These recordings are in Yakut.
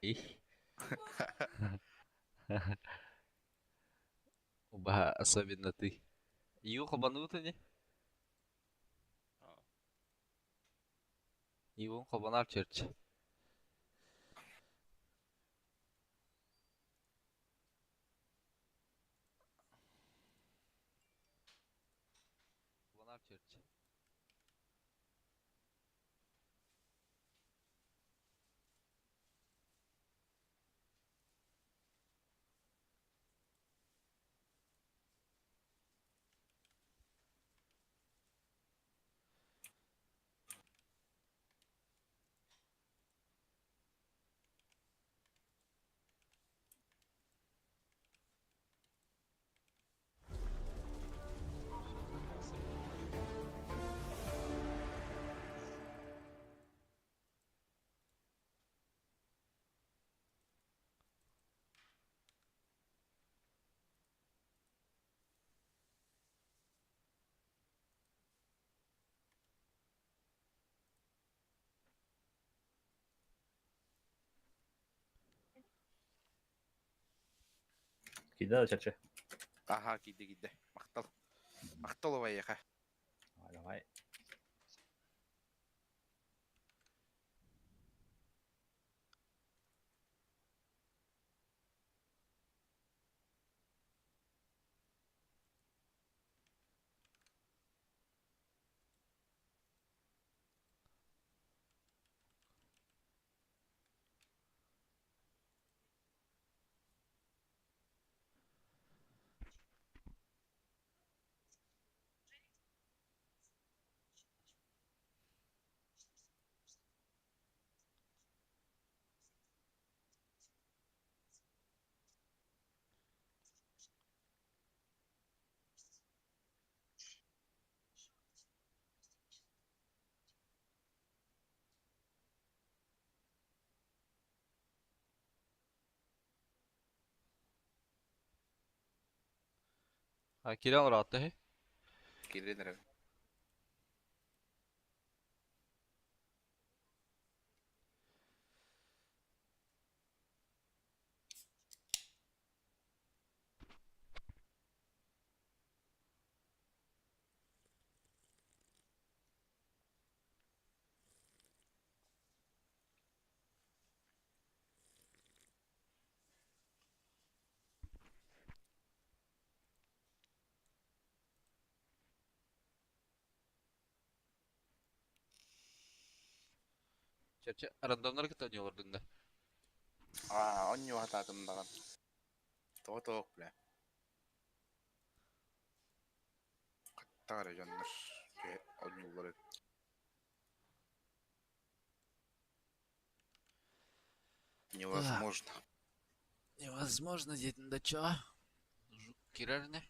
Ih. Оба, особенно ты. Ю хобанут ини. Ивон хобанар черч. Киирдэ да чачы? Аһаа киирдэ киирдэ. Махтал. Махтал убайыаха. Давай, давай. А Кирилл ыраатта үһү. Киирэн эрэ. Чэрчи рандомнары кытта оонньуу олордуҥ да? Аа, оонньуу сатаатым даҕаны. Тоҕо тоок бля. Хаттаҕа эрэ дьоннор оонньууллар эбит. Невозможно. Невозможно диэтин да чё? Кирэр ини.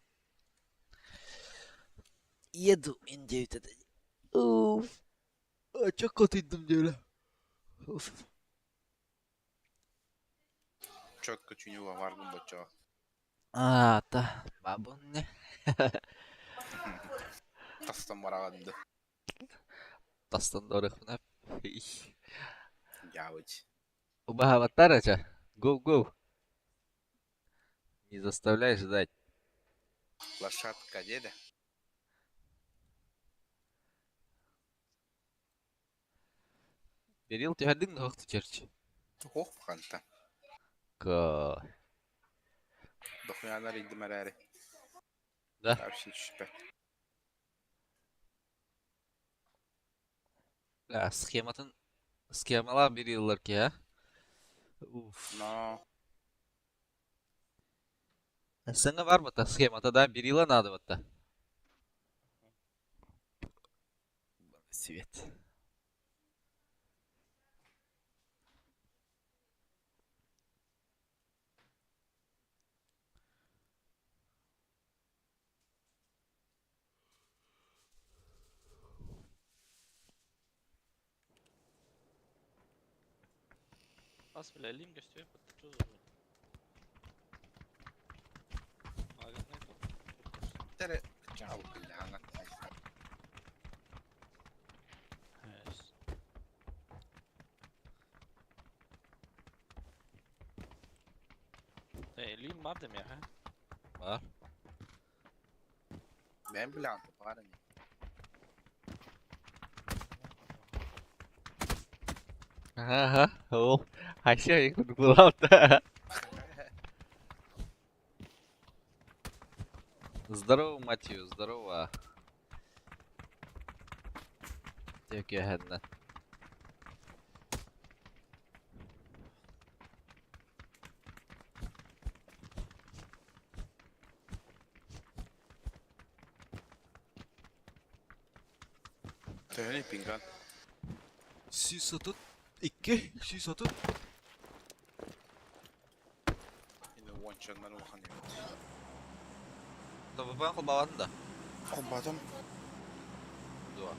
Еду мин диэбит этэ. Уф. Чокко утуйдум диэбилэ. Уф. Четко чуньуга бааргын боччоҕо. Аа, та, бабын Тастан бараҕын да. Тастан да Дьаабыч. Убаһабаттар ача. Go, go. Не заставляй ждать. Лошадка деда. Берил түһэрдиҥ да охту черч. Туох ханта. Ка. Дохуяна арыйдым эрээри. Да. Вообще түспэт. Бля, схематын схемалаах бериллар ки, а? Уф. Но Саҥа бар бата схемата да берила надо бата. Свет. Ас бля, лим көстүө бытта чё за Тере чаал биллэҕинэ. Илиим бар да миэхэ. Бар. Бэйэм билэҕин баар ини. Ага, ол Айся курдук Здорово, Матью, здорово. Текеһэннэ. Төһөнүй пинган? 132, 130. Ини уончаннан улахан эбит. Тобупан холбаабатын да? Холбаатым. Дуо.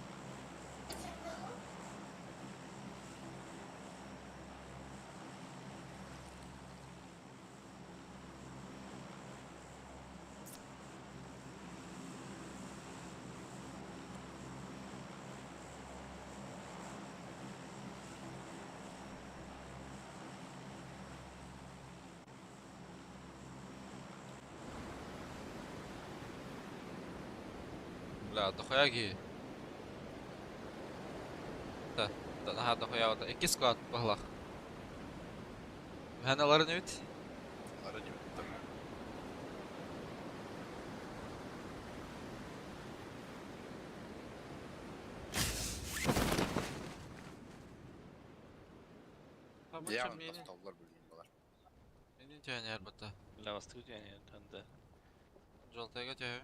Бля, дохуя киһи. Да, да, наһаа дохуя ота. Икки склад баһылах. Үһэн аларын эбит. Аларын эбит. Дьэ, тохтоллор билигин балар. Мени түһэн бата. Бля, бастакы түһэн танда. Жалтайга түһэ.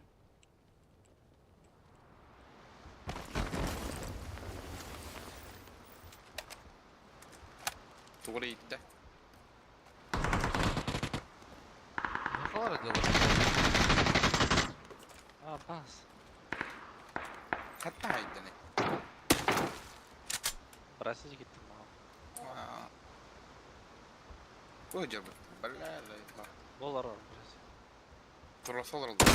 Тугура ииттэ. Нахалара дело. А, бас. Хатта хайданы. Брасить гиттим мага. Бу жабыт. Бля, ла. Болар ор, брать. Турасалар oldu.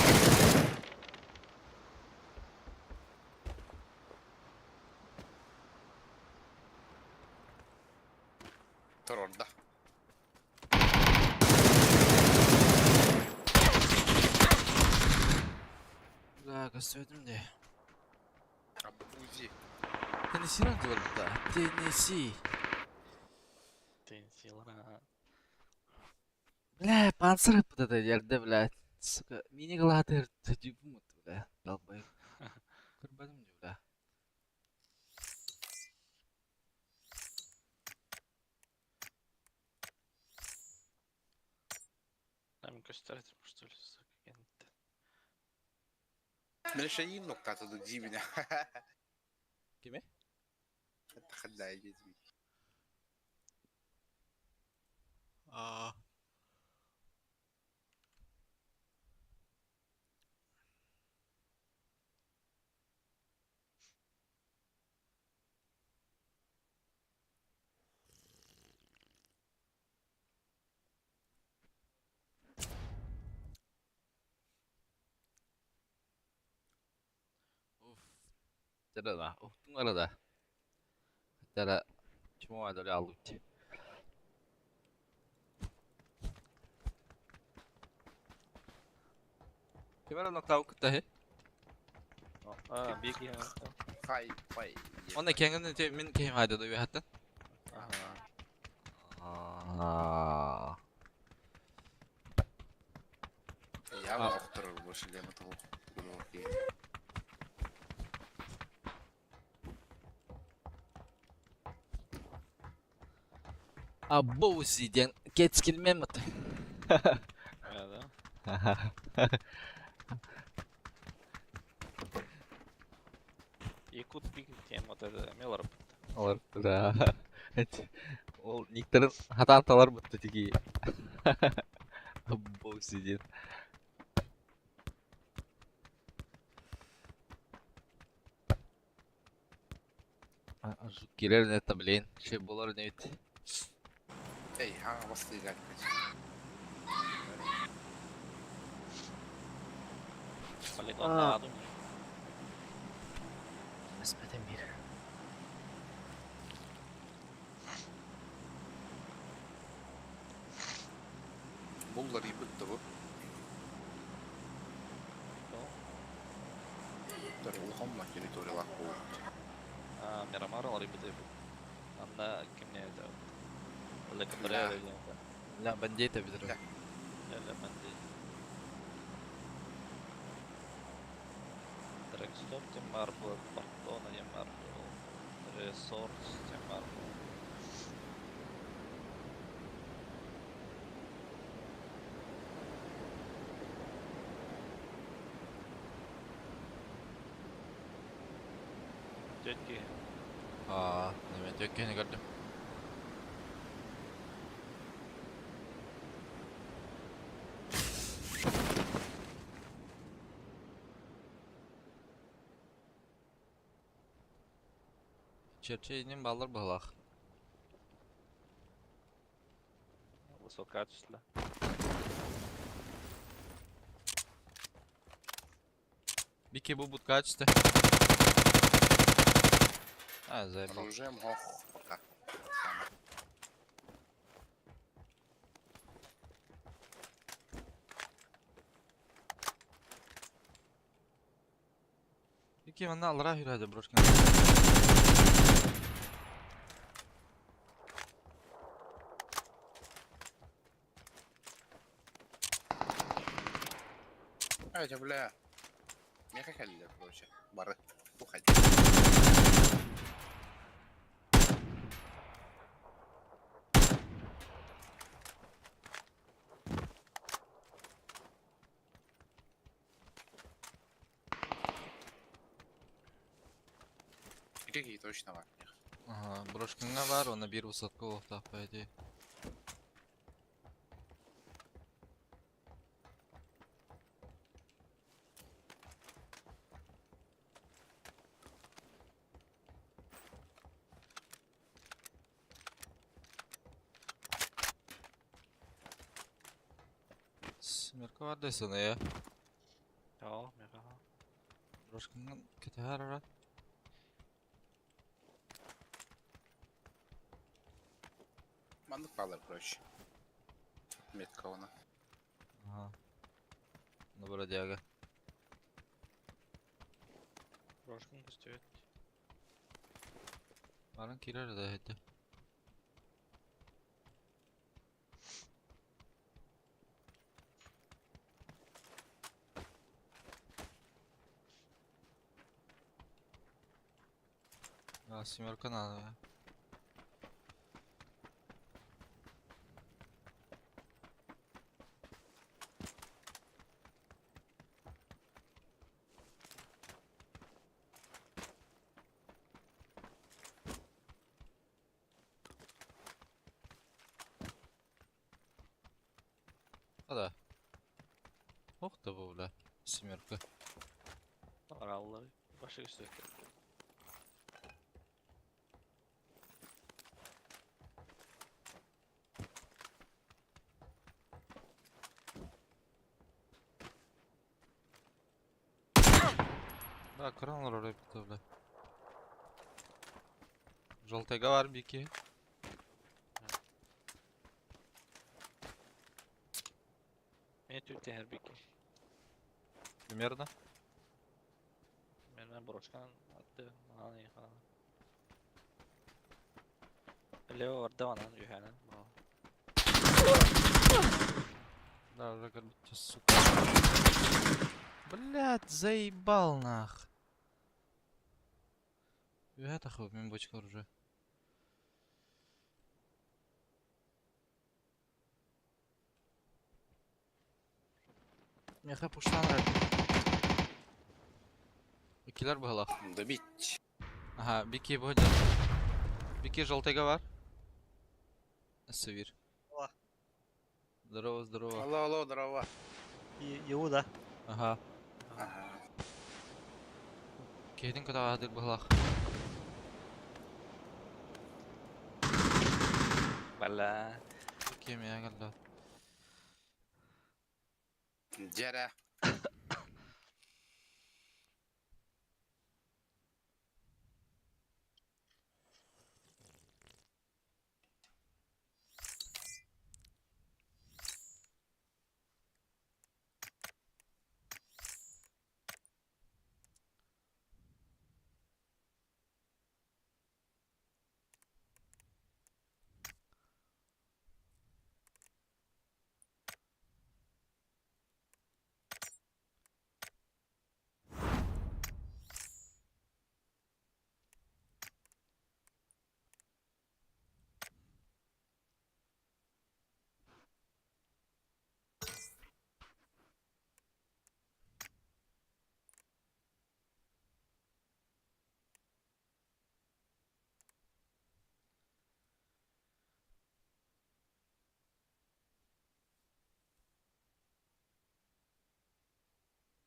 Тур орда. Бля, көстүбэтим дии. Абузи. Теннессинан дело да. Теннесси. Тенсилара. Бля, панцир вот это ерде, блядь. Сука, мини глатер, дюбумут, бля, долбоеб. Көрбөтүм дии, бля. Там көстөр этим, что ли, сука, кентте. Мен шайын ноктаты дибине. Кими? Тахаддай дедим. Аа. Уф. Дьэ да, ухтуҥ да. Дьэ чмо адали алут. Кимэр ноктау кытта хе? А, беги. Хай, пай. Онно кэҥэн те мин кэм хайда да үһәттен. Ага. Аа. Я охторор бу шилеме того. А боуси диэн кетскилмен мат. Да, да. Якут биг тем вот это мелор. Олар да. Ол никтерин хатаан талар бутта тиги. Боуси диэн. Кирер это, блин. Че болар не ведь. Эй, ха, бастыга. Полигон на аду. Господи, мир. Булларыйбыт да бу. Улахан территориялаах буолбут. Мирамар уларыйбыт эбит. Анна кимне это? Лекабрера диэн. Ля бандита битер. Ля бандит. Драгстоп тем бар был, Фортона тем бар был, Ресорс тем бар был. Дядьки. Аа, неме төккені көрдүм. Черчейнин баллар быһылаах. Высококачественно. Бики бу бутка ачты. А, заебал. Оружием хох пока. Бики манна алра хүрәді брошкин. Ай, бля. Меха кэллэ, короче. Бары. Уходи. Какие точно бар. Ага, брошкинга бар, оны бир высотка олықтақ по идее. Смерка бар дейсің, иә? Ja, меха. Брошкинга кетер ара. Маннык балар, короче. Метка она. Ага. Ну, бродяга. Брошкин көстөт. Баран кирер да хетте. А, семерка надо. А да. Ох ты, бля. Семерка. Араллар. Башы көстөт. Да, кран роль бля. Желтыйга бар бики. Мен түттен бики. Примерно. Мен брошкан атты. Манан яхана. Лево барда манан юханан. Да, уже как будто, сука. Блядь, заебал нах. Это хуй, мен бочка уже. Меха пуштан Килер было. Добить. Ага, бики будет. Бики желтыйга бар. Севир. Ла. Здорово, здорово. Алло, алло, здорово. Иуда. Ага. Ага. Кейдин куда адыр былах. Бала. Кем я гала. Деря.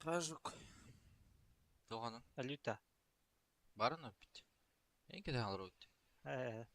Пажук. Туоханан? Алюта. Барын өппүт. Эн кэтээн олоробут. Ээ.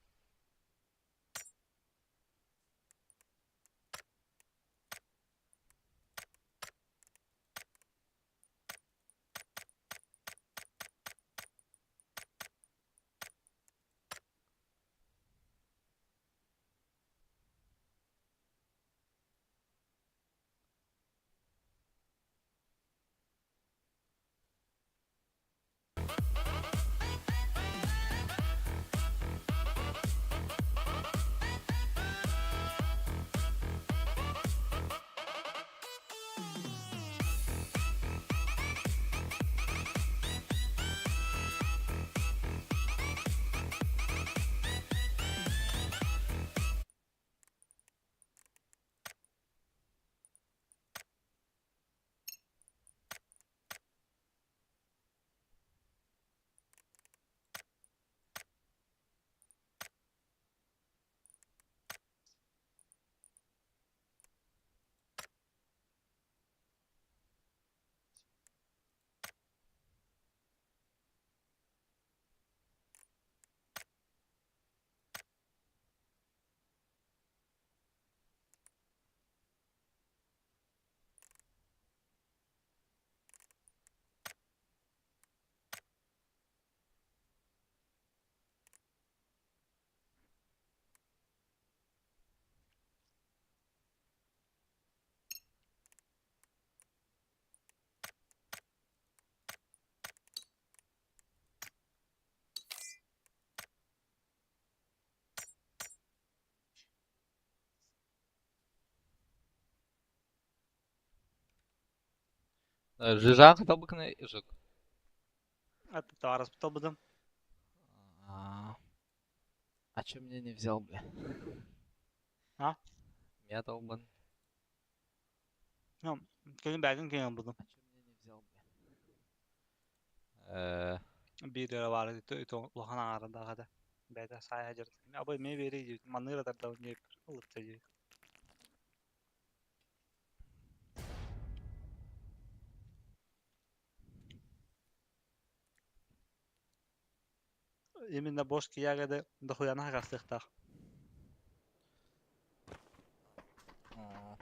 Жижан хотел бы жик. Аты товарыс табыдым. А А чё меня не взял, бля? А? Меня долбан. Ну, кэлин бэйэтин кэлин булдум. А чё меня не взял, бля? Э, Биир эрэ баар улахан аҥаардаах этэ. Бэйэтэ саайа дьарык. Абы эмиэ биэрий диэбит. Маныыр атардабын диэбит. Ылытта диэбит. Именно бошки ягоды дохуяна хагастыахтаах. О,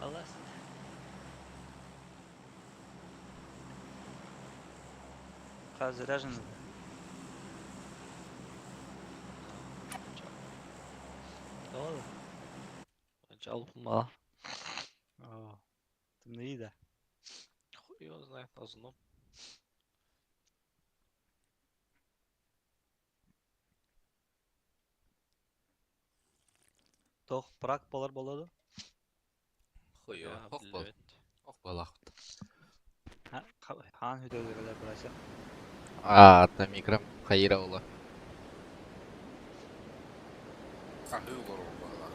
Алас. Хас заряжен. Тоҕо? Начало мало. Оо. Тымныйда. Да. Хуй его знает, должно. Тох прак болар болады. Хуй его. Я, Ох был. блядь. Ох был ахут. Хаан хүдөлгөлөр быраса. А, там микро Хаира ула. Аһыы олорор баҕалаах.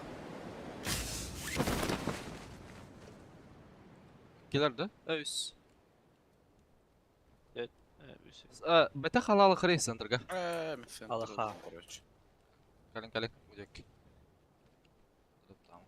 Килер да? Өс. Э, бүсі. Бете халалы хрей центрга. Ээ, мен центр Алаха. короче. Калин калин будек. Там.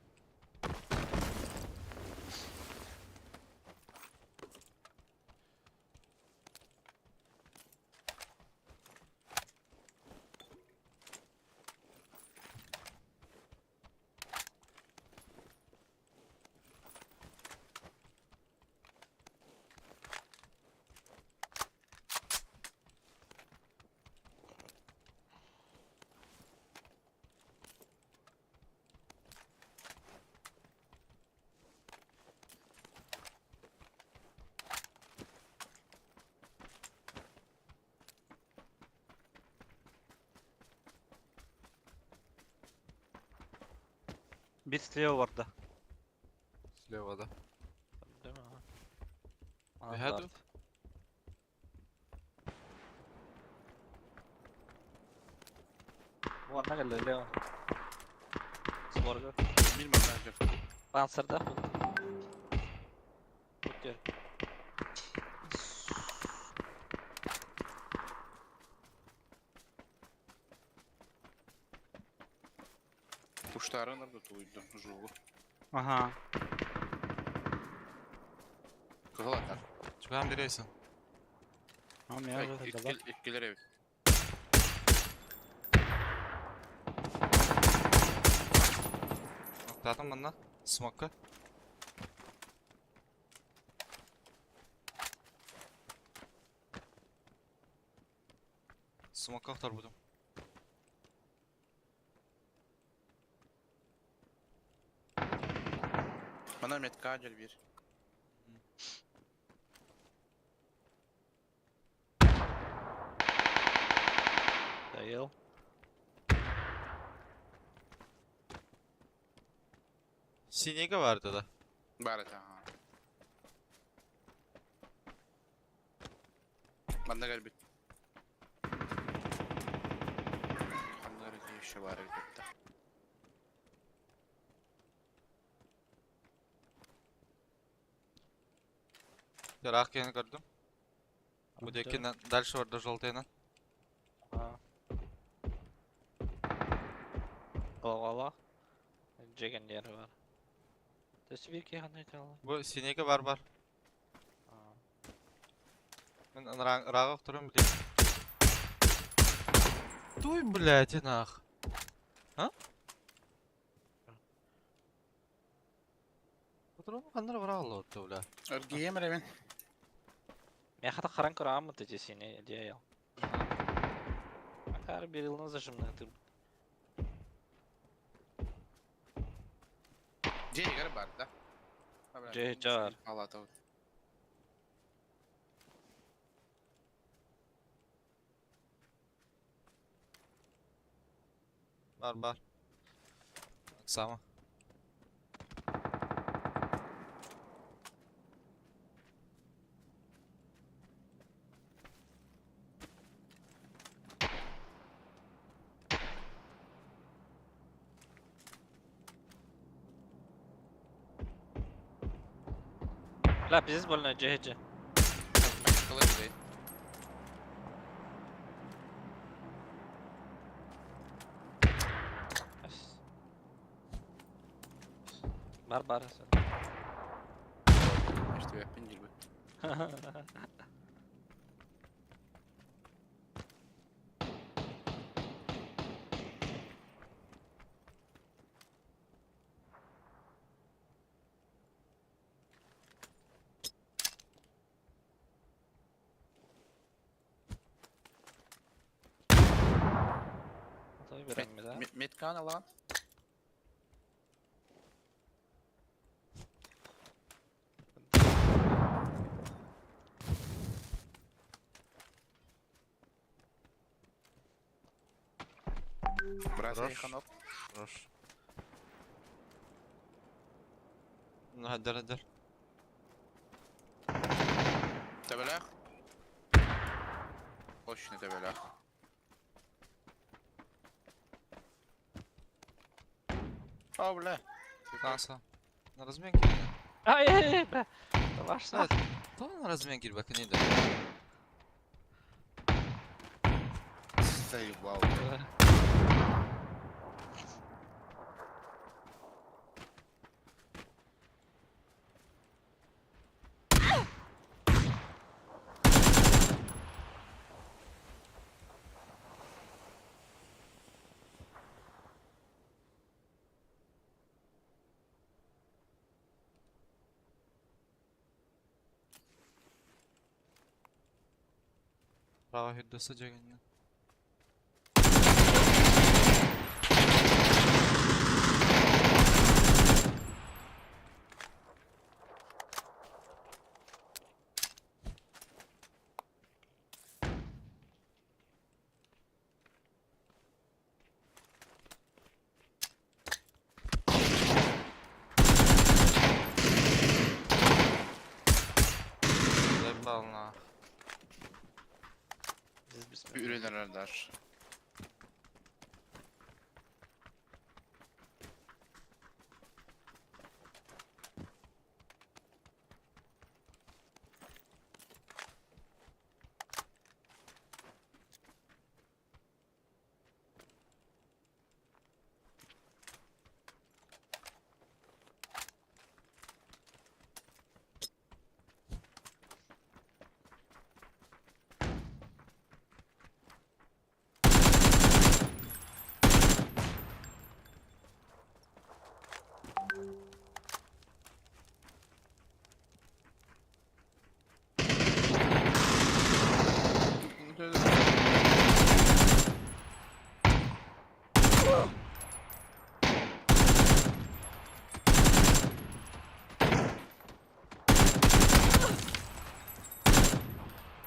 Bir слева барда. Слева, да. Değil mi? Миһэ дуу? Уонна кэллэ Леон. Сборга. Мин манна дьэ. Панцирдаах буолла. Бут Куштарын да тулуйдум жугу. Ага. Кыһыл атар. Чугаһаан биэриэйсэн. А меня уже дала. Иккилэр эбит. Октаатым манна. Смокка. Смокка охторбутум. Мана метка дьэр биир. Доел. Синега бар да. Баар этэ аhaa. Манна кэлбит. Ханна эрэ еще баар эбит этэ. Ыраах киһини көрдүм. Бу диэкинэн дальше барда желтыйынан. Ага. Голова. Джеген диэн бар. Төсү биир киһи ханна кэллэ? Бу синега бар бар. Мин ырааҕы охторум билиэм. Туй, блядь, нах. А? Патрону ханна эрэ быраҕаллар отто, бля. Эргийиэм эрэ мин. Миэхэ да харан көрө эти синий дьиэ. Акары берилна зажимная ты. Дьиэ иһигэр баар да? Дьиэ дьаар. Халаата Бар бар. Оксама. Бля, пиздец больно, дьиэ дьиэ. Кылай билей. Бар бар. Эстибэппин диирбит. Той берем, да? Метканы ылаҕын? Брат, Хорош. ханок. Хорош. Ну, хаддар, хаддар. Төбөлөөх. Точно төбөлөөх. О, бля. Таса. На размен киирдэ. Ай, ай, ай, бля. Ваш Да, то на размен киирбэккиний да. Заебал. Право хүрдэ дьэгиннэ. Сална. Здесь Ürünler даже.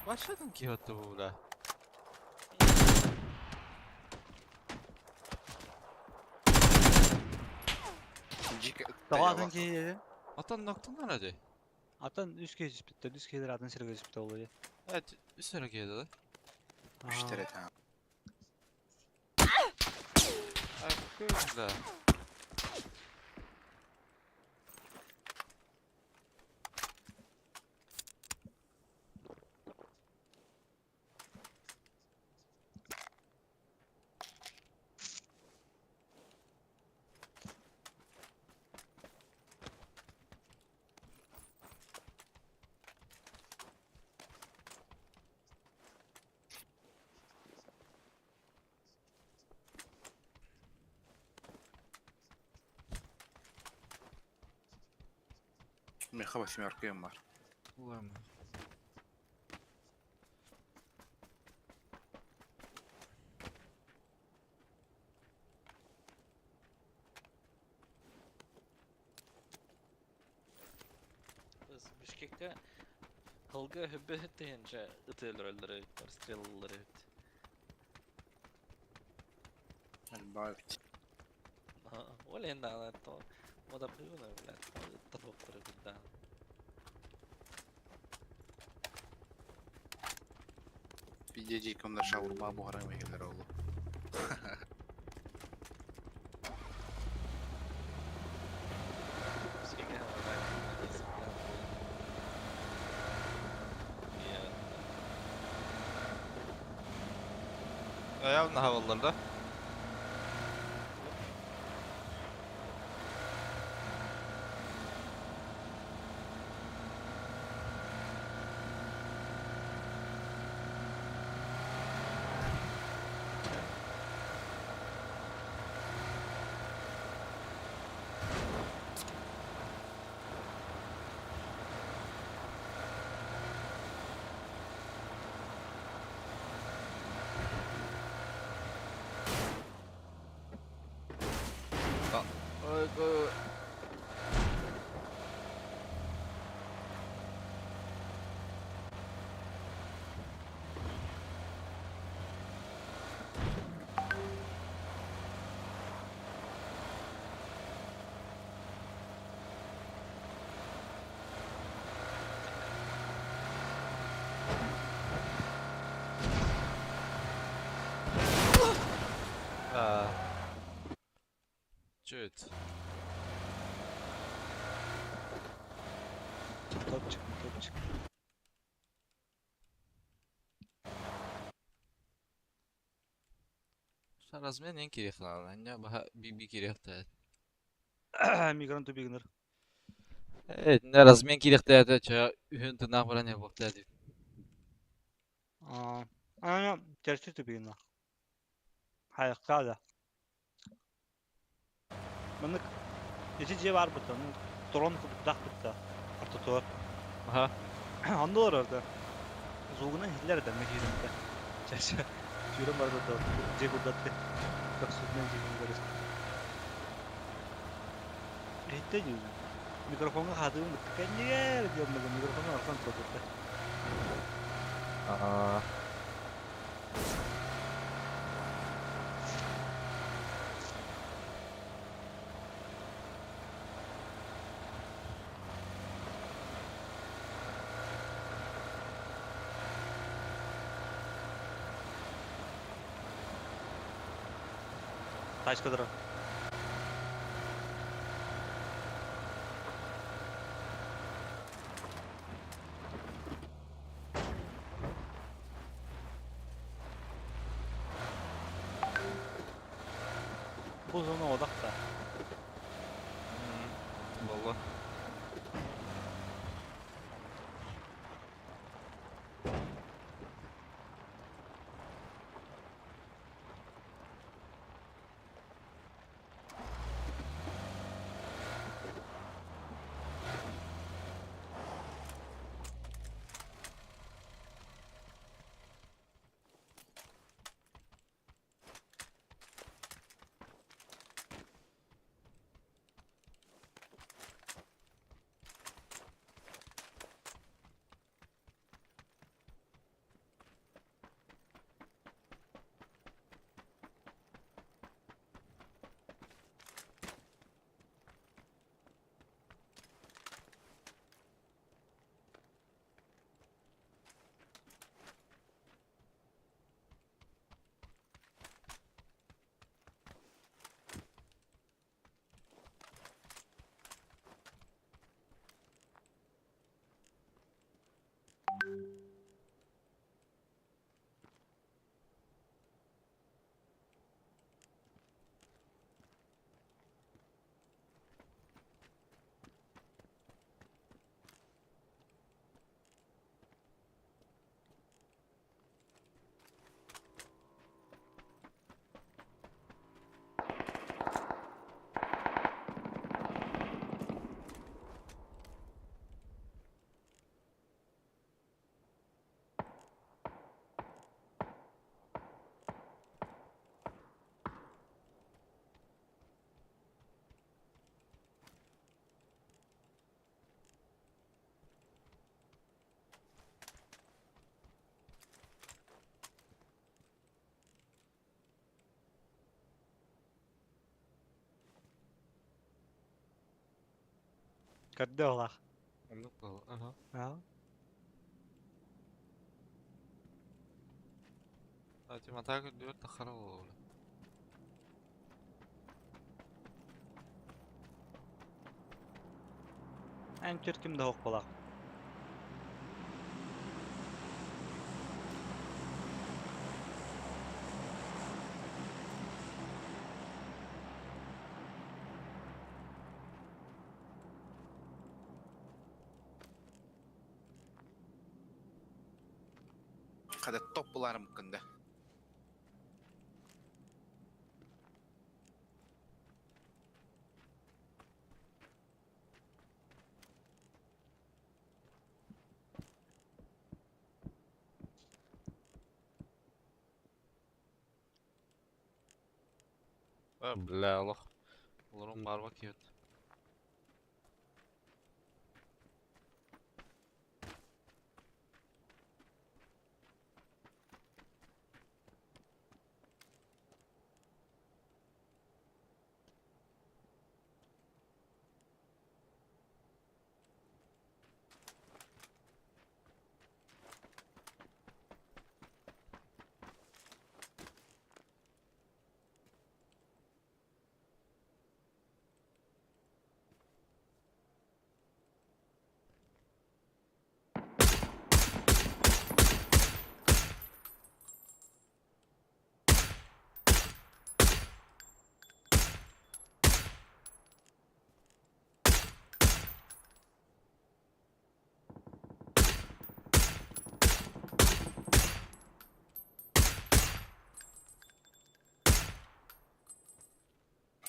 Başladın ki hatta bu bula. Тоҕо киһи дедим. Atan nokta nerede? Atan үс киһи түспүттэр, үс киһилэр атын сиргэ түспүтэ буолуо дии. Evet, üstüne girdi. 3 TRT. Ay, güzel. Меха восьмерка им бар. Уларма. Бишкекте Хылга хөбө тыһынча ытыалар стрелалар эбит. Баевич. Ол енді ана то модардыгына блядь, ыттар бит да. Бидежик онда шаурма буһаран мегелер олу. Бишкекке Ayağımla havalarda. Ой, го. Aa. Чуть. Топчик, топчик. Размен en kirixlan. Anne baha bir bir kirixta. Мигрант тупигнер. Evet, ne размен kirixta da ça ühün tırnak var ne bokta di. Аа, ана чэрчи тупигнер. Хайыкка да. Маннык ити дьиэ баар бытта, ну дрон курдуктаах бытта ортотугар. Aha. Онно олорор да. Звугунан иһиллэр этэ эмэ киирэммитэ. Чэрчи сүүрэн барбыт да дьиэ курдатты. Көхсүтүнэн дьиэтин көрүс. Иһиттэ дии. Микрофоҥҥа хаатыгын кытта кэннигэр диэн микрофоҥҥа архан турбутта. Aa. Тачка турар. Бу зона одах да. Болла. Көрдө олах. Оннук буолла. Аха. Аа. Кстати, матак дүр тахара буолла. Эн ким да хоқ болақ. Хада топ буларым кында. Бля, олох. Олорун барба киют.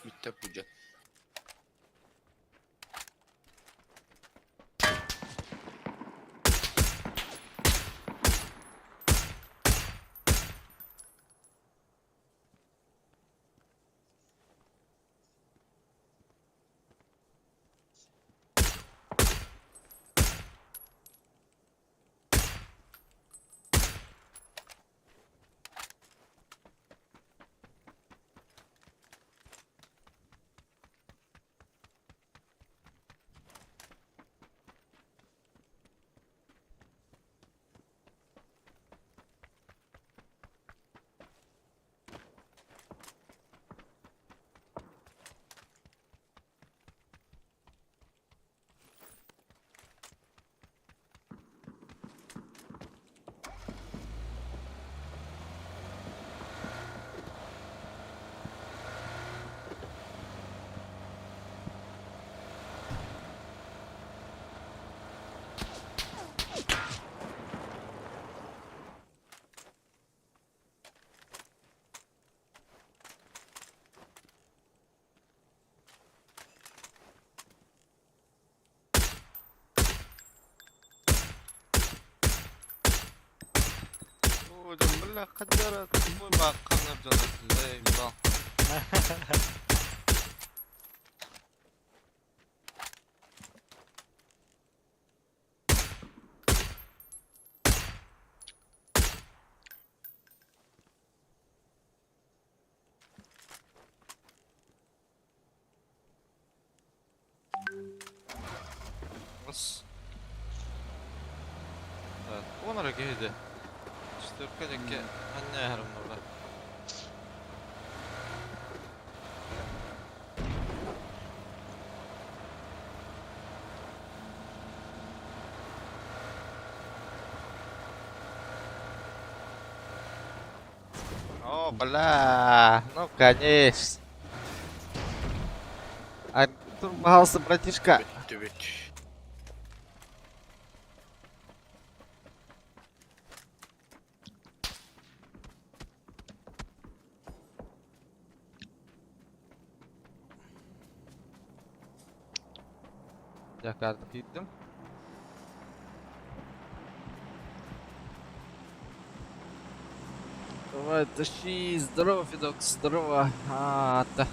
Бүттэ пудя. Бля, хадара, тупой баакканыр дьон этилэр, ебал. Ос. Уонара киһиди. Четверка дьэкке анньа эһэрим бля. О, бля, ну конечно. Артур, пожалуйста, братишка. Бүттүбүт. Дьэ, киирдим. Давай, тащи. Здорово, Федок, здорово. А, та.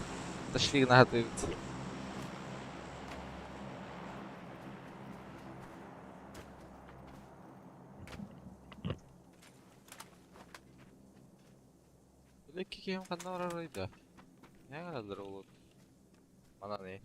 Тащи нагадывает. Лекки кем ханна барар Не гадалар болот. Манан не.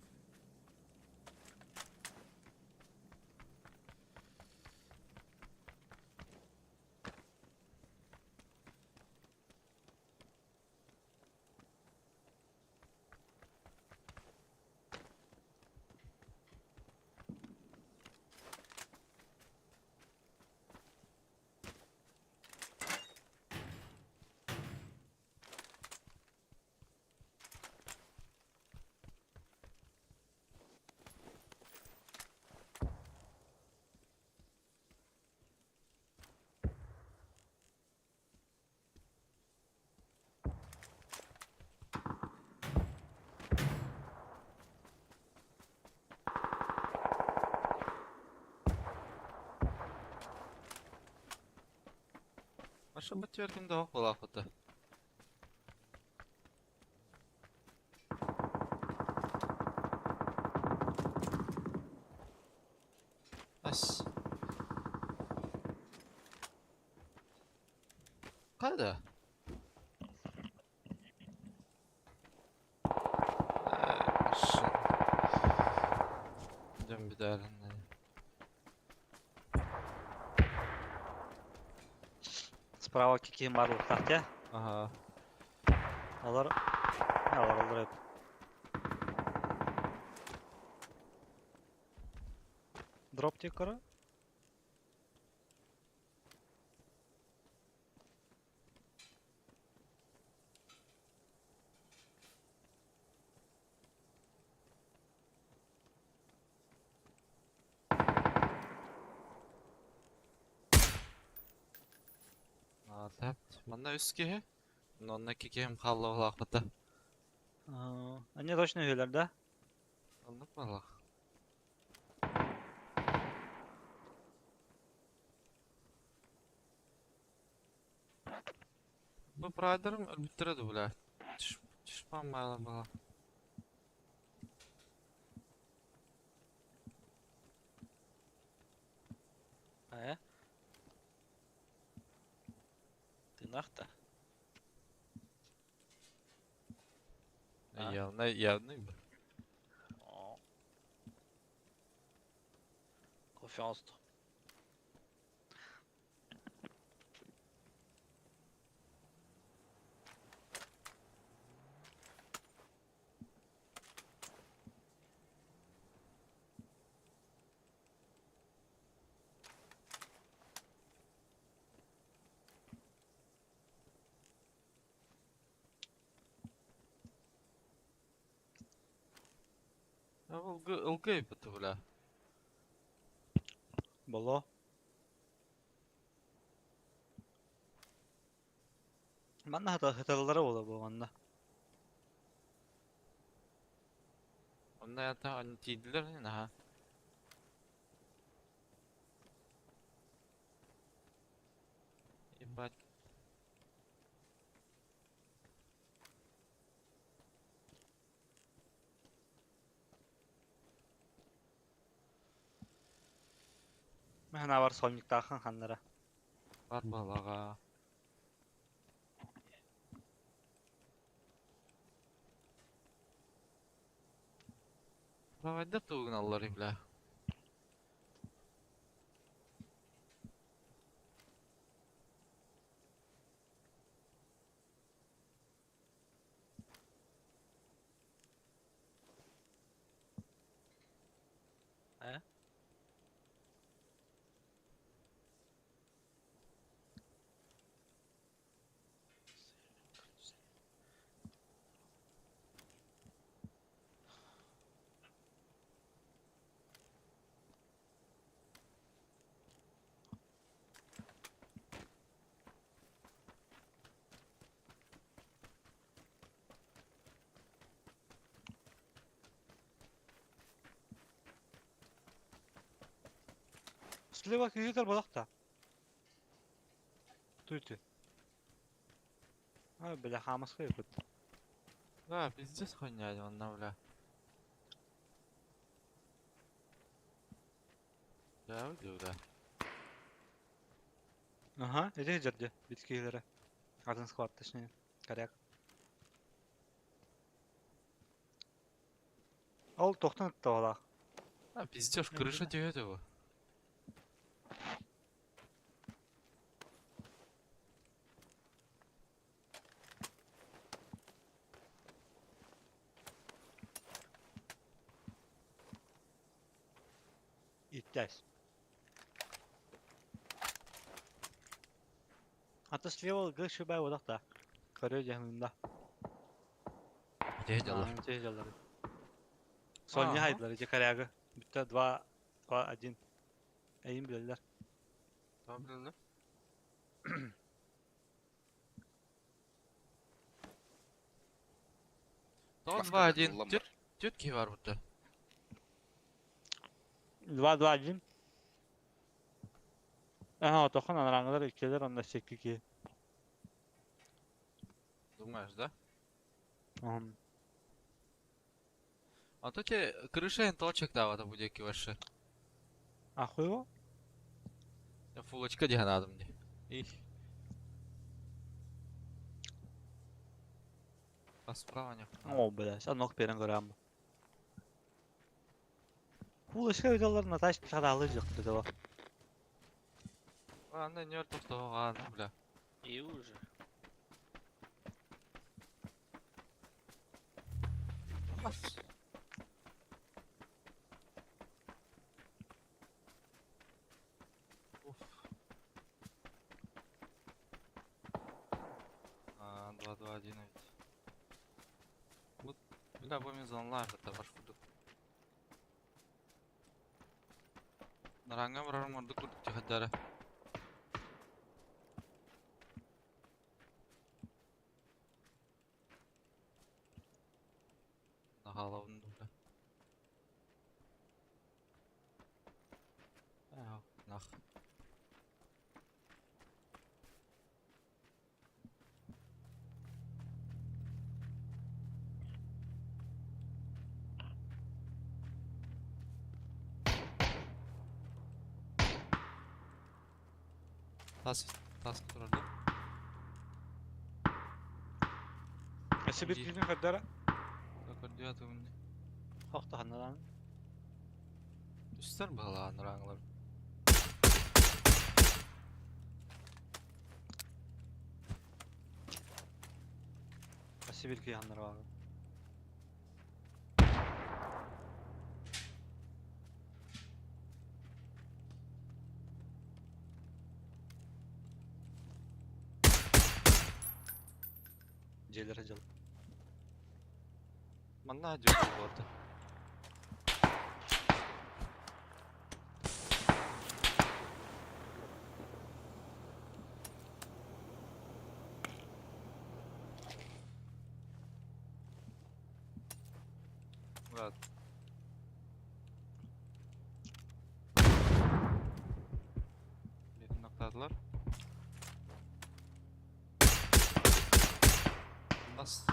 Маша бутверкин да около. Ас. Кайда? Дем бедәрін. Справа киким бар ултах Ага. Алар алар алар. Дроп тиккара. Манна үс киһи. Онно кикиһим халла улаахпыта. Они точно үһүлэр да? Оннук балах. Бу прайдерым өлбүттэрэ бля. Түшпан майла бала. Э? Ты нахта? А. Явно, явный был. О. Confiance. Ылгы буту бля. Боло. Манна хата хаталлара бола бу манна. Онна ята аны тиидилер аха. Ебать. Мин санаабар сонньуктааххын ханнара. Бар балаҕа. Правайдар тугу гыналларый бля? Э? Слева киһитэр балахта. Туйты. А, бля, хамаска yapıt. Да, пиздец хуйня, онно, бля. Да, бля. Ага, иди жерде, бит киһилэрэ. Атын склад, точнее. Коряк. Ол тохтон ытталаах. А, пиздешь, крыша тёт его. Иттээс. Ата слева гышыбай бодахта. Көрө дьаһында. Где дела? Дьаллар. Соня Ага. хайдылар ити корягы. Бүтэ 2 2 1. Эйин билэллэр. Там, блин, да? Тоҕо Маска 2 1 тутуллан түт түт киһи бар будто. 2 2 1. Аха, отохон анараңылар иккилэр онно секки киһи. Думаешь, да? Мм. А то те крыша точек дава будет вообще. А хуево? Фулочка где надо мне. И. А справа не. О, бля, анок берен көрөм. Фулочка видеолар Наташ чадалы жакты деп. Ладно, не ортоқтоған, бля. И уже. Уф. А, 2, 2, 1 ведь. Вот, бля, бу мен онлайн это ваш курдук. Наранга барар морду курдук тихадара. Нагалавын бля. Ах, нах. Тас, тас турарды. Эси бит киһини көрдөрө. Көрдү мне. Хохто ханнаран. Үстер бағалаған раңлар. Эси бит киһи ханнар бар. Дьиэлэр дьыл. Манна дьон болды. Вот. Birini nokladılar. Nasıl?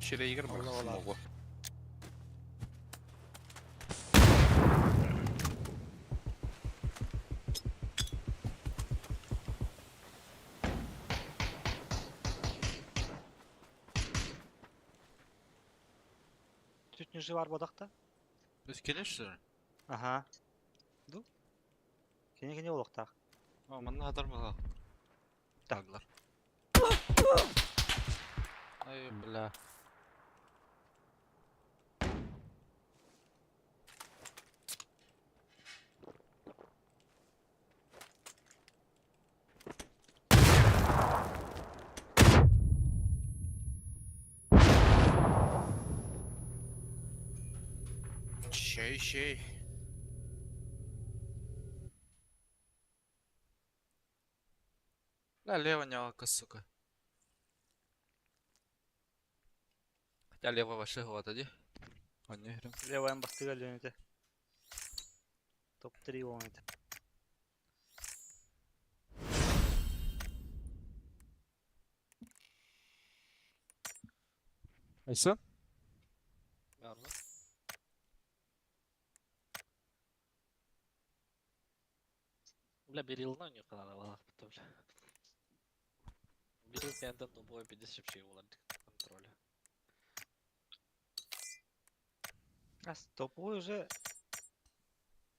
Сирэйигэр Олла бар олар. смогу. Чуть ниже бар бодақта. То есть келешсің? Аха. Ду. Кене кене олықтақ. А, манна хадар бала. Таглар. Ай, бля. Шей шей. Бля, лево нялка, сука. Хотя лево вообще вот иди. Он не играл. Левая бастыга лөнете. Топ-3 оңайды. Айса? Бар mı? Бля, Берилна у них надо было, бля. Берил кентен тупой 50 вообще его контроля. Ас, топовой уже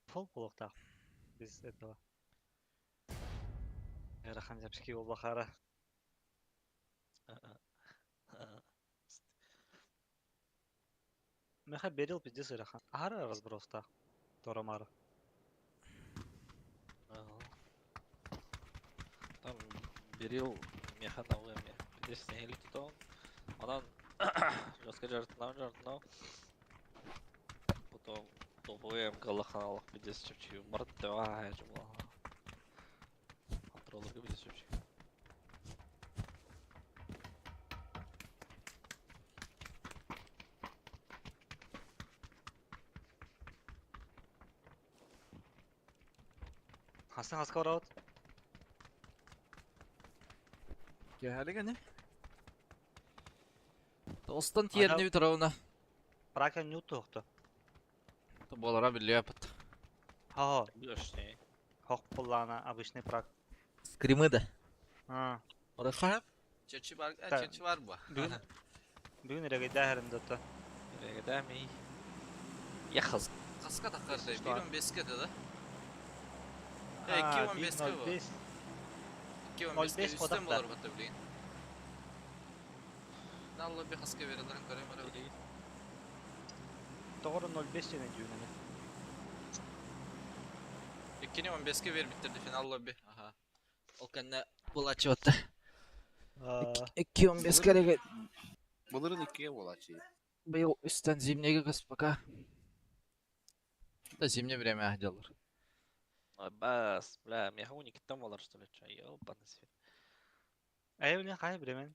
пол болықтақ. Без этого. Эрахан жапшки ол бахара. Меха берил пиздец Эрахан. Ара разброста. Торамара. Ага. Там Берил меха на выме. 50 нехили тутон. Онан жестко жартынау жартынау. Потом топовый МК-лаханалах 50 чепчи. Март два жумла. Контроллерге 50 чепчи. Хасан хаска барабыт. Кәһәлеге не? Толстан тиерне бит ровно. Пракен нют тоқты. Болара биле апыт. Хо, Бешни. хок боллана обычный прак. Скримы да. А, Орахап. Чечи бар, Та. чечи бар бу. бүгін бүгін регайда хәрімді Регедами. Ехал. Каска такарды Что? 1.15 да? 2.15 бу. 2.05. 2.15 0,5 үстен одақта. болар бу билген. Наллы би хаска берелерин көрөм ара. 9.05 жene дүйінені. 2.15 бер биттерди финал лобби. Аха. Ол кэннэ булачы отты. 2.15 керек. Былырын иккиге буолааччы. Быйыл үстен зимнеге көс пока. Да зимнее время делар. Бас, бля, меха уник там болар, что ли, чё? Ёбаный свет. Әй, білен қай білемен.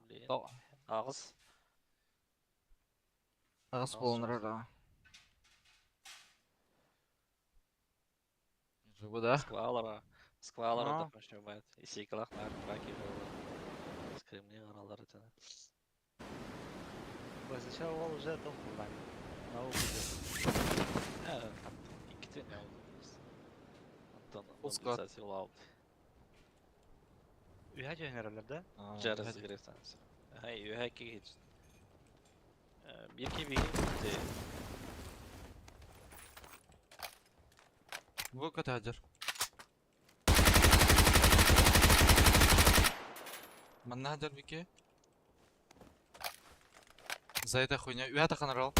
Блин. О. Ағыз. Ағыс Ағыс болыныр да. Живу да. Сквалара. Сквалара А. да пошибает. И сейкалах нар траки было. Скримни аралар это. Сначала ол уже топ боллан. Нау будет. Икки не oldu. Антон, Пускай. мобилизация алды. Үйә жөнерелер да? Жарыз гресанс. Хай, юхаки хич. Бирки бигин битти. Бу катаджар. Манна хаджар бике. За это хуйня. Уята ханарал.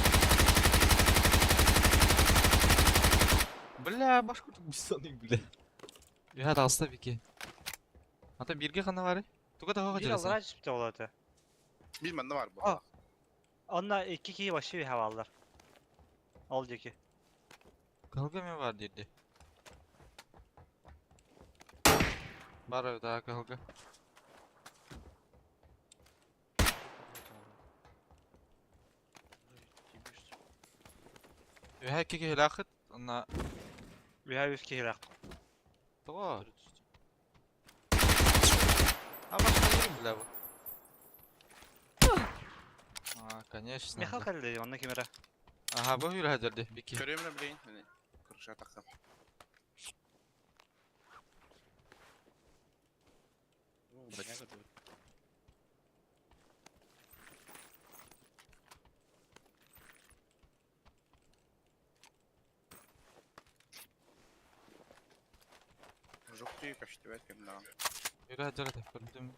Бля, башку тут бессонный, бля. Уята алста бике. Ата бирге хана бары. Туга тага Bir хажар. алра түшіпті олады. Бил манна бар бу. А. Онна iki кии вообще bir havalılar. Ол жеке. Калга мен бар dedi. Бар да калга. Үһә киһи хилахыт, онна Үйә үс кии лақ. тоҕо. А башка жерим бля бу. А, конечно. Михал кэллэ, онно ким эрэ. Аха, бу үрэ дерди, бики. Көрүөм эрэ билигин. Крыша тахсан. Броня көрдүбүт. Жук түйү көстүбэт ким даҕаны. Үрэ дерди, көрдүм.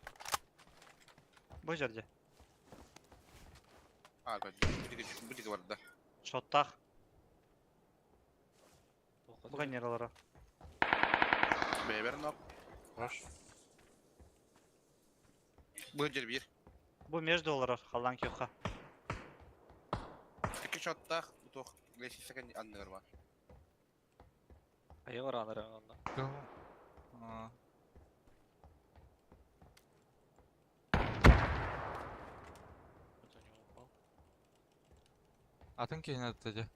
Бу жерде. А, бу диги бу диги барда. Шоттах. Бу каньералара. Бэйбэр нок. Хорош. Бу жер бир. Бу между олорор, халлан киоха. Икки шоттаах бу туох лесисэкэн анныгар бар. Айы баранар онно. А, Это не упал. Атын киһини аттады.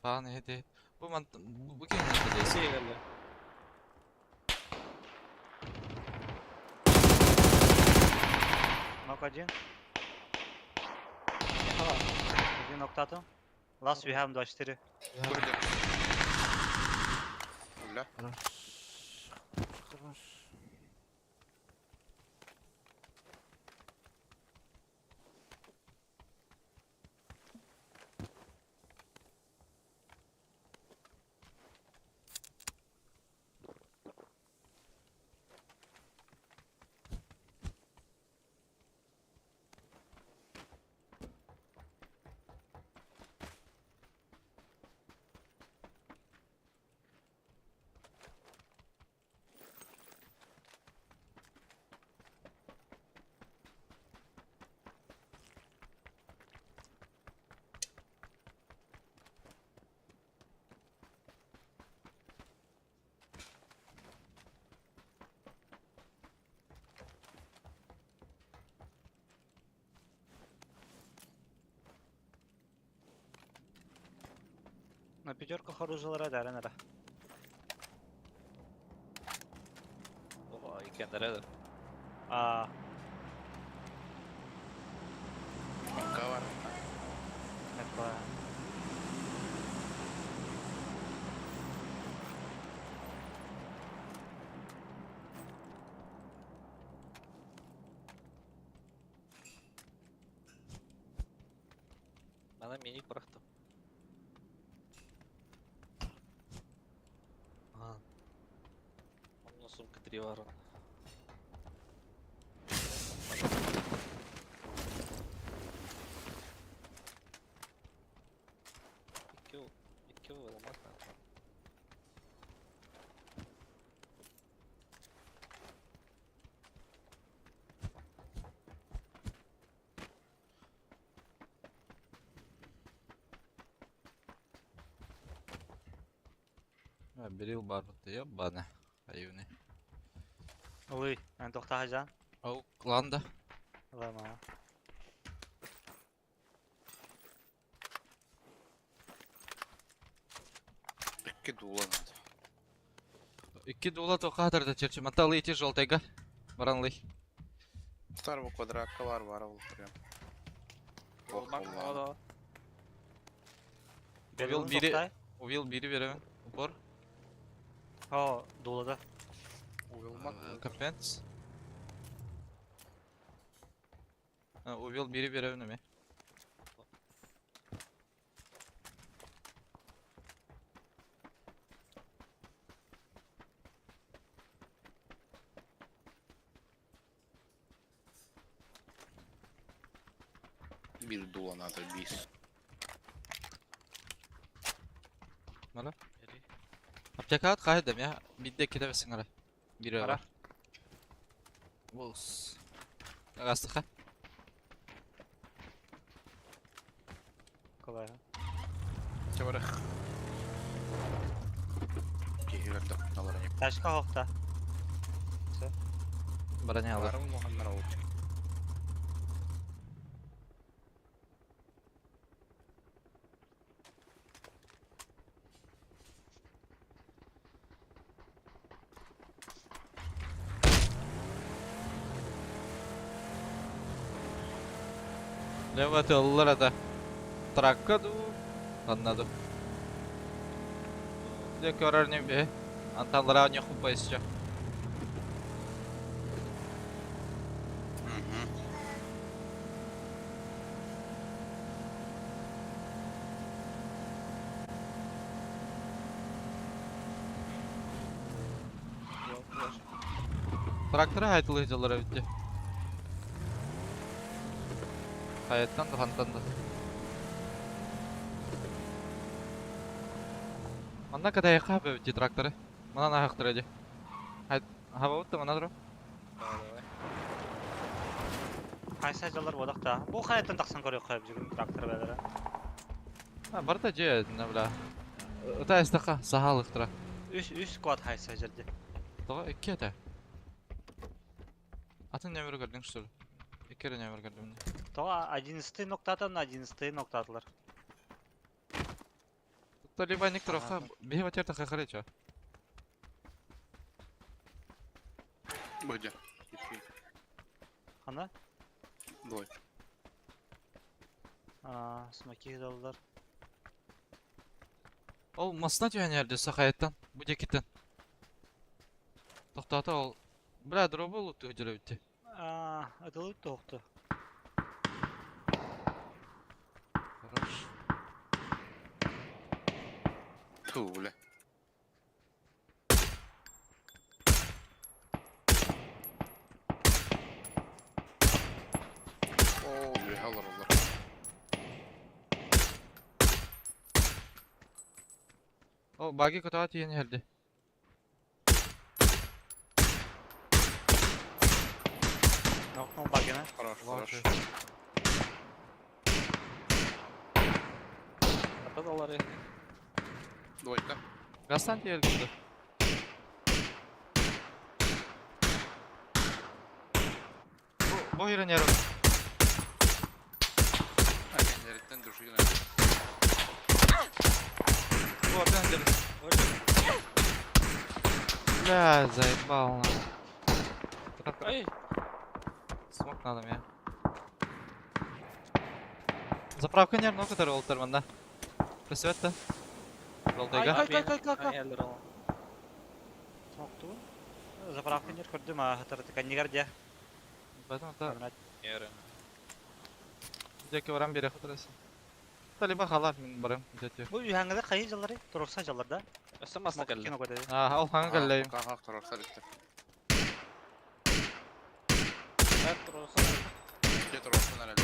Фаан эһэти. Бу ман бу киһини аттады. Сиги келди. Нок один. Один ноктатым. Last we have 24. Бу жер. Бля. Хорош. Хорош. На пятерку хорузалара дәрен ара. Ого, икендере. А, Манка бар. такое. Мана мини бырахтым. А, Онно сумка 3 бар. Икки икки болмас. Берил бар бутты, ебаны. Аюны. Ой, мен тоқтағажан. Ау, кланда. Лама. Икки дуула надо. Икки дула тоқатырды черче. Маталы ити жолтайга. Баранлый. Стар бу квадратка бар бар ол прям. Болмак ода. Увел бири. Увел бири беремин. Упор. О, дулада. Уилмак. Компенс. Увел бири беремин эме. Бир дуула надо бис. Мала. Бери. Аптекаат кайдам я. Бидде кетебесиң ара. Бири Ара. бар. Болс. Агастыка. Колай. Чабарах. Киһилер тохталар не. Ташка хоқта. Броня алар. Барым моханнар ол. Лева тыллар ата. Тракка дуу, ханна дуу. Дьэ көрөр не бе. Анталлара не хупа еще. Трактора хайтылы дьаллара битти. Хайаттан да хантан да. Манна катайха бэбити тракторы. Манан ахтыра ди. Хайт хабабыт да манна тур. Давай, давай. Хайса дьаллар буолахта. Бу хайаттан тахсан көрүөххэ бүгүн трактор бэлэрэ. А, барта же, на бля. Ыта эстака сахалыктыра. Үс үс квад хайса жерде. Тоҕо икки этэ. Атын нөмірі көрдүң что ли? Икки эрэ нөмір көрдүм. Тоҕо 11 ноктатан 11 ноктатылар. Тут либо некоторых биһи батер тахахары чё. Быдя. Хана? Двой. Аа, смоки даллар. Ол масына түһэн эрде сахаяттан, бу декиттен. Тоқтата ол. Бля, дробы луту жүрөбүттү. Аа, ытылы тоқту. Хорош. Ту, бля. О, бля, алар алар. Ол баги көтөҕө тиийэн иһэрди. Нокнул багина. Хорош, Вот хорош. же. Аталары. Двойка. Гастан тиийэр курдук. Бу бу иһирэн ярым. А, кеннериттен душигин. Бу опять дели. Бля, заебал на. Ай, Смок надо мне. Заправка не много который олтер манда. Просвет-то. Ай, Жолтайга. ай, ай, ай, ай, ай. Ай, ол. Смокту. Заправка нер көрдүм, а хатырды каннигар дя. Поэтому та Ерен. Дяки барам бере хатырасы. Та либо халар мен барам дяти. Бу үһәңгәдә кайы жыллары? Турукса жылларда. Өстө масына Смок келди. кино көдө. А, ол хаңа каллайым. Кахак турар салитте. Әр турса. Те турарсан әле.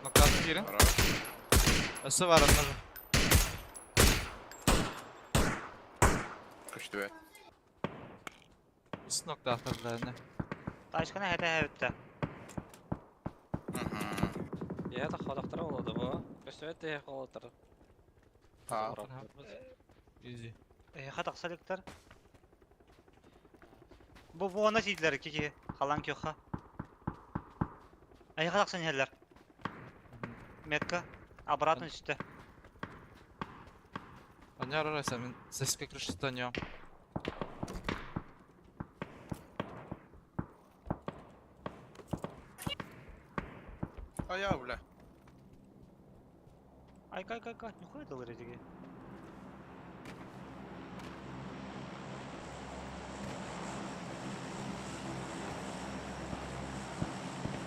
Ноктасын кирин. Хорош. Өсі бар аннар. Күчтү. Үс нокта атыр. Ташкана хәтә хәбитте. Я та ходактыра болду бу. Өстө те холотыр. А. Изи. Э, хатаксалыктар. Бу бу ана тиделер кики халан кёха. Ай хатаксан хәлләр. Метка обратно үстә. Аняр орайса мен сеске крышыстанем. А я, бля. Ай кай кай кай, нихуя дылыр эдиге.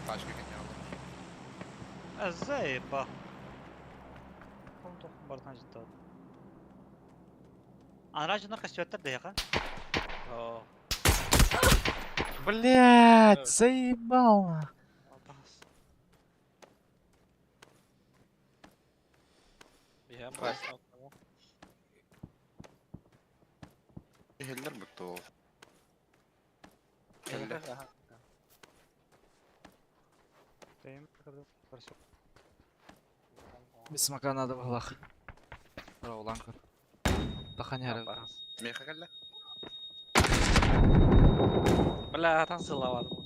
Тачка кеннер алар. Заеба. Он тоқ бартан жетті. Анра жынар костюматтар да яқа. О, Блять, заебал. атас. Бия бас. Хеллер бутты. Келлер. Без смока надо было. Рауланкар. Таханяра. Меха келле. Бля, атан сылавадым.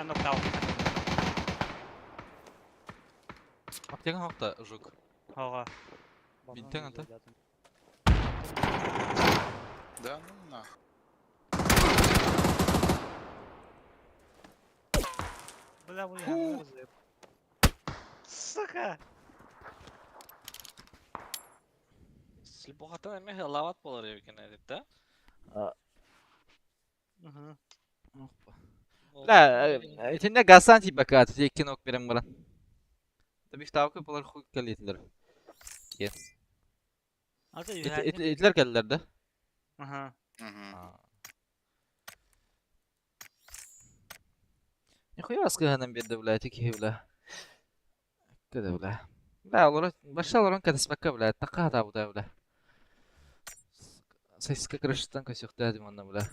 Нокдаун. Аптека хохта жук. Ага. Бинтен ата. Да ну нах. Бля, бу я Сука! Слепохатан эмэ лават болар эбикен эдит да? Мгм. Бля, итиннэ газан тиийбэккэ ити икки нок берэн баран. Бифтаабыкка булар хуй кэлиэтилэр. Ата Итилэр кэллилэр да? Аха. Мгм. Нихуя аскыһынан биэрдэ, бля, ити киһи, бля. Кэдэ, бля. Бля, олорон, башта олорон кэтэспэккэ, бля, тахха хатаабыта, бля. Сосиска крышыттан көсүөхтээх дим онно, бля.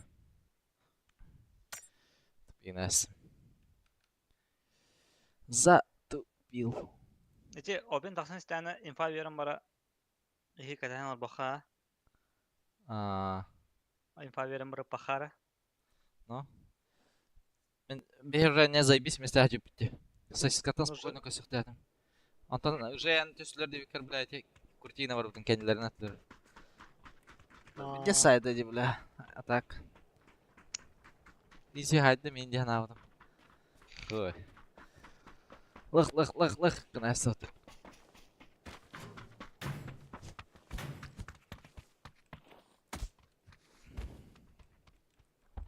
Тупинас. Затупил. Ити обин тахсан истээнэ инфа биэрэн бара иһи кэтэһэн олорбохха А, инфа биэрэн бара пахара. ну. Мин биһир не заебись вместе дьүппүттэ. Сосискаттан Ну, спокойно көсүөхтээтим. Онтон уже эн төсүлэр диэбиккэр, бля, ити куртина барбытын кэннилэрин аттылар. Где сайда ди, бля? А так. Изи хайды мин диэн аабытым. Ой. Лых лых лых лых гына сытып.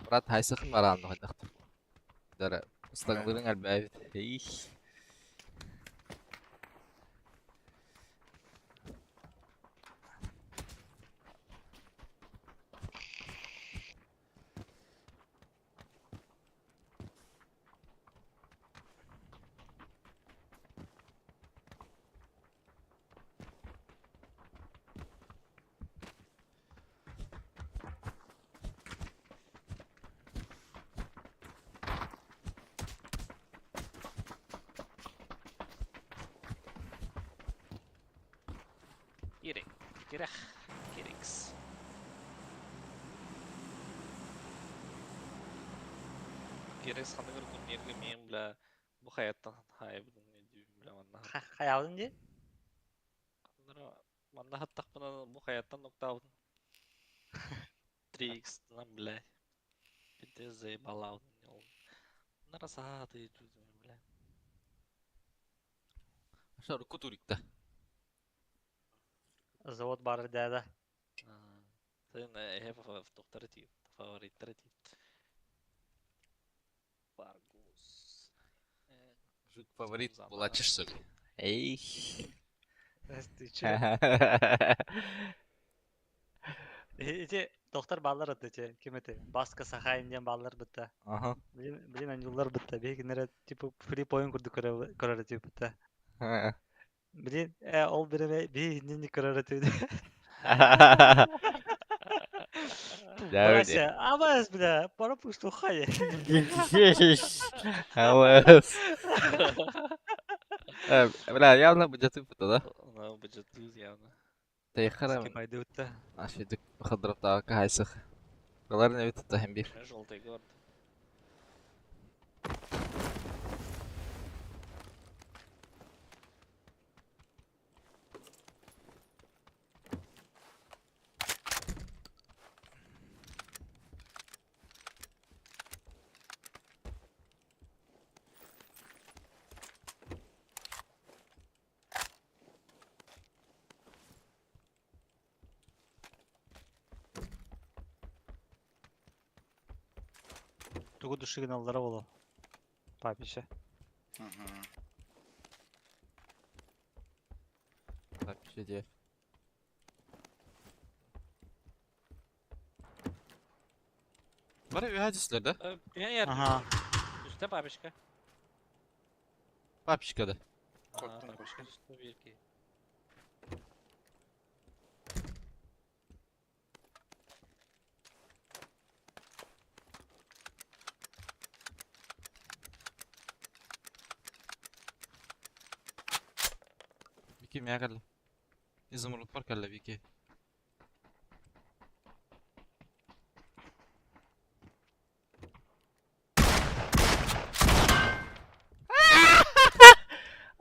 Брат хайсыхын бараан хайдахтыр. Дара ыстаҥлырың элбээбит. Эй. Кирик. Кирэх. Кирикс. Кирикс ханныгыр турнирга миин бля бу хаяттан хайбытын дүүм бля манна. Хаябын ди? Манна хаттахпына бу хаяттан ноктаабытын. 3x бля. Пиздец заебалаабытын. Нара сааты бля. Аша рукку турикта. Завод бар дәдә. Sen är doktor favoritter Баргус. Жук фаворит булачыш что ли? Эй. Ты чё? Ити доктор баллар аты те ким эти Баска Сахайн диэн баллар бытта. Ага. Блин, блин, анюлар бытта. Бейгинere типа фри поин курдук көрөр тип бытта. Блин, ол биреме бейгинни көрөр тип. Да, Бася, абас, бля, пора пустухай. Алас. Бля, явно будет выпута, да? Ну, будет явно. Тайхара. Скипайдутта. Ашидик хадраптака хайсых. Галарны бит тахим бир. Желтый город. Тугу душигналлара боло. Папиша. Мгм. Вообще де. Бары ühədislər də. Я Ага. Üstte бабочка. Папичка да. Korktum, Бабочка korktum. üstte bir ki. Бики мя калла. Изумруд бар калла бики.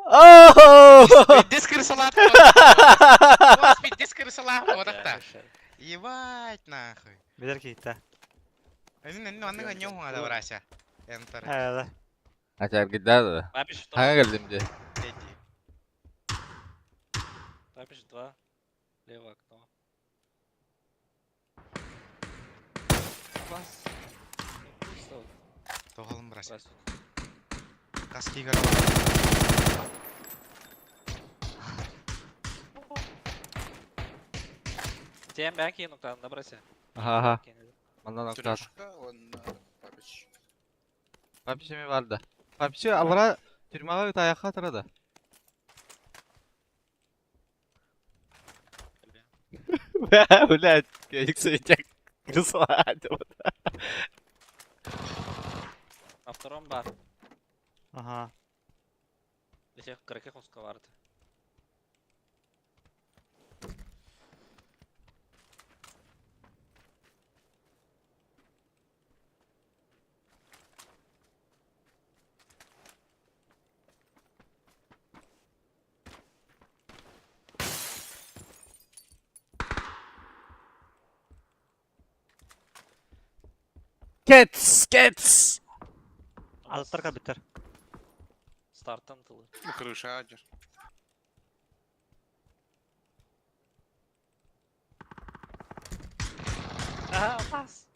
Oh! Пиздец крысалаах буолбатах. Пиздец крысалаах буолбатах да. Ебать нахуй. Билэр киһитэ. Энин энин маннык анньа уһуҥа Вася. Энтер. Ээ, Ачаргыда да. Папич Хаҥа 2. кэллим дии. Дети. Папич 2. Левое окно. Бас. Тоҕолум брась. Брась. Каски горова. Тем бәки нуктан да брася. Аха аха. Манна ноктаат. Трешка, он папич. Папич эми бар да. Папичи алара тюрьмага таяққа тұрады. Блядь, Кениксович, крысла. На втором бар. Ага. Если кыракы хоска барды. Cats, cats. Аттар кабиттер. Стартан тылы. Ну, крыша адер. Ага, бас.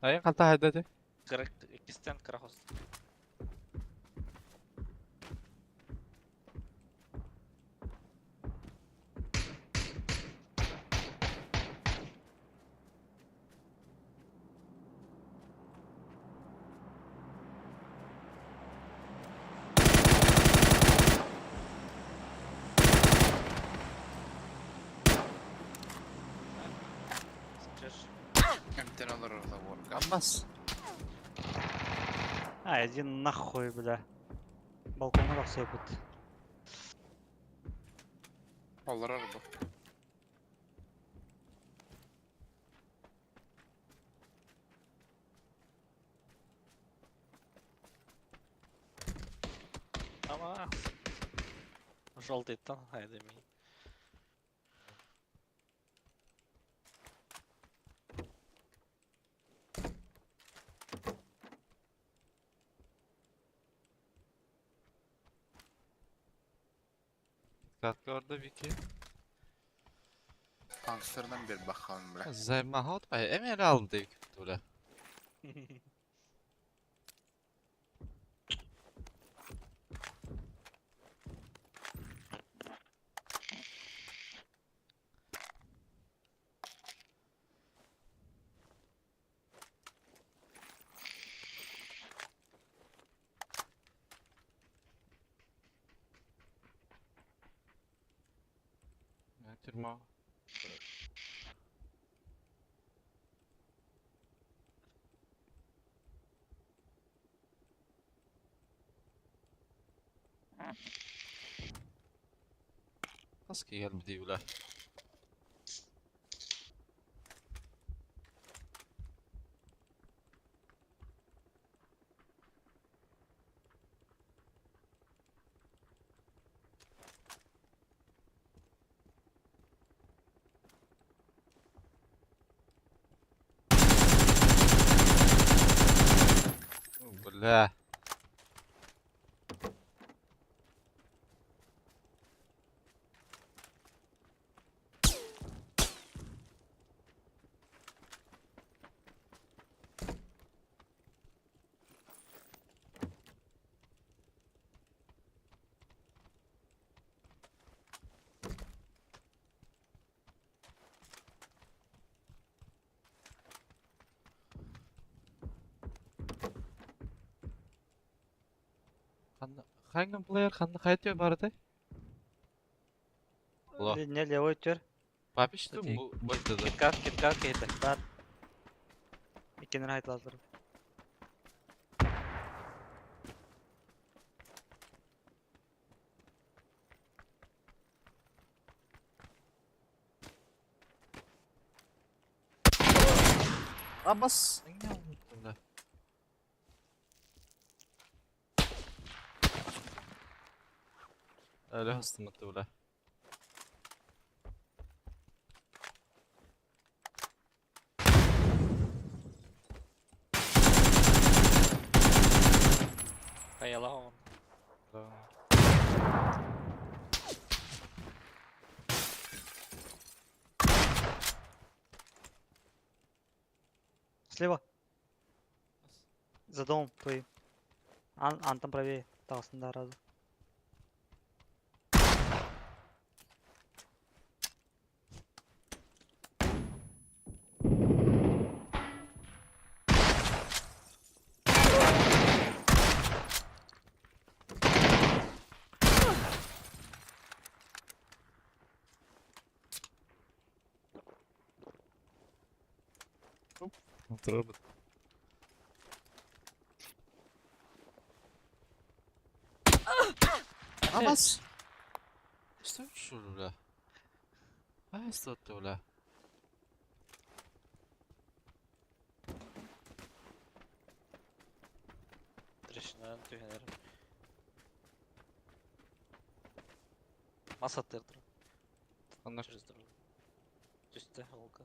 Айын қалта хайда де. Кырак иккистен кыра хос. Чеш. Эмтен олар орда ворка. Аммас. А, иди нахуй, бля. Балконга тахсыбыт. Олар орда. Ама. Желтый тон, хайда ми. Dikkatli orada Viki. Kanserden bir bakalım bre. Zayma hot bay. Emir aldı dedik böyle. Тюрьма. Хаски geldi bile. Бля. Ханган плеер ханна хайтıyor барытай? Ла. Не левой төр. Папич ты Кстати, бу бойда. Киткат, киткат кейті. Бар. Иккенер хайталар. Абас. Öyle hastımıttı бля. Хайалаон. Да. Слева. За домом твоим. Ан, ан там правее. Талсын да разу. Oturalım. Амас. Что шо бля? А что ты бля? Трещинан түһэнэр. Мас аттырдыр. Онно Через дорогу. Түстэ холка.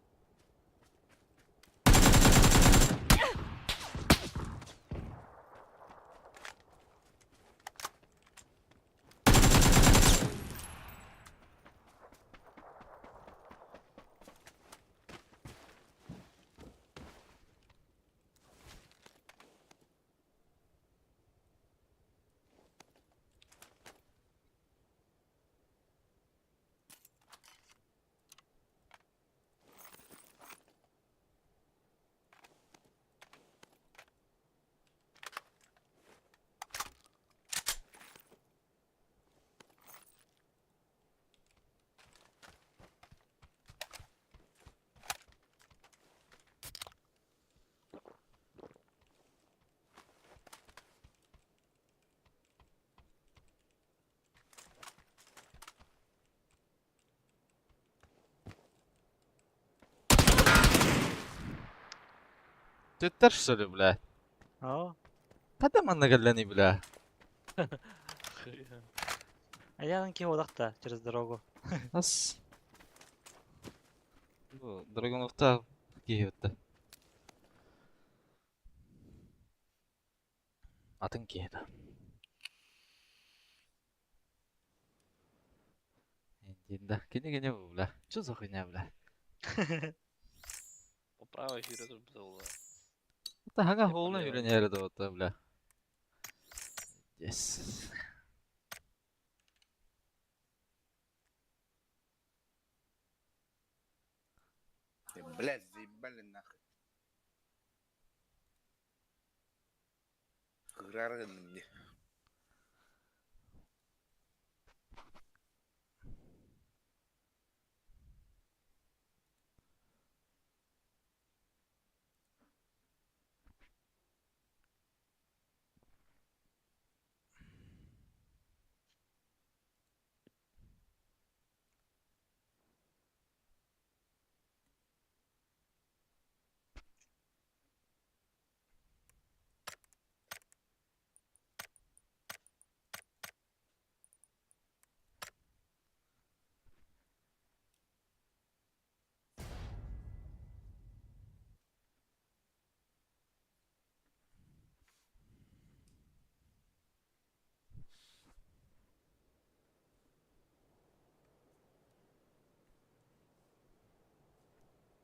Түттэр что ли, бля? Аа. Қада манна кэллэний, бля? А я ки одахта через дорогу. Ас. Бу Драгоновта киһиэтэ. Атын киһиэтэ. Индинда. Кини кини бу, бля. Чё за хуйня, бля? По правой хюрэ было. Это хага Я холна по левой. юрэнээр да, бля. Yes. Блядь, заебали нахуй. Кырарын мне.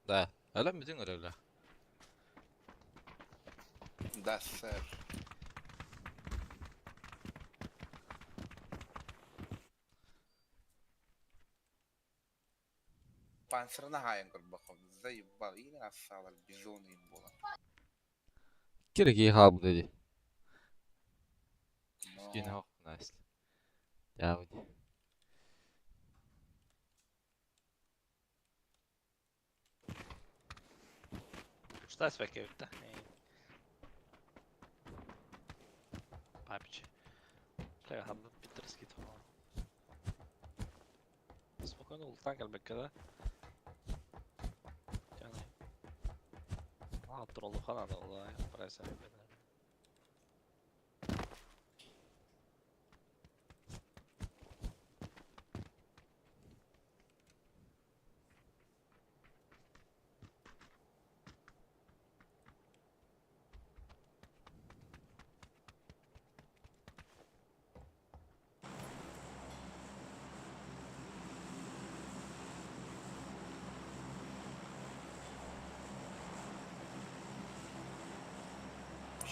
Да. Öyle mi bütün öyle? Да, сэр. Панцирна хайын көрбөхөм. Заебал. Или асалар бизон им было. Кире хаал dedi. Но... Кини хок nice. Явди. Что свекевtä? Ei. Папич. Бля, ханна питерский тула. Спокойно ултан кэлбэккэ да. Яны. Аа, троллу хана да ола, прайса бене.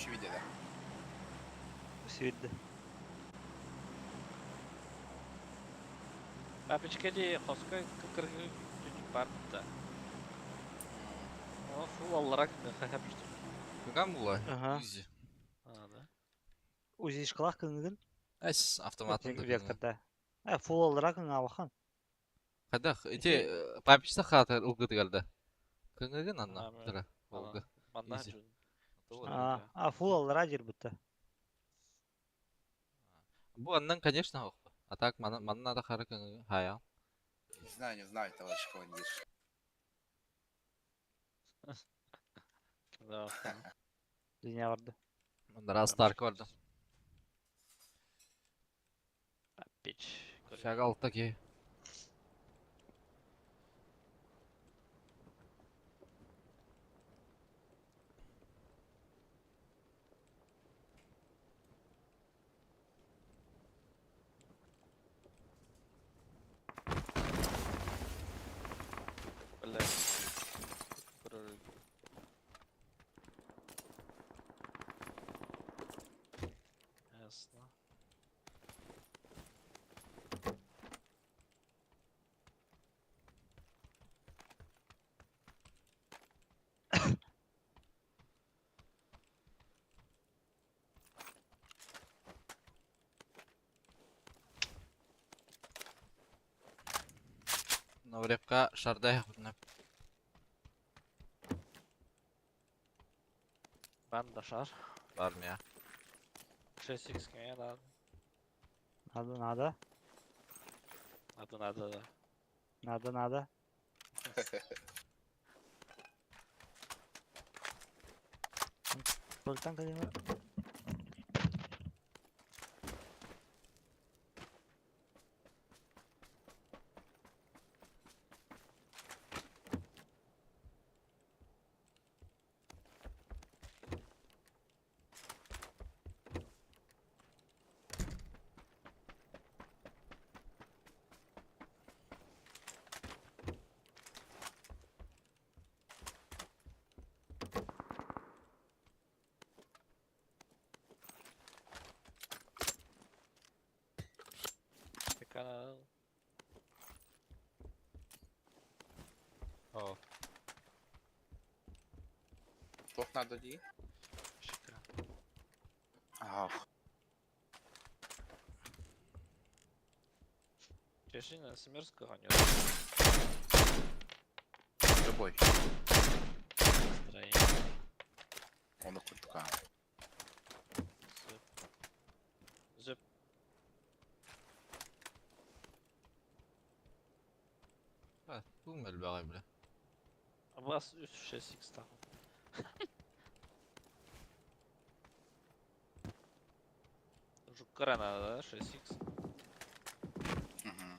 Үчүгэй да. Свидді. Папичка дии хоско кыргы түнүк барбыта. О, фул алларак хапышты. Кыган була. Ага. Изи. А, да. Узи шкалах кыңыгын. Эс автоматын. Векторда. Э, фул аллара кыңа Кадах, ити папичта хата ылгыты Кыңыгын анна. А, бля. Дыра. Ана. Волга. Манна Изи. жун. А, а фул аллара жер бутта. Бу аннан, конечно, ох. А так манна да хары кыңыгын. Хая. Не знаю, не знаю, товарищ командир. Да. Dünya vardı. Мында Старк барды. Папич. Шагал таки. Блядь. Ясно. Наврепка шардай худна. Банда шар. Армия. 6х кеме надо. Надо, надо. Надо, надо, да. Надо, надо. Толтан кадима. Канал. О. Что надо ди? Шикра. Ах, Чешина Смерского нет любой. настроения. Он куртка. Зып. Зып. Бу мөлбәгай бля. А вас 6х там. Жукара надо, да? 6х. Угу.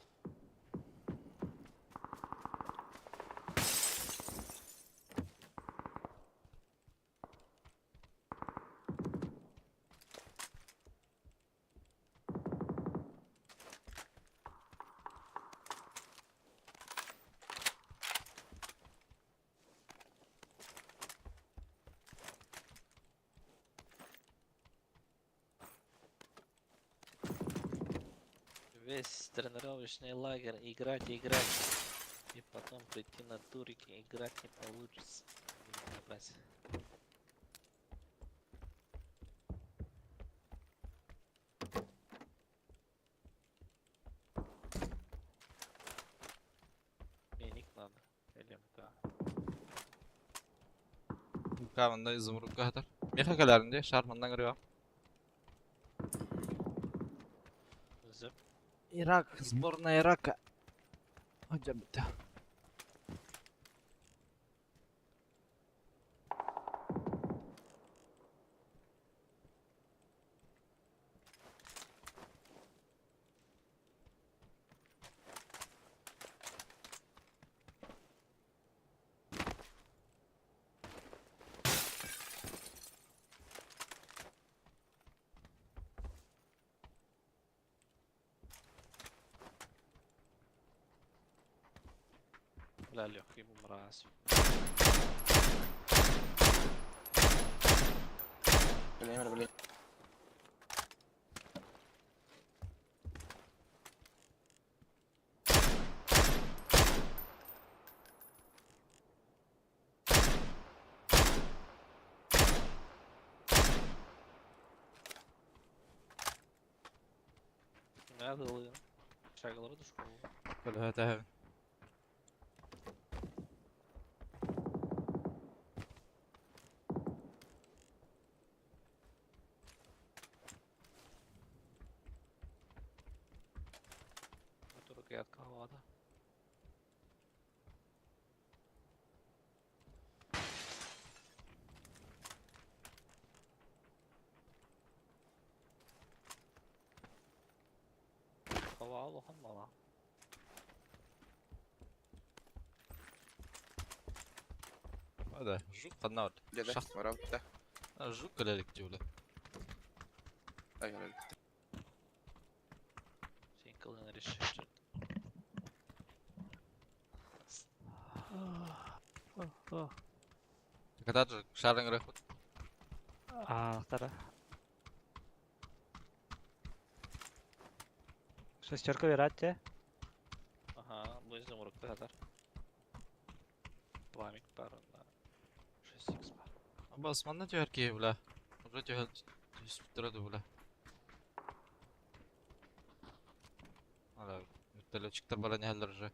Весь тренировочный лагерь играть, играть. И потом прийти на турики, играть не получится. Ебать. Мне ник надо. Или МК. Камында изумрудка хатар. Меха каларынде шар мандан кырыга. Зып. Ирак, сборная Ирака. Хотя бы. Бля, легкий мразь. Надо Шагалары да школа. Көлөһөтөһөбүн. Турукаятка havada. Hava улахан мала. Hadi, жук ханна бар. Дьэ, Шахт. барабыт да. Жук кэлэрик дии Ай, кэлэр. Сен кылын решишь. Когда же шарың рахмет. Аахтара. Шестерка вератте. Ага, бу изумрудты хатар. Пламик бар онда. 6х бар. Абас, манна түһэр киһи бля. Уже түһэр түспүттэрэ бля. Ала, вертолетчиктар баран иһэллэр уже.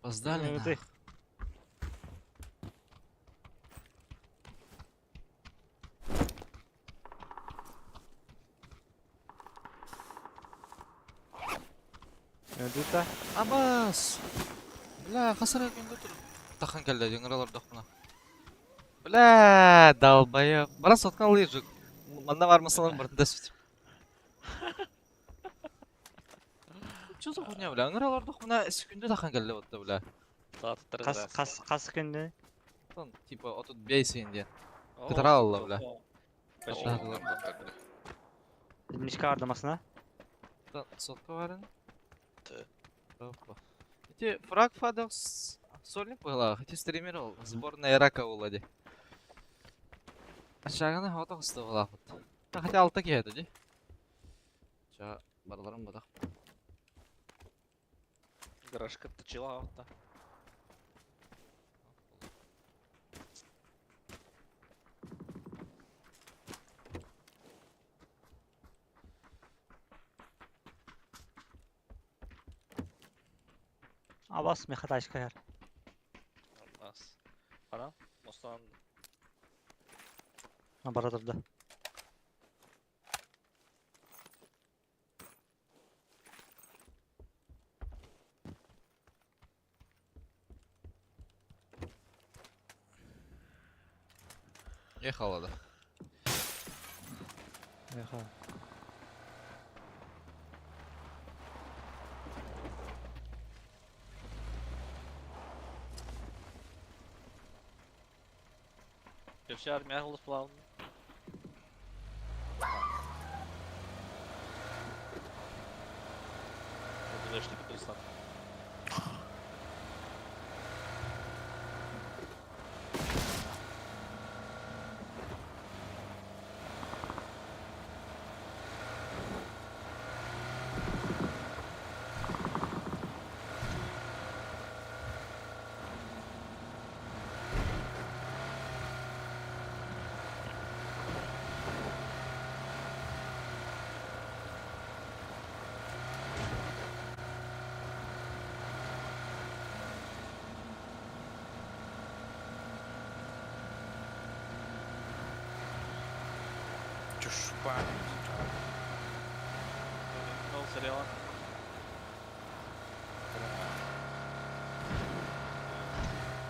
Опоздали Ты. нах. Дута. Абас! Бля, хасара күндө тур. Тахан кэллэ, дьиҥэр дохпуна. Бля, долбоёб. Баран сотка алыы жук. Манна бар масалар бардында сүт. Чё за хуйня, бля? Ыңыралар дохпуна секунду тахан кэллэ батта, бля. Кас кас кас күндө. Тон, типа, отут бейсин диэн. Кытара алла, бля. Мишка ардамасына. Тон, сотка барын. Опа. Эти фраг фадов сольник была, хотя стример ол, сборная Ирака була ди. Ашаганы хата хысты була хут. Хотя алта киһи ди. Ча барларым бадах. Гаражка точила авто. Абас мехаташка яр. Нас. Ана, мостан Бара турда. Ехала да. Ехала. Вообще армия голос плавно. Что ты Чушпа. Ну, сериал.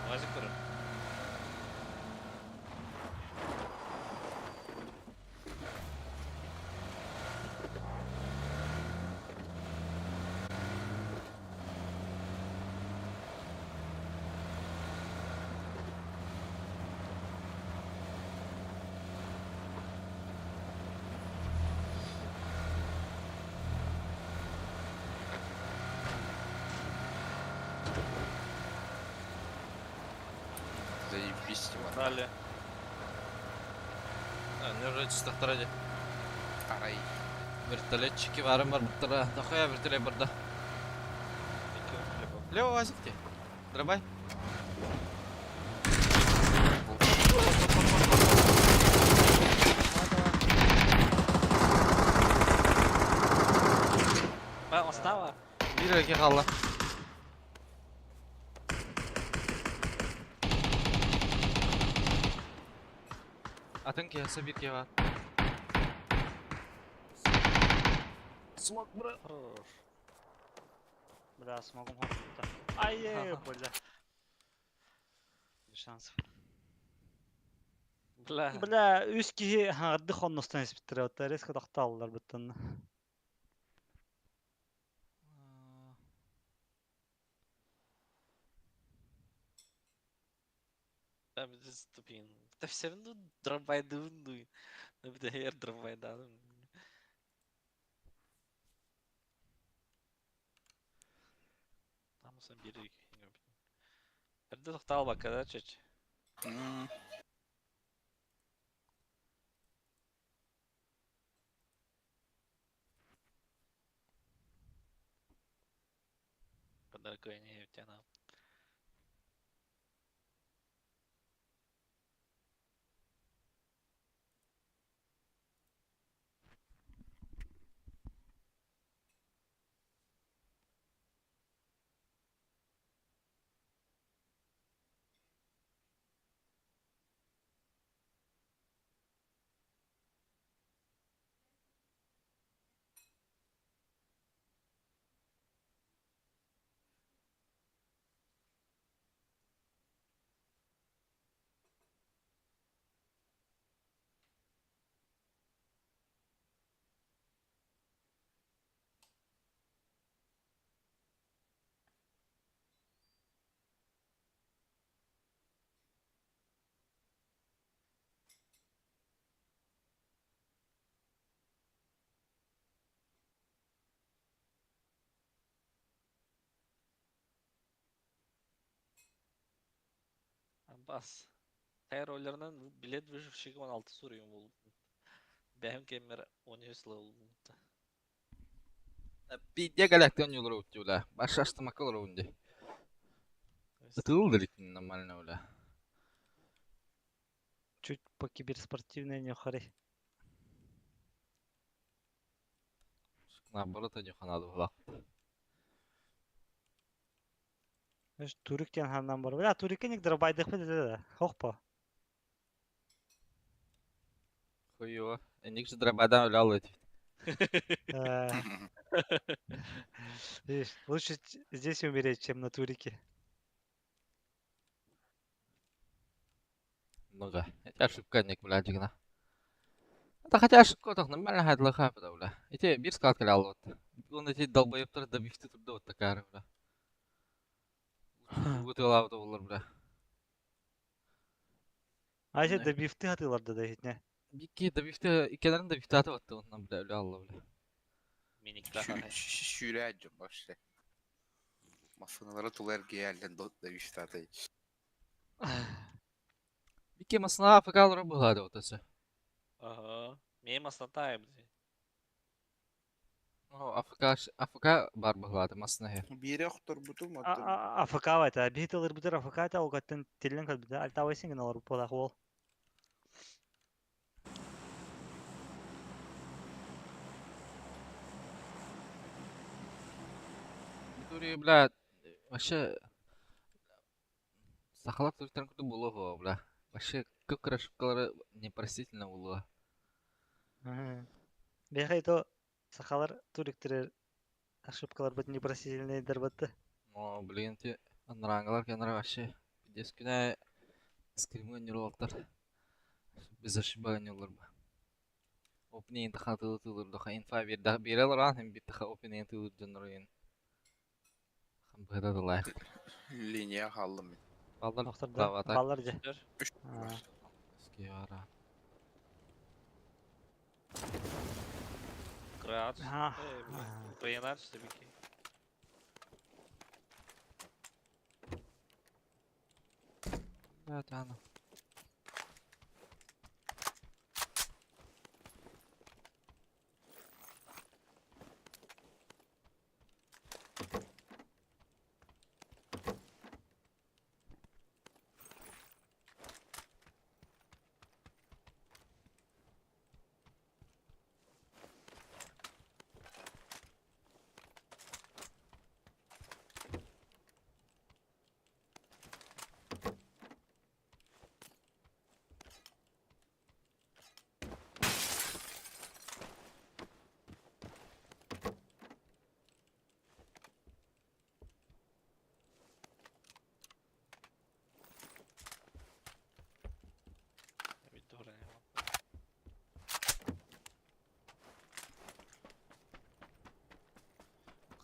Лазик көрөр. Заебись, Иван. Далее. А, не уже чистахтара ди. Арай. Вертолетчики барым бар буттара. Дохуя вертолет барда. Лево вазик те. Дробай. Эрэ хаалла. Атын киһи биир киһи баар. Смок, бро. Хорош. Бля, смогу хоппута. Ай, бля. Без шансов. Бля. Бля, үс киһи харды хонностан испиттер, вот резко тохтооллар буттан. Там ступин. Да все равно дробайдунду. Ну, БДР дробайдан. Там сам бери. Эрдэ тохтаалбакка да чөч. Подарок не тяна. Аббас. Хайр роллерынан билет выживший 16 суруйум был. Бэм кемер 13 level. Пиде галактион юлар утти, бля. Башашты макалар унди. Тыл далеко нормально, бля. Чуть по киберспортивной не хари. Наоборот, они ханады була. Знаешь, турик тен ханнан бар. Бля, турикке ник дробайдых бит да. Хохпа. Хуево. Эник же дробадан улял эти. Видишь, лучше здесь умереть, чем на турике. Много. Это ошибка ник, бля, дигна. Это хотя ошибка так нормально хайдлы хапа, бля. Эти бир скалка лял вот. Он эти долбоебтар добивты турда вот такая, бля. Бутыла вот олар, бля. А если добивты атылар да не? Бики добивты, икелерин добивты аты вот оннан, бля, бля, алла, бля. Миникта. Сүүрээдьон вообще. Массыналары тула эргийэллэн добивтатай. Бики масна афыкалары булады вот осы. Ага. Мем аснатай, блин. О, АФК, АФК бар булады масна. Бире охторбутум АФК это, бихитылыр бутер АФК это, огаттын тилен калбыда, альтавайсың гына алар полах ол. Тури, бля, вообще сахалар туристтан күтү булу бля. Вообще көп ошибкалары непростительно булу. Бехай то сахалар туриктер ошибкалар бит непростительные дербатты. Но, блин, те анрангалар кенара вообще пиздец күнә скримы нюрлактар. Без ошибок нюрлар ба. Опнин таха тылы тылыр доха инфа бир да бирелер ан хем бит таха опнин тылыр дөнөрен. Хам быда да лайк. Линия халлым. Балдар Охторда баллар же. Скивара. Грац. Ага. Украинец бики. Да, да.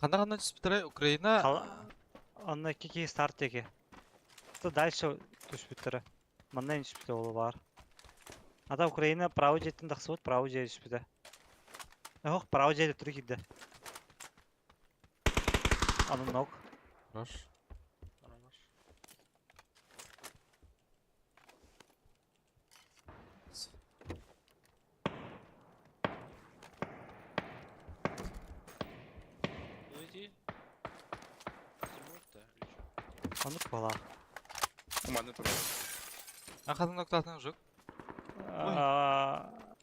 Ханна-ханна түспүттэрэ Украина Онно икки киһи старт диэки. То дальше түспүттэрэ. Манна түспүтэ ол баар. Ата Украина право дьиэттэн тахсыбыт, право дьиэ түспүтэ. Ох, право дьиэ төттөрү киирдэ. Аны ног. Хорош. Хорош. Ну иди. Тимур-то или чё? Оннук буолаах. Уманны турар. Ахатын ноктатын жук.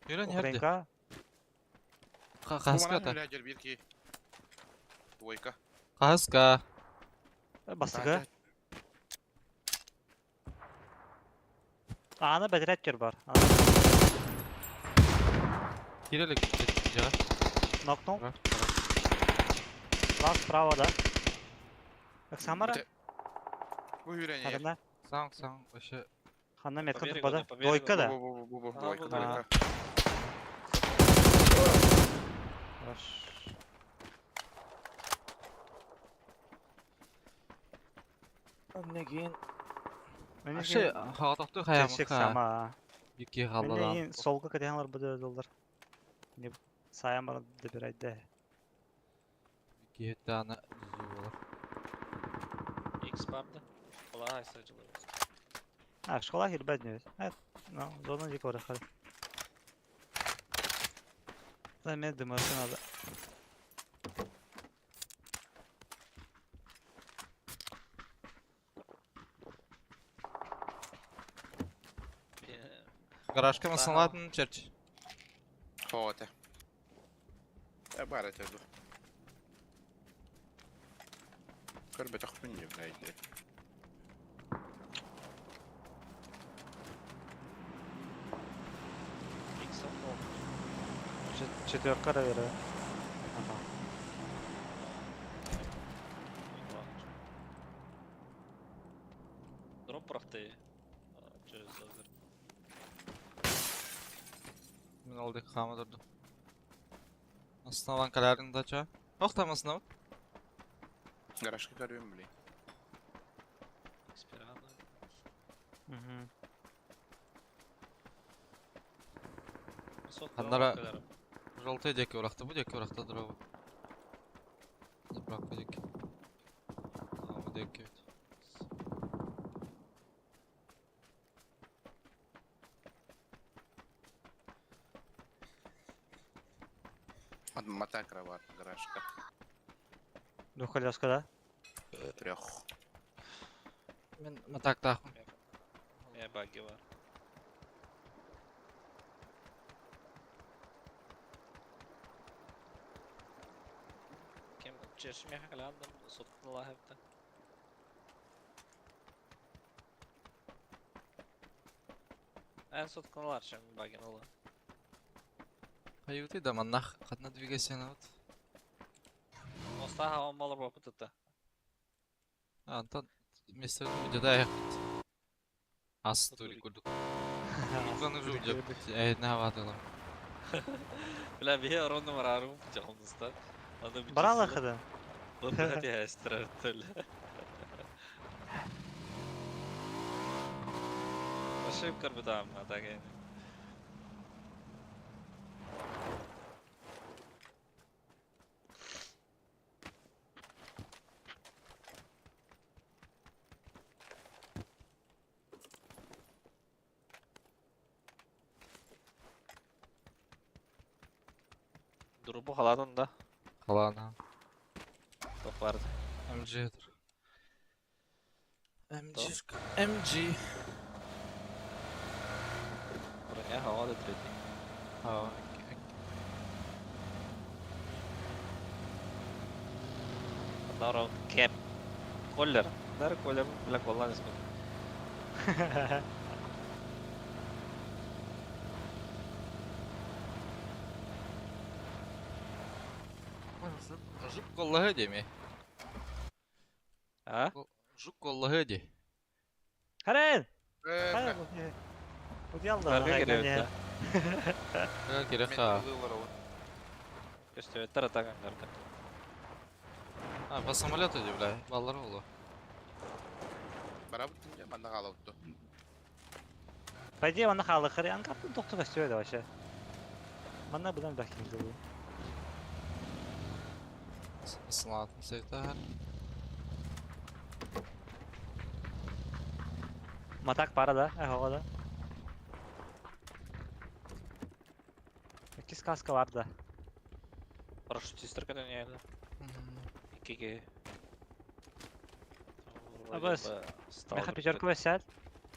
Юран herdi. Украинка. Хаска та. Үләжер бир ки. Двойка. Хаска. Бастыгы. Аана бэдэрээт көр бар. Кирелик. Жа. Нокнул. Лаз справа, да? Оксамара? Бу хүрен Ханна. Саң саң вообще. Ханна метка По берегу, турбада. да, по берегу. Двойка да. Бу бу бу бу А, двойка бу, двойка. Хорош. Эмне кейін? Мен Вообще хагатактуу Чечек хаямыкка. сама. Бики Мен халладан. ин солга кадыхалар бу доллар. Не саям бар добирать. Бики тана жүзүү болар. Икс барды. Школа сажылы. А, школа хирбет не. Ну, зона дикого рахали. Да, мне дымарка надо. Гаражка масалатын черч. Хоте. Э бар это ду. Көрбө тохпун не блядь. Икс Четверка наверное. Ага. Дроп прохты. Через лазер. Мен алды хама durdu. Основан калярын дача. Ох там основ. Гаражка көрүм блин. Икс пирана. Угу. Ханнара- Желтый деки урахта, бу деки урахта дроба. Заправка деки. А, бу деки. Мата кроват гаражка. Двухколеска, да? Трех. Мен матактахмын. Я баги бар. Кем чешме хакландым, соткын хепте. Эн соткыналар шем багин ола. Хайыты да маннах хатна двигайся вот. Моста хаван балар бапытыта. А, Антон, мистер будет да Ас тури курдук. Иконы же удеп. Эй, на ватыла. Бля, бие ронно марарум жамныста. Аны Барала хада. Бу хәстер Ошибка бутам, а так Дурбу халадын да. Халана. Тоқ барды. МГ тур. МГ. МГ. Броня хавады третий. А, Одна раунд кэп. Коллер. Дар коллер, бля, коллар ismi. Жук коллаһы деме. А? Жук коллаһы де. Харен! Э, Харен! Удьял да. Барга керебит да. Керек ха. Көстөбөттөр атаган гарды. А, по самолету иди, бля, баллар олу. Барабыт дьэ манна хаалабыт дуо? По идее, манна хаалыаххар ангартан тохту көстүө да вообще. Манна быдан элбэх киһи буолуо. Сылаатын сайтар. Матак пара да, эһоҕо да. Иккис каска бар да. Парашютистер кэлэн Иккиге. Абас, Меха пятерка висят.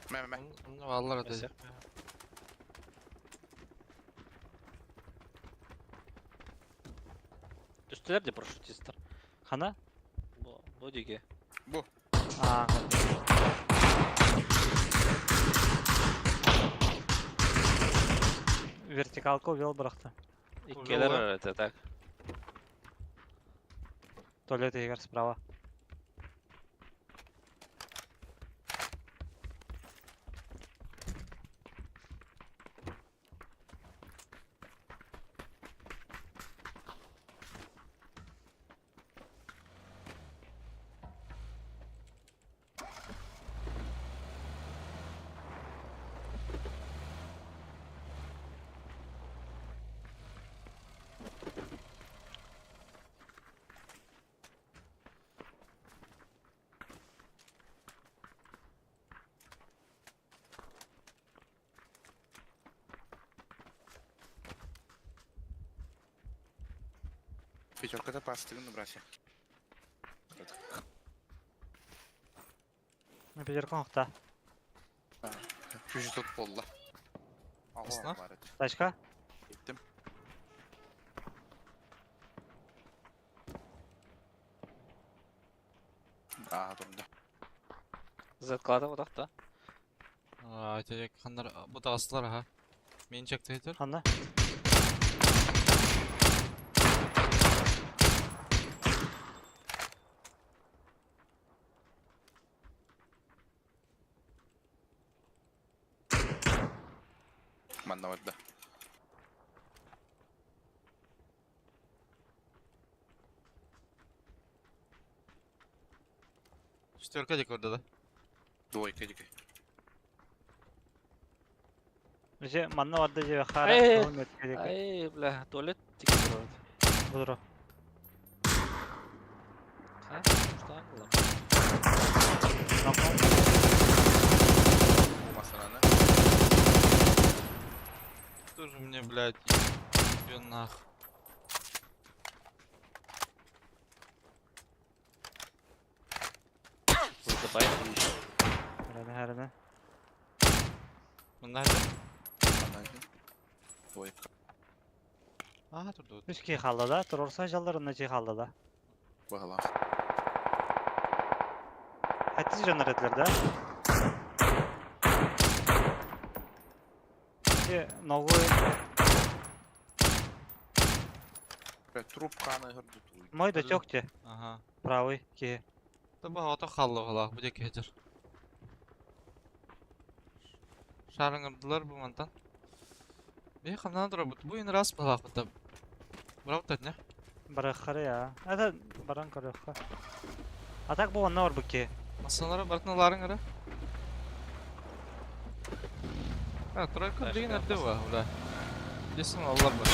Мэ мэ. Баллар это. Түстүлэр де парашютистер. Хана? Бу, бу диге. Бу. А, Вертикалка увел бырахта. Иккилэр это так. Туалет иһигэр справа. Пятерката пастыгын братья. Пятерка охта. Күжі тут болла. Асна? Тачка? Кеттим. Аа, турда. Заклада вот да. А, эти ханнар бу тағыстылар аха. Мен чекте етер. Ханна? Манна барда. Четверка дек орда да. Двойка дике. Же манна барда же хара. Эй, Ай, бля, туалет тик Будро. А? Что англа? Масананы. Тоже мне, блядь, ебен нах. Задавай. Хәрәне, хәрәне. Мында хәзер. Манна. Двойка. А, турду. Үч ки халда да, турорса жаллар онна чи халда да. Бағала. Хәттиз жанар этилер да. Же новый Трубканы хырды туй. мой да тёкте. Ага. Правый ки. Та бағата халлы ғалақ, бұ деке хәзер. Шарыңырдылар бу мантан. Бе хамнан тура бу бу рас балақ бу. Браво тат не? Барахары я. Это баран көрөхкө. А так бу онна бар бу ки. Масалары бартын ара. А, тройка деген нәрде бар, бля. Десен аллар бар.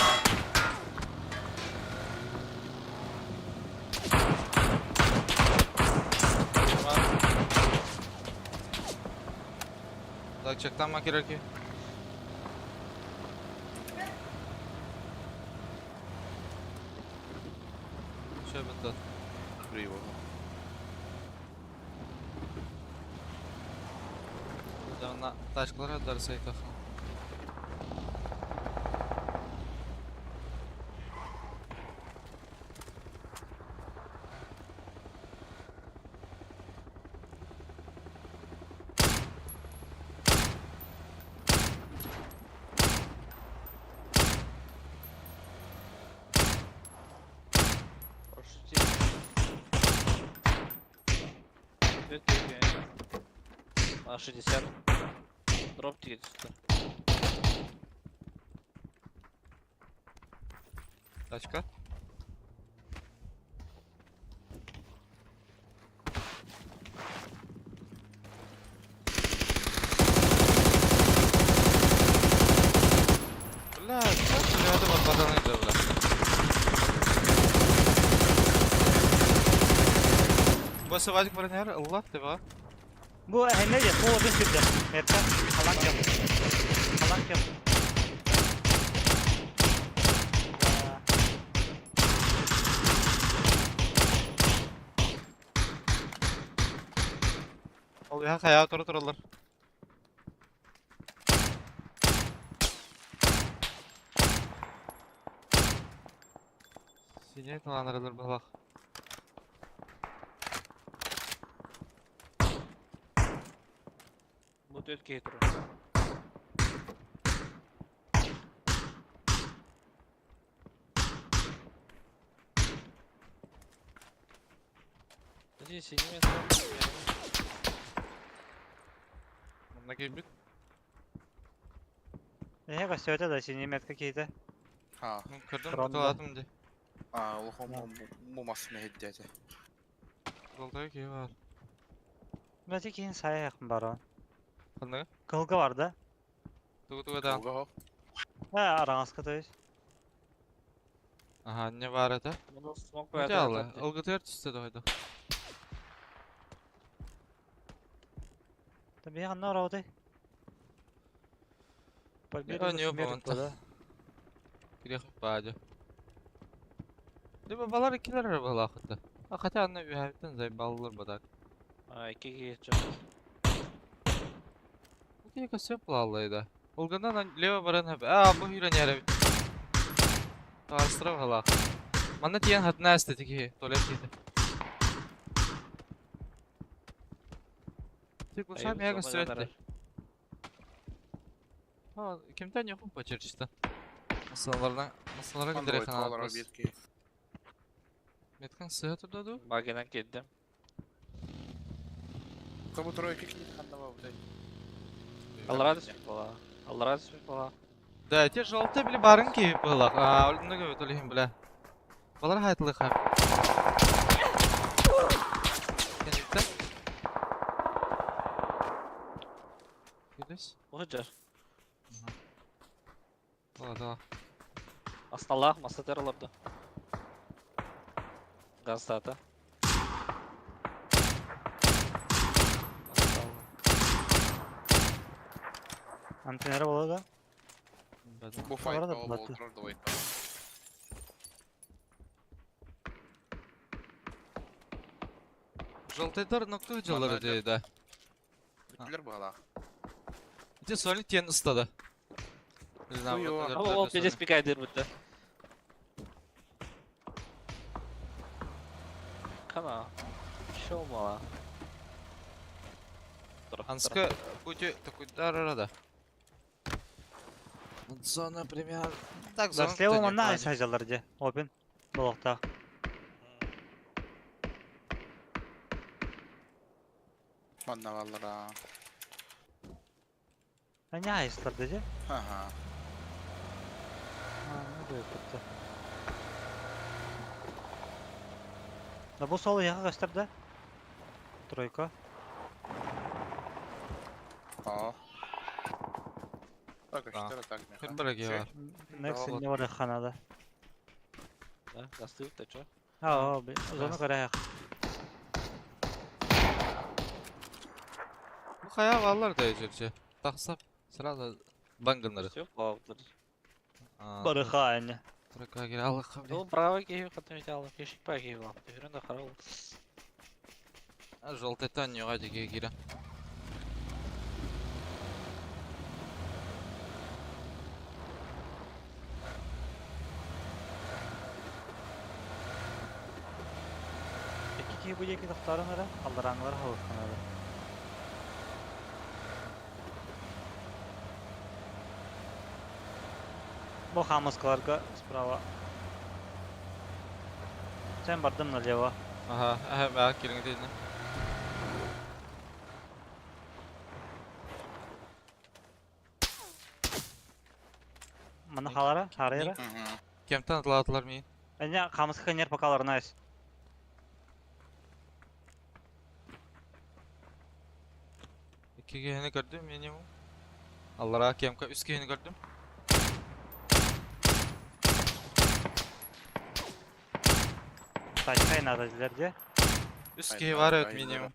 Так, чектан ма керек? Şöyle бітті. Приво. Мына тачкалар дарса айтақ. Парашютист. А, 60. Дроп тиге түсті. Тачка. Өссө Вадик баран иһэр, ылла, төбөҕө. Бу эһэннэ дьэ, бу отун сирдэ. Мерка, халан кел. Халан кел. Ол үһэ хайаҕа тура тураллар. Синяй талаанарылар быһалаах. Бу төрт киһи турар. Подожди, синими Манна киирбит. Эһэ көстүбэтэ да синий метка киһитэ. Ха. Көрдүм, Ронда. куталаатым дии. Аа, улахан бу мас мэһэйдээтэ. Жолтая киһи баар. Бәти киһин сайа якын бар. Ханныгы? Кылга бар да. Тугу тугу даан. Кылга хоп. Ха, араҥаска то есть. Аха, не баар этэ. Мұны смок Өте алла. Ылгытыгар түстэ дойду. Да би ханна орауды. Я не оба Грех баадьа. Либо балар иккилер эрэ быһалаахыта. А хотя анна үһэбиттэн заебалылар бадак. А, икки киһи чөп. Бу киһи көссөп булааллайда. Ылгынан лево баран хэп. А, бу хүрэн ярэбит. Таарыстыра быһалаах. Манна тиийэн хатына эстэ киһи, туалет киһитэ. Ти глушай меня көстүбэт. А, кимтэн йохун почерчта. Масалардан, масаларга кидере Олар хана. биир киһи. Меткан сыа турда ду? Багынан киирдим. Тобу тройка киһи ханна бабытай. Аллара түспүт була. Аллара түспүт була. Да, те желтые били барын киһи быһалаах. А, өлүннэ көбөт олихин бля. Балар хайтылы хап. Кенниттен. Кирдес. Уһуджар. Дала, дала. Асталаах масатар олорду. Газтата. Антеннера бола да. Бу файт Олар да ол булаты. болтурар двойка. Желтыйдар нокту жыллары Манна дейді да. Бүттүлэр быһалаах. Ити соник тиен ыстады. Хуё. Ол пиздец пикайдыр бутта. Кана. Шоу мала. Анска пути такой да. Зона примерно. Так, Да зона. слева манна айсайжалар де. Опен. Болоқта. Манна баллара. Они айслар де. Ха-ха. А, ну да, бітті. Да бу сол яға көстөр да. Тройка. Аа. Так, Да. что так меха. Хербереге бар. Next Да, не бар ханада. Да, гастыбыт да чё? А, о, зона көрәйік. Бу хая баллар да ежерче. Тахсап сразу бангыннары. Все, балдыр. Барыха әне. Тройка кире аллах Ну, правый киһи хатын алып, кешик па киһи бар. Түһүрэн да харал. Желтый нюга деге кире. Икки киһи бу диэки тохторун эрэ, алларааҥҥылар хаһыахханада. Бу хаамыскаларга справа. Сен бардым налево. Ага, ага, баа кириҥ дейин. Мана халара, харайра. Кемтен атылатылар мейін. Әне хаамыска канер покалар найс. Икки киһини көрдүм минимум. Аллара кемка үс киһини көрдүм. Тачкай надо дилер де. Үс киһи бар эбит минимум.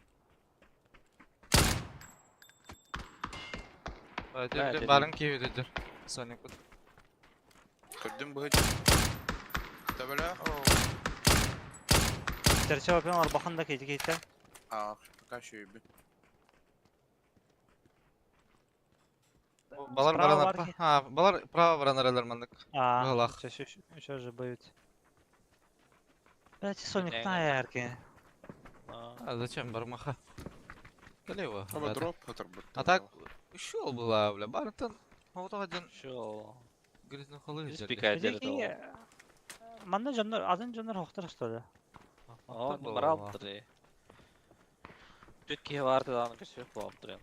Барын киһи өтөдөр. Соник бут. Көрдүм быһыт. Табала. Терче опен арбахан да кейти кейти. А, пока шүйбүт. Балар Справа баран бар ки. Ha, балар право баран аралар мандык. А, Быһылах. Еще же будет. Блять, Соник Не, на ярке. А, А зачем бармаха? Галево. Оба дроп отыр бут. А так ушел была, бля, барытан. Оғда один Шел. грязный холы Здесь взяли. пикает держит. Манна жоннор, азын жоннор хохтар что ли? О, было. брал три. Түт киһи баар даҕаны көсүөх буолап туран.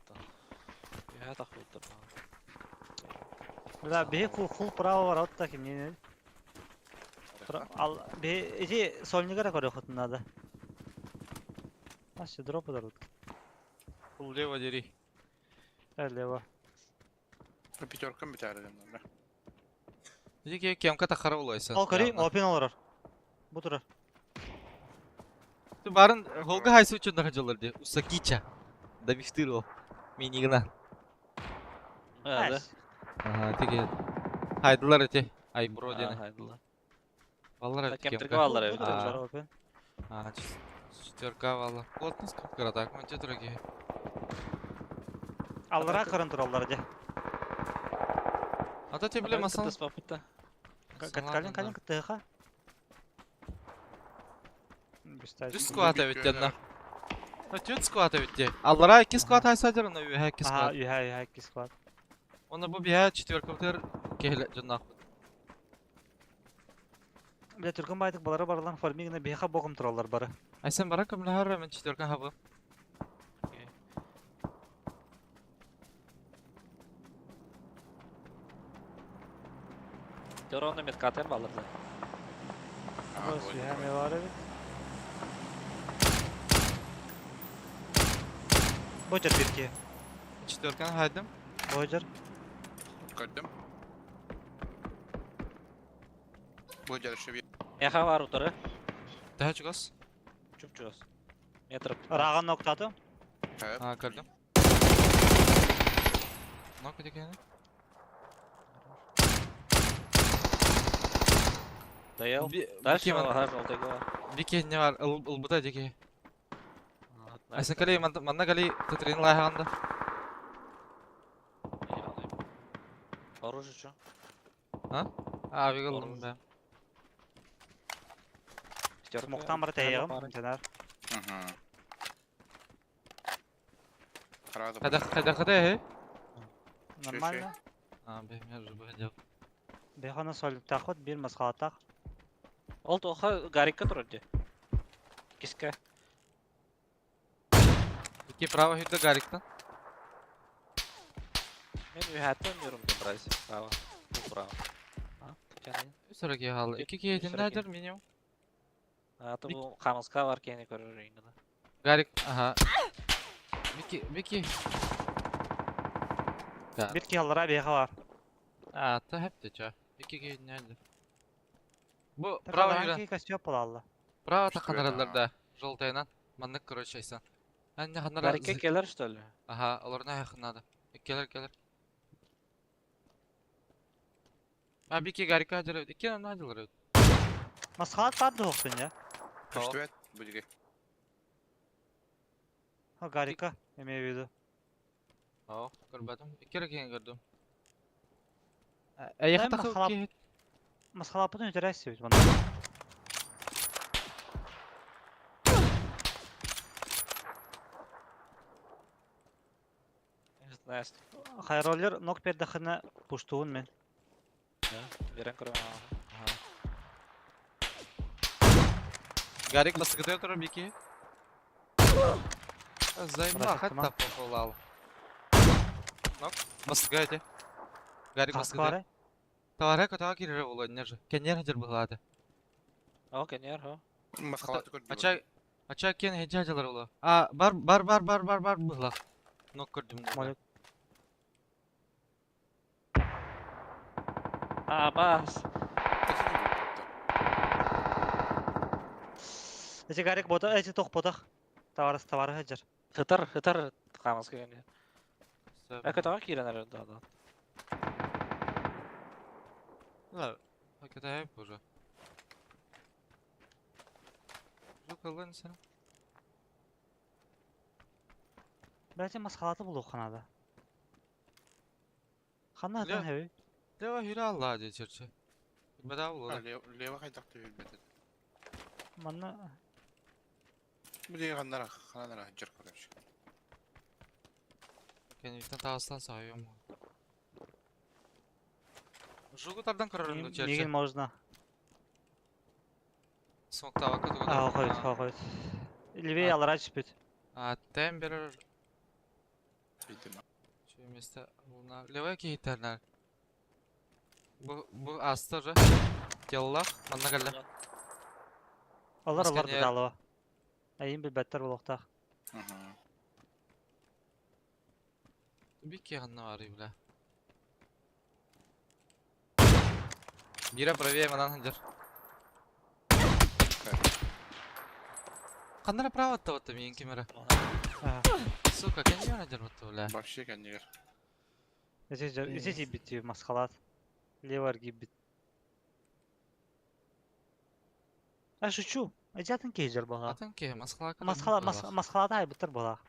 Үһэ тахпыттар. Бля, бихи хул право бар от так не. Ал бихи эти сольнигара көрө хотун надо. А все дропы дарут. Хул лево дери. Лево. Пятеркам битәрдем. Дики кемка тахара улайса. Ол көрі, опен олар. Бу турар. Ты барын холга хайсы үчүн даха ди. Усакича. Да бифтырыл. Минигна. Да. Ага, тиги. Хайдылар эти. Ай бро дени. Хайдылар. Баллар Так, эти кемтирге кемка. баллар эбит. Опен. А, четверка валла. Плотность как так, мы те дорогие. Аллара кырын тураллар де. А то тебе бля масан. Калин калин кытыха. Үс сквата ведь одна. Түт сквата ведь. Аллара iki скват хайсадыр, но үһә iki Ага, скват. үһә үһә iki скват. Оны бу биһә четверка бутыр кеһле жоннах. Бля, түркөн байтык балары барлан формигіне биха богом тураллар бары. Айсан бара кымлахар мен четверка хабы. Төрөөнү меткатен балырды. Бос үһә ме бар эбит. Божар бирки. Четверканы хайдым. Божар. Көрдүм. Бу жарышы бир. Эха бар утары. Daha чугас. Чуп-чугас. Метр. Раган ноктаты. А, көрдүм. Нок дегени. Доел. Дальше желтый Бики не бар, ылбыта деги. Айсан кали манна кали тетрин лайханда. Оружие что? А, бигылдым да. Муктан бар тайыгым. Жанар. Сразу. Кайда кайда кайда э? Нормально. А, бе, мен уже бу дел. Бехана солик тахот бир масхалатах. Ол тоха гарикка турар де. Киска. Бики право хүйдө гариктан. Мен үһәттен йөрүм де брать. Право. Бу право. А, тукяны. Үсөрөги хал. Iki ки нәдер минимум. А, то бу камыска бар кени көрөр инде. Гарик, ага. Бики, бики. Бир ки аллара беха бар. А, та хепте ча. Бики ки нәдер. Бу право Право хүйрен. Костюм алла. Право тақанаралар да. Желтайнан. Маннык короче айсан. Әнне ханара. Гарикка келер что ли? Ага, аларына якынады. Келер, келер. А, бики гарика хадыр. Ики аны хадыр. Масхалат бар духтun я. Көштүбөт бу диге. Ha гарика имею в виду. О, көрбәдем. Ики рәкен көрдүм. Ә, якта Масхалат- ки. Масхалапын өтөрәсі бит мында. Не знаю. Хайроллер нок пердахына пуштуун мен. Да. Верен көрөм. Гарик баскыта турар бики. Займа хатта популал. Нок, баскыта эти. Гарик Каска баскыта. бар. Тавара кота кире боло нерже. Кенер хажыр булады. О, кенер, хо. Масхалаты көрдүм. Ача ача кен хеджаҗалар боло. А, бар бар бар бар бар бар була. Нок көрдүм. Молик. А, бас. Эти гарик бота, эти тох ботах. Товарыс товары хыджар. Хытар, хытар хамас кегенде. Әкет аға кирен әрі да, да. Да, hakikaten hep уже. Жоқ алған сен. Бәлки масхалаты булу ханада. Ханна Ле- атын хэви. Лева хира Алла дей черче. Бада А, булды. Лева хайдах түһүлбэт. Манна Бу диги ханнара ханнара жыр короче. Кенеттен тағыстан сағайым. Жугу тардан көрөрүн мигин черче. можно. Смок табакка тугу. А, хойт, хойт. Левее А. алара түспүт. А, тем берер Видимо. Şu месте луна. Лева кейтернер. Бу бу аста же. Телла, манна калла. Алар алар Масканер. да алава. Айын билбеттер булуктак. Мгм. Бики ханна бар бля. Бира правее манан ханжар. Кандара право атта мен кемера. Сука, кенжи ханжар батты бля. Вообще кэннигэр. Эти бити масхалат. Левар гибит. А шучу. Эти кейжер бага. Атын ке, масхала Масхала масхалата айбыттар бала.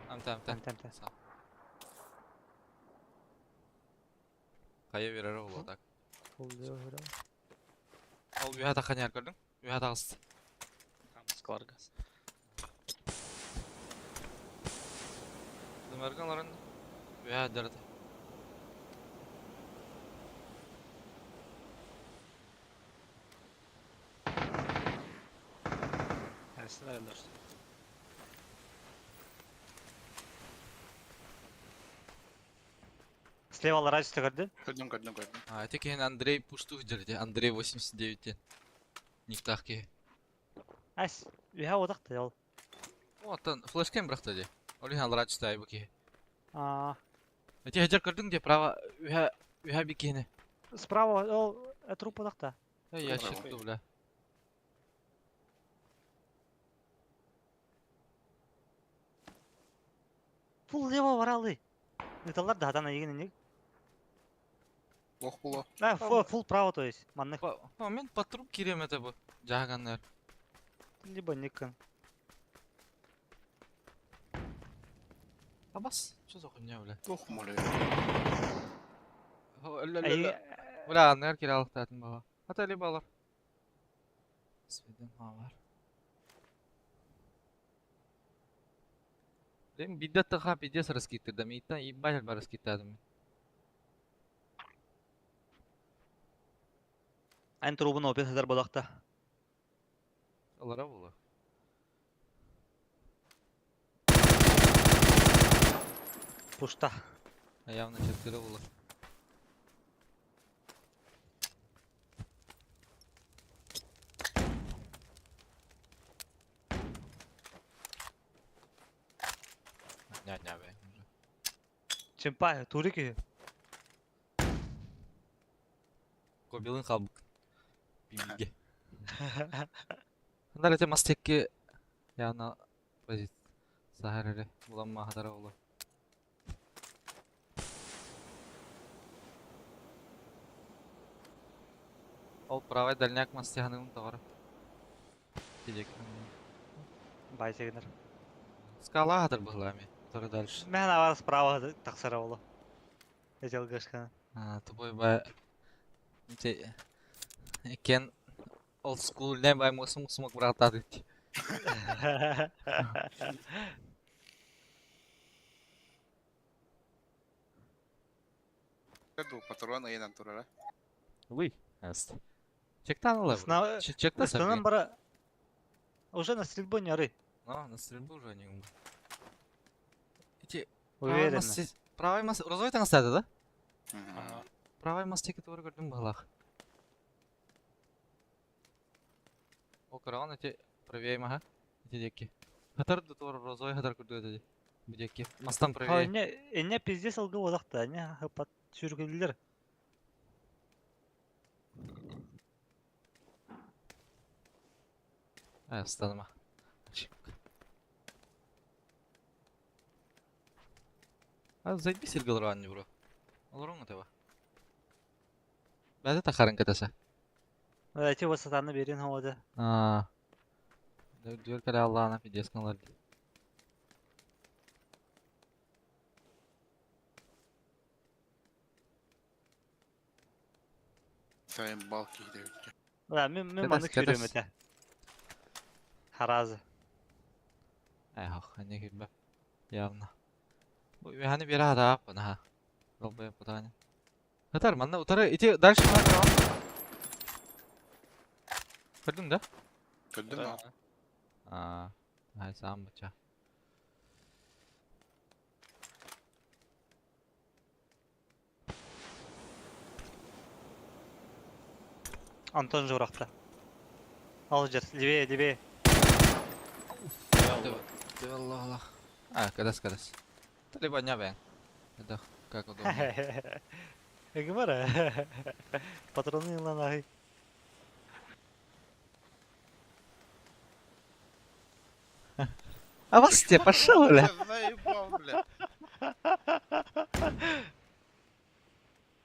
Амта амта. Тем тем тем. Кая берер ол так. Ол үйә таққан яр көрдің? Үйә тағысты. Хамас газ. Дымарган ларын үйә дәрді. Әсін әрі Слева алара түстү көрдүн. Көрдүм көрдүм көрдүм. А, это кен Андрей Пуштух дерде. Андрей 89-тен. Никтах ке. Ас, үйә одакты ол. Оттан флешкен биракта де. Ол үйә алара түсті айбы ке. А, Эти хажар көрдің де право үйә үйә бикене. справа ол труп одакта. Эй, я Право. щиту, бля. Фул лево баралы. Ныталар да хатана еген не. Лох було. А, фул, фул право, то есть. Манных О, мен по труп кирем это бу. Жаганнар. либо никон. Абас, что за хуйня, бля? Лох молю. Ай, Бля, аннар киралык татын баба. Ата либо алар. Свиден бар. Лем биддет таха пиздец раскиттырдым. Иттан ебать бар раскиттадым. айн трубын опен хазар бодакта. Алара була. Пушта. А явно четыре була. Ня-ня, бе. Чемпай, турики. Кобилын қалбық. Бибиге. Хандар эте мастекке яна позит. Сахарере буламма хатара була. Ол правай дальняк мастеханың тағара. Тедек. Бай сегенер. Скала хатар бұғылами. Который дальше. Мен авар справа таксара болу. Эти алгашка. А, тупой бай. Те. Кен old school не бай мосум смок братады. Ду патрон ыйынан турара. Уй. Аст. Чектан ала. Сна- Чекта Основном бара уже на стрельбу не ары. Ну, на стрельбу уже не уму. Эти Уверенно. Правый мас розовый таң стады да? Мгм. Правый мастеки тоже көрдүм балах. О, караон эти правее маха. Эти деки. Хатар да тоже розовый хатар көрдү эти. Бу деки. Мастан правее. Не, не пиздец алгы одакта, не хапат. Сүүргэллэр. А, станма. Ошибка. А, зайди сиргалран бро. Олорон этого. Бәді тахарын катаса. Эти вот сатаны берин хода. А. Дөр кале Аллахына пиздец каналар. Сайын бал киһи Да, мен Катас, маны катас. көрөм эте. Харазы. Ай, хох, не хиббе. Явно. Бу hani bir hata yapın ha. Долбоеб пытание. Хатар, манна утары ити дальше надо. Көрдүң да? Көрдүм Да. А, ай сам быча. Антон журакта. Ал жер, левее, левее. Allah Allah. А, кадас кадас. Либо не бен. Это как удобно. Эги бар. Патроны лан ахи. А вас тебе пошел, бля. Заебал, бля.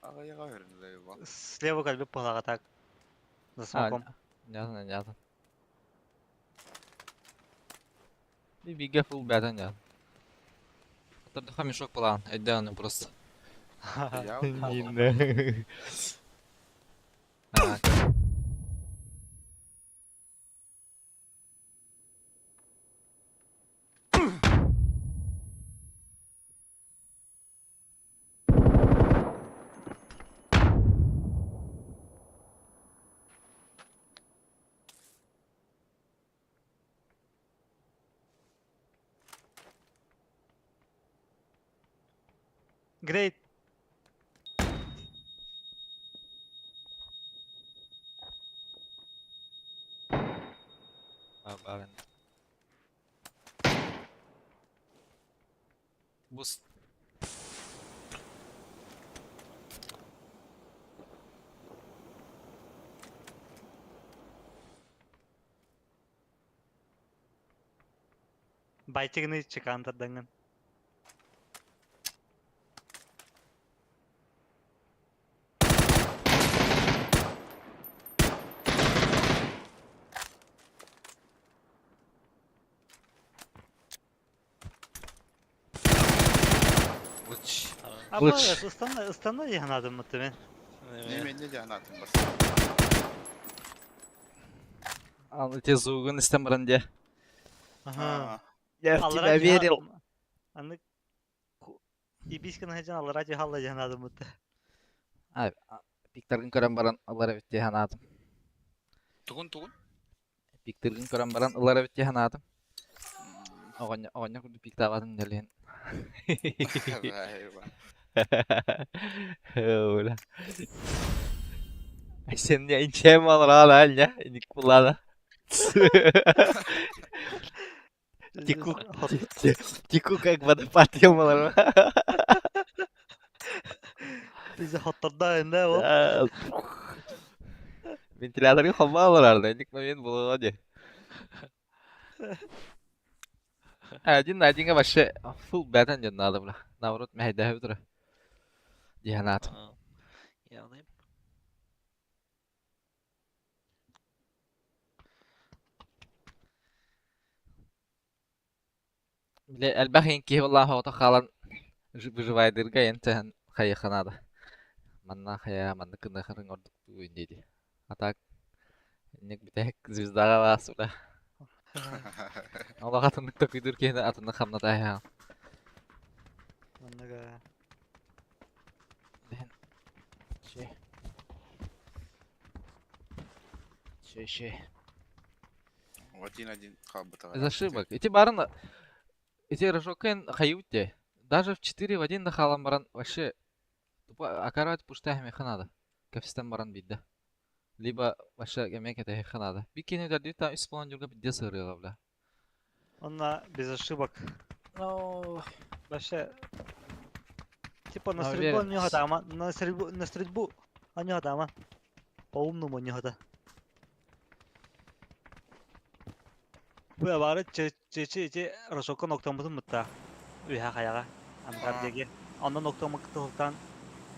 Ага, я говорю, заебал. Слева кальбы палага так. За А, смоком. не знаю, не знаю. И биге фул бәдән я. Атырдыха мешок план, әйдә просто. Я Не. А, Great. Барин. Бус. Байтигini чекантардаңын. Луч. Аба, Луч. ыстана, ыстана яхнадым мытты мен. Не мен не жанатын бас. Ал те зугын истем бранде. Аха. Я в Аллара тебя верил. Аны Ибискин хажан аллара жахалла яхнадым мытты. А, пиктаргын көрөн баран ылара битти ханатым. Тугун тугун. Пиктаргын көрөн баран ылара битти ханатым. Оҕонньо оҕонньо курдук пиктаабатын дэлиэн. Заебал. Ола. Сен не инчем алра ня, ник кулана. Теку, теку как водопад ёмалар. Bizi хоттарда энде ол. Вентиляторы хомалар, ник момент было де. Один на один вообще фул бәтен ден надо бля. Наоборот, мәйдә бутыра. Диханат. Явный. Биле әлбәх ин ки валлаһ ота халан выживайдырга энтен хайханада. Манна хая манна кына хырын ордук туин диди. А так ник битек звездага бас бля. Аллаһ атыннык токуйдур кehне атынны хамната я. Манныга. Ши. Ши ши. Один-один хаббата. Без ошибок. Эти барына эти рожокен хаютте. Даже в 4 в 1 на халам баран вообще тупо акарат пуштах механада. Кафстан баран бидде. Либо вообще гемек это ханада. Бикини дәрди там исполн юрга бидде сырыга бля. Онна без ошибок. Ну, Вообще Типа на На стрельбу уверенность. анньыһатаама, на стрельбу анньыһатаама. По-умному анньыһата. Бу баары чечи ити Росокка ноктоммутун мытта. Үһэ хайаҕа. Ангар диэки. Онно ноктоммут тылтан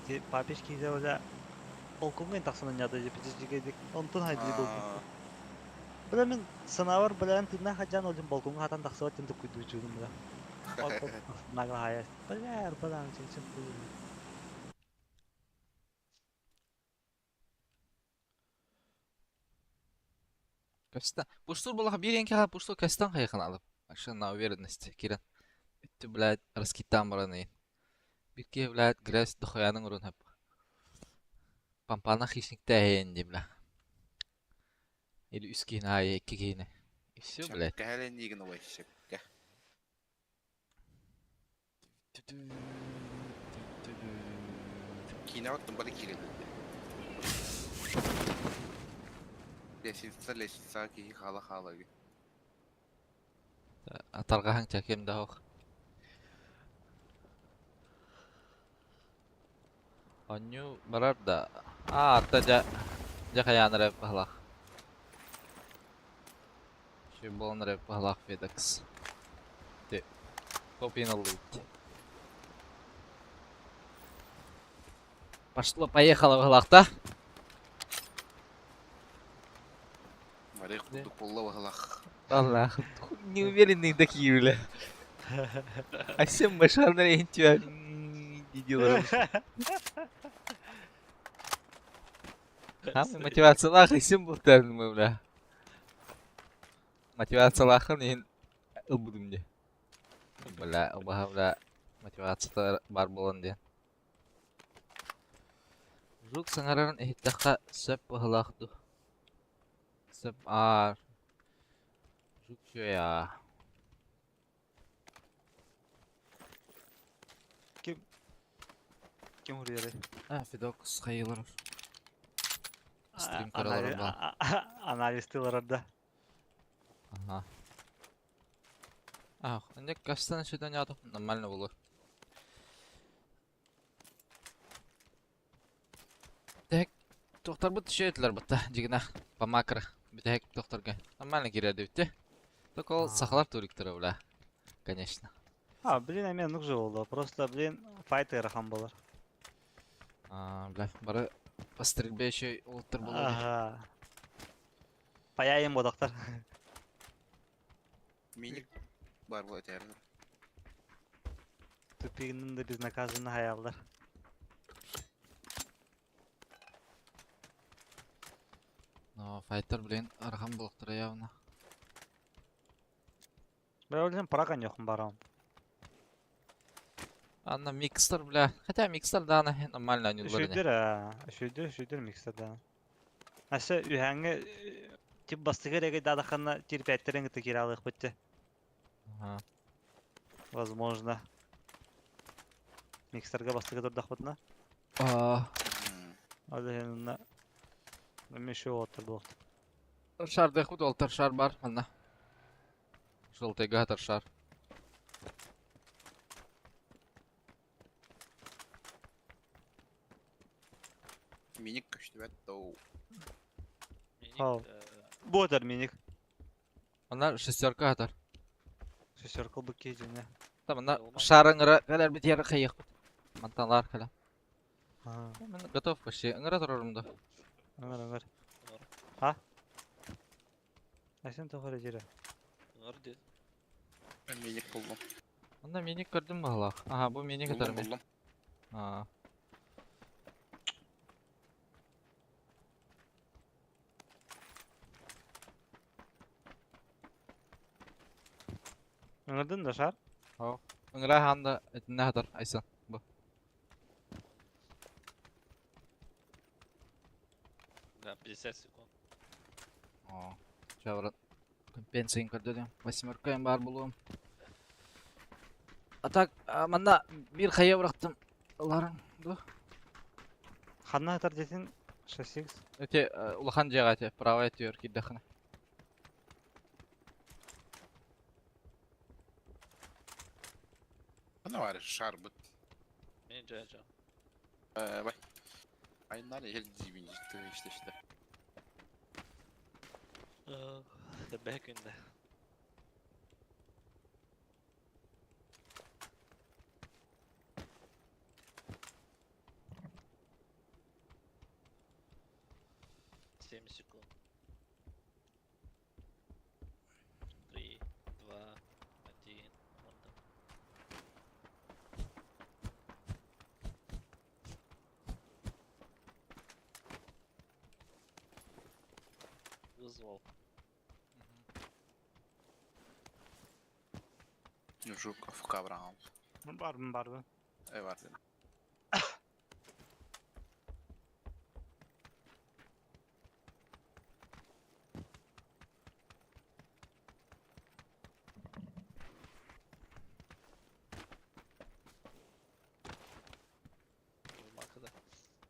ити папиш киһитэ уже полкуҥҥа тахсан анньаата дьип онтун хайдыы болбут. Бля мин санаабар бля тыыннаах хадьаан ол балкоҥҥа хатан тахсыбат диэн туккуйдуучугун бля. Наглая. Бля, арбадан чечен Костан. Пуштур булаха бир энки пуштур костан хайхан алып. Вообще на уверенности кирен. Үттү, блядь, раскиттан баран ейін. Бир ке, блядь, грязь дохуяның урын хап. Пампана хищникте эйин ди, бля. Или үс киһини аайы, икки киһини. И все, блядь. Кэһэлэн диигин убай, сөпкө. Киинэҕэ оттон бары киирэллэр. Лестница, лестницаҕа киһи хаала-хаала үһү. Атарҕаһаҥ чакем да ох. Онньуу барар да. Аа, атта дьэ, дьэ хайаан эрэ баһылаах. Үчүгэй буолан эрэ баһылаах Федекс. Ти копияны ыллыбыт. Пошло, поехало баһылаах да? Бары курдук буолла баһылаах. Аллах, неуверенные такие, бля. А всем башарнар тебя не делаю. Хамы мотивациялаах исим бултаным, бля. Мотивациялаахын иһин ылбытым дии. Бля, убаһа, бля, мотивацията бар буолан диэн. Звук саҥарарын иһиттэххэ сөп быһыылаах дуу? Сөп аар. Звук үчүгэй аа. Ким ким суруйарый? А, Федокс хайыылар. Стрим көрөлөрөр баар. Анализтыы олорор да. Ага. Ах, инде кастан сюда не нормально было. Так, тохтарбыт түшетилер бытта, дьигина, по макро. Бүтэһик тохторга. Нормально киирэр дебитте. Только ол сахалар туриктара, бля. Конечно. А, блин, эмиэ оннук же буолла. Просто, блин, файт ыарахан буолар. А, бля, бары по стрельбе еще уолаттар буолуо дии. Ага. Паяйым бодохтор. Миник бар була этээрдэр. Тупигинын да безнаказанно хаяллар. Но файтер, блин, ыарахан буолуохтара явно. Бля, ол прага ньохун барам. Анна микстер, бля. Хотя микстер, да, нормально они Үчүгдэр, үчүгдэр, үчүгдэр микстер да. Асы үһәңҥэ тип бастакы эрэгэ даадаххына тирпээттэрин кытта киирэ аалыахпыт дьэ. Ага. Возможно. Микстерга бастакы турдахпытына. А, Ол иһин онно эмиэ еще уолаттар буолуохтар. Шардыахпыт уолаттар шар бар манна. Желтыйга сытар шар. Миник көстүбэт доу. Миник, Хау. Буотар миник. Манна шестерка сытар. Шестерка быкки дьиҥэ. Та манна Долман. шар ыҥыра кэлэрбит иһэр хайыахпыт. Мантан кэлэ. Аа. Мен готов почти. Ыҥыра турарым да. Ыҥыр ыҥыр. Ыҥыр. А? Айсен тоҕо эрэ дьиэрэ. Ыҥыр диэн. Миник буллум. Онно миник көрдүм баһылаах. Аха, бу миник Буллум ытарым. буллум. Аа. Ыҥырдын да шар? Ыҥыра хаанда итиннэ сытар Айсан. Бу. Да, 50 секунд. Оо. Чабырын. Компенсияны көрдө Восьмерка эм баар булуом. А так, манна биир хайа бырахтым. Ыларың ду? Ханна сытар дэтин 6x. Эти улахан дьиэҕэ эти правая өттүгэр киирдэххинэ. Ханна баар шарбыт. Мен Enjoy, enjoy. Bye. Ayınlar ya dibin işte işte. Бэһ күндэ. 7 секунд. 3, 2, 1. Вот. Вызвал. Жук АФК Авраам. Барбын барбын. Evet. Макада.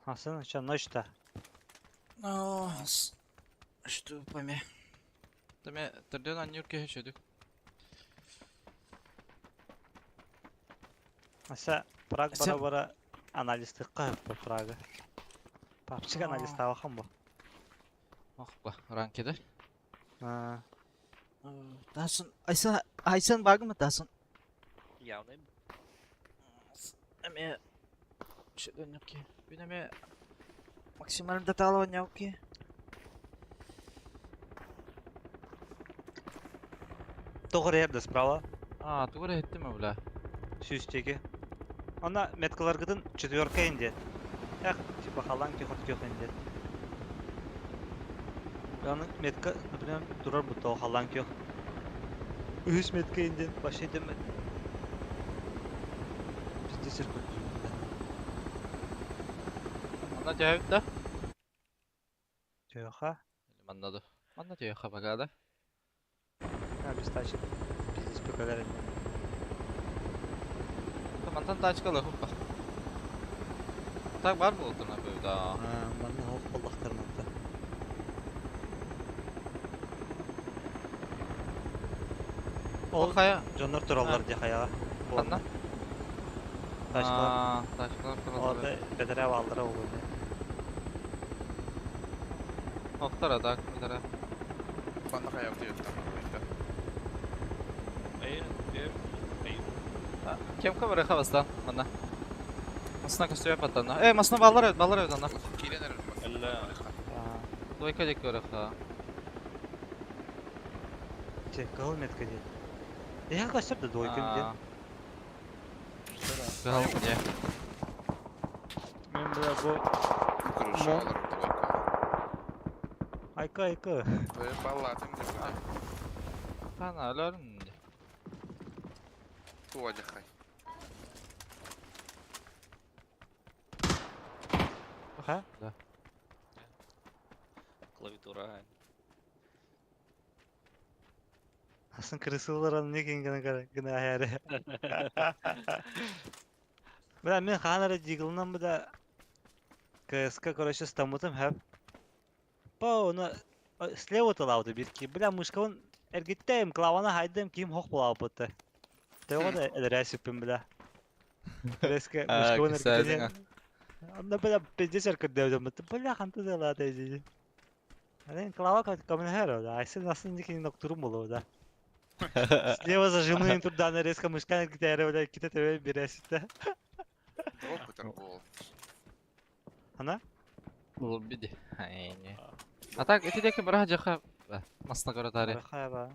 Хасын, ча ночта. Ну, что пойми. Таме төрдөн аннюр кеһи чөдүк. Аса Праг Сен- бара бара анализ тыкка Прага. Папчик анализ табахан бу. Ох ба, ранкеде. А, Тасын, Айсан, Айсан багы тасын? Явный. Эме чөдөн ки. Бин эме максимально деталова няуки. Тоғыр ерді справа. А, тугура хеттиме бля. Сүүстеги. Она меткаларгыдын четверка инде. Эх, типа халан кехот кех инде. Аны метка, например, турар бутта халан кех. Үс метка инде, вообще демет. Пиздец көрдүм. Манна тяһүт да? Тёха. Манна да. Манна тяһэ пока да. Я без тачек. Пиздец пекалер инде. Мантан тачкалы хуппа. Так бар болтуна бу да. Манна хок боллахтарматта. Ол Ол хая жоннор тураллар ди хаяга. ханна? Тачкалар. А, тачкалар тураллар. Оларды бедере алдыра ол. Октара так, бедере. Bana kayap diyor tam oyunda. Эй, эй, эй. Кем камера хавастан, манна. Масна көстөбө паттана. Э, масна баллар өт, баллар өт анна. Кирен эрер. Элла. Двойка дек көрө. Те, кыл метка дейт. Я көстөр да двойка дейт. Гал где? Мен била бу Крыша алыр двойка. айка айка. Ve ballatım diyor. Тана аларын. Туа жахай. Ха? Да. Клавиатура. Асын крысылар аны не гына гына аяры. Бля, мен ханара диглынан буда КСК, короче, стамутым хэп. По, оны слева талауды бирки. Бля, мышкабын эргиттем, клавана хайдым, ким хох булабыты. Теого да эдерәсиппин, бля. Резко мышкабын эргиттем. Анда, бля, пиздец эркирдебдем. Бля, ханты дела дейди. Анен клава камен да. Айсын асын дикин ноктурум болу да. Слева зажимныйын турдан резко мышкан эргитере, бля, ките тебе биресите. Дроп өтер бол. Ана? Ол биди. Айне. А так, эти деки бара жаха. Масна көрө тари. Хаба.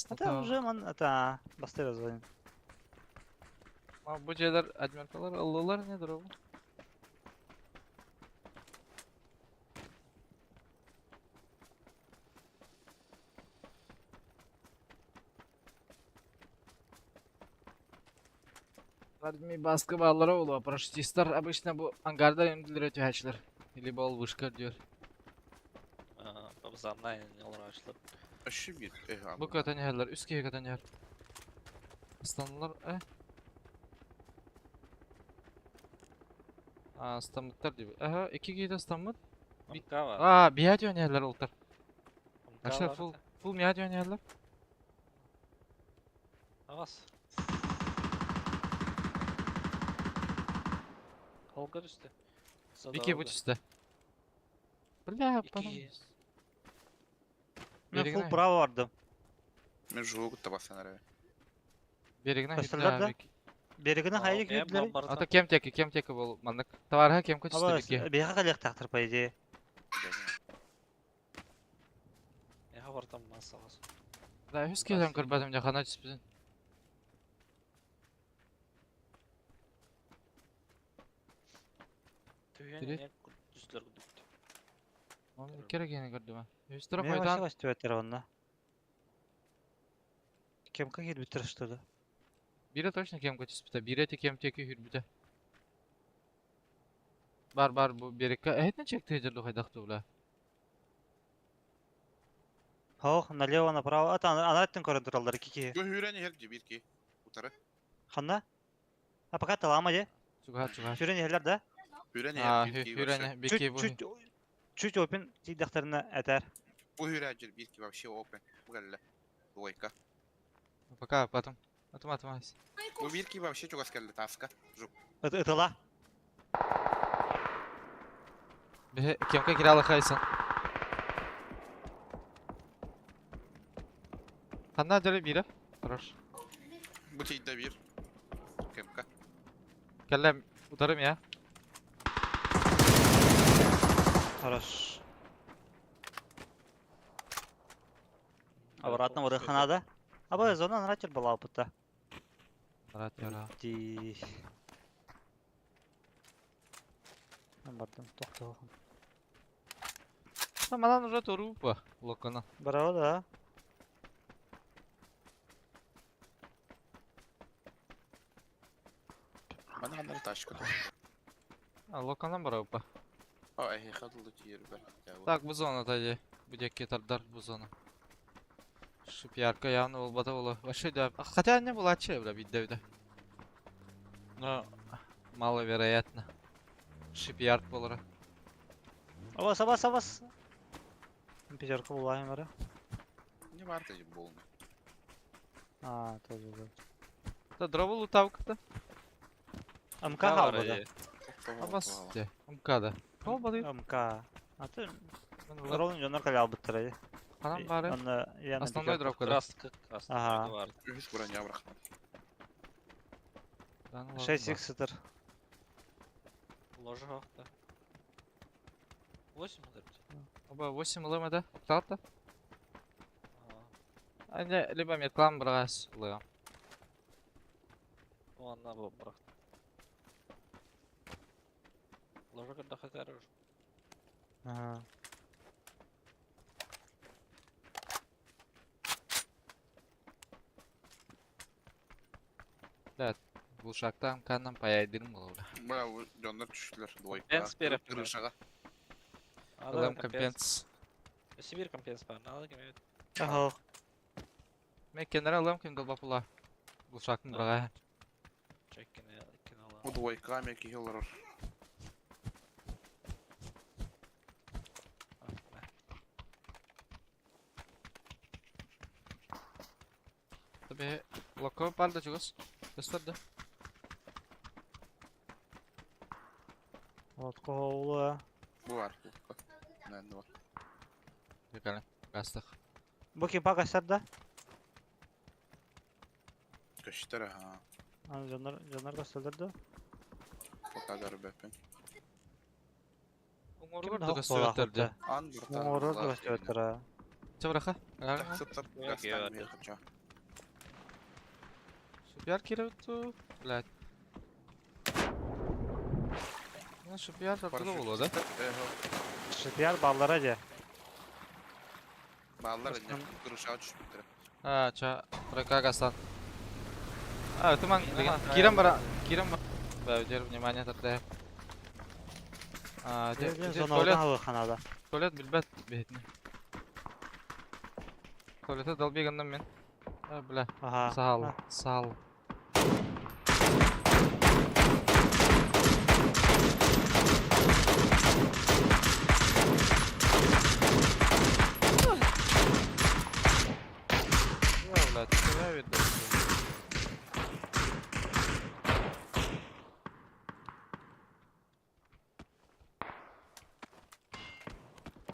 Ата уже ман ата бастыр звонит. Бу жерлер адмиркалар аллалар не дуру. Владимир baskı bağları oluyor. Paraşütistler обычно bu angarda emdiler ötühaçlar. Или бол вышка diyor. Замнай олар Aşı bir. Bu kötü yerler, üst kötü yer. Aslanlar, eh. Aa, stamıtlar diyor. Aha, iki giydi stamıt. Мкава. Aa, biat yerler oltar. Arkadaşlar full full miat yerler. Авас. Холга түстэ. Бики бу түстэ. Бля, потом. Мен фул право бардым. Мен жугу табасан эрэ. Берегіне Көстөллөр да? Берегіне хайы күйділер? Ата кем теки, кем теки бол маннык. Товарга кем көтүстө бики. Бияха калыктактыр по идее. Яха бартам массалас. Да, үс килен көрбөтүм жакана түспүтүн. Түһэн түстүлэр күдүктү. Оны керек ени көрдүм. Үстүрө Мен койдан. вообще көстүбөттөр онна. Кемка кирбиттер что ли? Бире точно кем көтүспүтэ, бире те кем теки хүрбүтэ. Бар бар бу берекке. Этне чекти жерлу хайдакты була. Хох, налево, направо. Ата анараттын көрөн тураллар кики. Көһүүрэн иһэр дии ки. Утары. Ханна? А пока талама де. Чуга чуга. Сүрэн иһэллэр да? Хүрэн А, иһэр биир ки хүрэн вообще. бики бу. Чуть чуть опен тиидахтарына этэр. Бу хүрээдьир биир ки вообще open. Бу кэллэ. Двойка. Пока потом. Атым атым. Бу биир ки вообще чугас кэллэ таска. Жук. Ытыла. Бе кемка киралы хайсан. Ханна дөрө бире. Хорош. Бу тиийдэ биир. Кемка. Кэллем ударым я. Хорош. Обратно вырыха надо. А зона нратер была опыта. Рат яра. Ди. Бардым, тохтоо. Манан уже турупа локона. Браво, да. Мана ханнары ташка. А локона барапа. А, эхе хадылды тиер бер. Так, бу зона тади. Бу декке тардар бу зона. Шипярка явно болбата болу. Вообще да. Хотя не была че, бля, бидде биде. Но маловероятно. Шипярд болора. Абас, абас, абас. Пятерка булайым бара. Не бар тади болны. А, тоже да. Да дробу лутавка-то. МК халбада. Абас де. МК да. Колбады. МК. А ты ровно жонор калял буттара. Ханам бары. Основной дроп когда. Краска, краска. Ага. Үһүс броня бырахтым. 6 х сытыр. Ложа да. 8 ударить. Оба 8 лм да. Окталта. А не, либо метклам брас лм. Ладно, был брат. Ложа когда хорош. Ага. Булшактан канам паяйдырым болу. Бля, дьоннор түштүлөр двойка. Компенс беріп. Крышага. Лм компенс. Сибирь компенс бар. Надо кем Ага. Мен кенера лм кем долбапула. Булшактын брага. Чеккене кинала. Бу двойка мен кихилер. Tabi локо палда чугас. Көстөрдө. Вот кола. Бу бар. Нәнде бар. Бекале. Гастых. Бу ким пагастар да? Көштөр ха. Аны жонор жонор көстөлдөр да. Пока көрбөппүн. Оңоругар да көстөрдө. Ан бурта. Оңоругар да көстөбөттөр. Чабраха. Сыптап гастан мен хача. Шипяр киребиту. Блядь. Ну, шипяр тартылы болу да? Шипяр баллара же. Баллар эне крышага түшүптүр. А, ча, тройка гастан. А, это ман, кирем бара, кирем бара. Да, удер внимание тогда. А, де, туалет. Ханада. Туалет билбет бетни. Туалете долбиганнан мен. А, бля. Ага. Сал, сал. Блядь, тебя видно.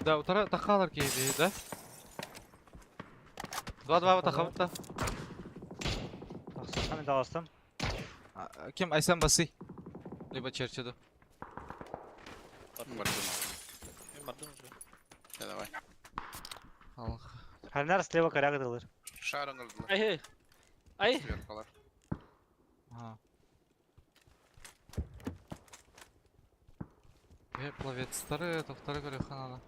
Да, утара тахалар киһи да? Два-два тахабыт да. Тахсыхханы даҕастым. Ким Айсан басы? Либо Черчеду. Бардым. Мен бардым уже. Да, давай. Аллах. Ханнар слева коряк дылыр. Шарын ылдылар. Ай, ай. Ай! Сверхалар. Ага. Э, пловецтары, тохтары көрө ханада.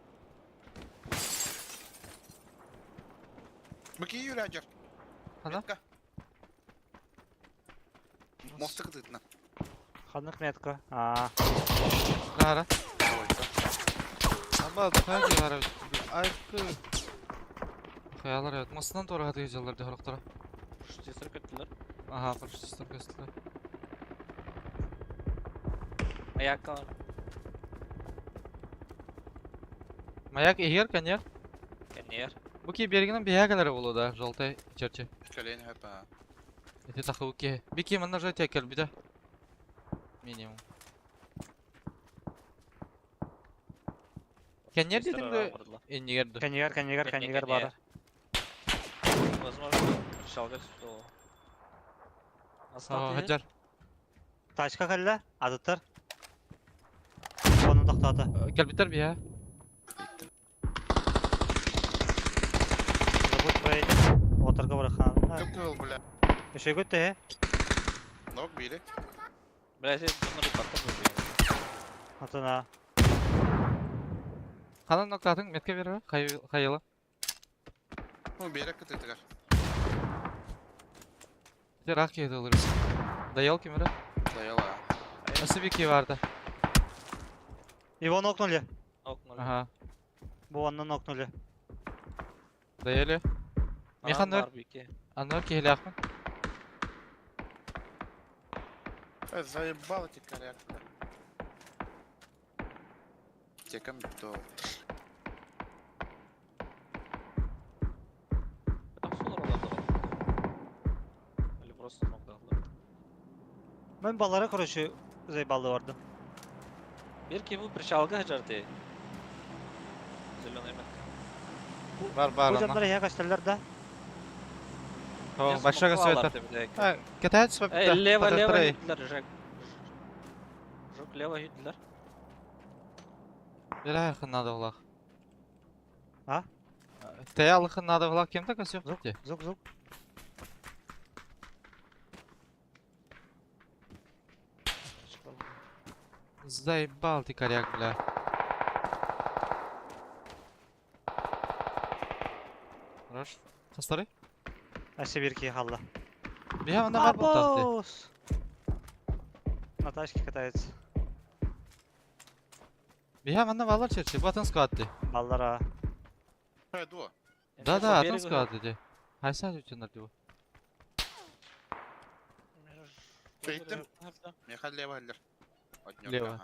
Быки юряджер. Хана? Метка. Мосты кытытна. Ханнык метка. Аа. Кара. Аба, тухай бара. Ай, Хаялар evet. Masından doğru hadi geceler de horoktara. Штистер көттүлөр. Ага, парашютистер көстүлөр. Аякка бар. Маяк эгер коньяк. Кэннигэр. Бу ки бергенен биһэгэлэр болу да, желтый черчи. Кэлэйин хөп аа. Эти тахы ки. Бики манна же текел биде. Минимум. Кеннер дедим де иннигер ду. Кэннигэр, кэннигэр, кэннигэр баара. Возможно, причалга түстэ Асфальт Хаджар. Тачка кэллэ, атыттар. Онун тохтоото. Кэлбиттер биһэ. Забудь проедет. Оторго барахан. Кып кыл бля. Өшөгөт тэһэ. Ног бири. Бля, сен донор потом убил. Атына. Ханан ноктатын метке бере хайыла. Ну берек кытытыгар. Те рак киһи ылырыс. Даял кимере? Даяла. Осы бики барды. Его нокнули. Нокнули. Ага. Бу онну нокнули. Даяли. Механ Анар бике. Аннор киһилээхпин. Э, заебал эти коряк, бля. Текам то. Там солар оларды. Или просто нокдалар. Мен баллары, короче, заебалды барды. Бир бу причалга хажарды. Зеленый метка. Бар бар Бу ана. жандары я кашталар да. О, большого света. А, катается Эй, лево, лево гитлер, Жек. Жук, лево гитлер. Бера хыннады булах. А? Тэ алыхыннады булах кем так өсөп Звук, те. звук, звук. Заебал ты коряк, бля. Хорош. Хастары? Әсе бир киһи халла. Биһа онда бар бултахты. Абоус! На тачке катается. Биһа манна балар черчи, бу атын скватты. Баллара. Э, дуо. Да, да, атын скватты де. Хайса үчүннөр дибу. Бейттим. Меха лево аллер. Лево.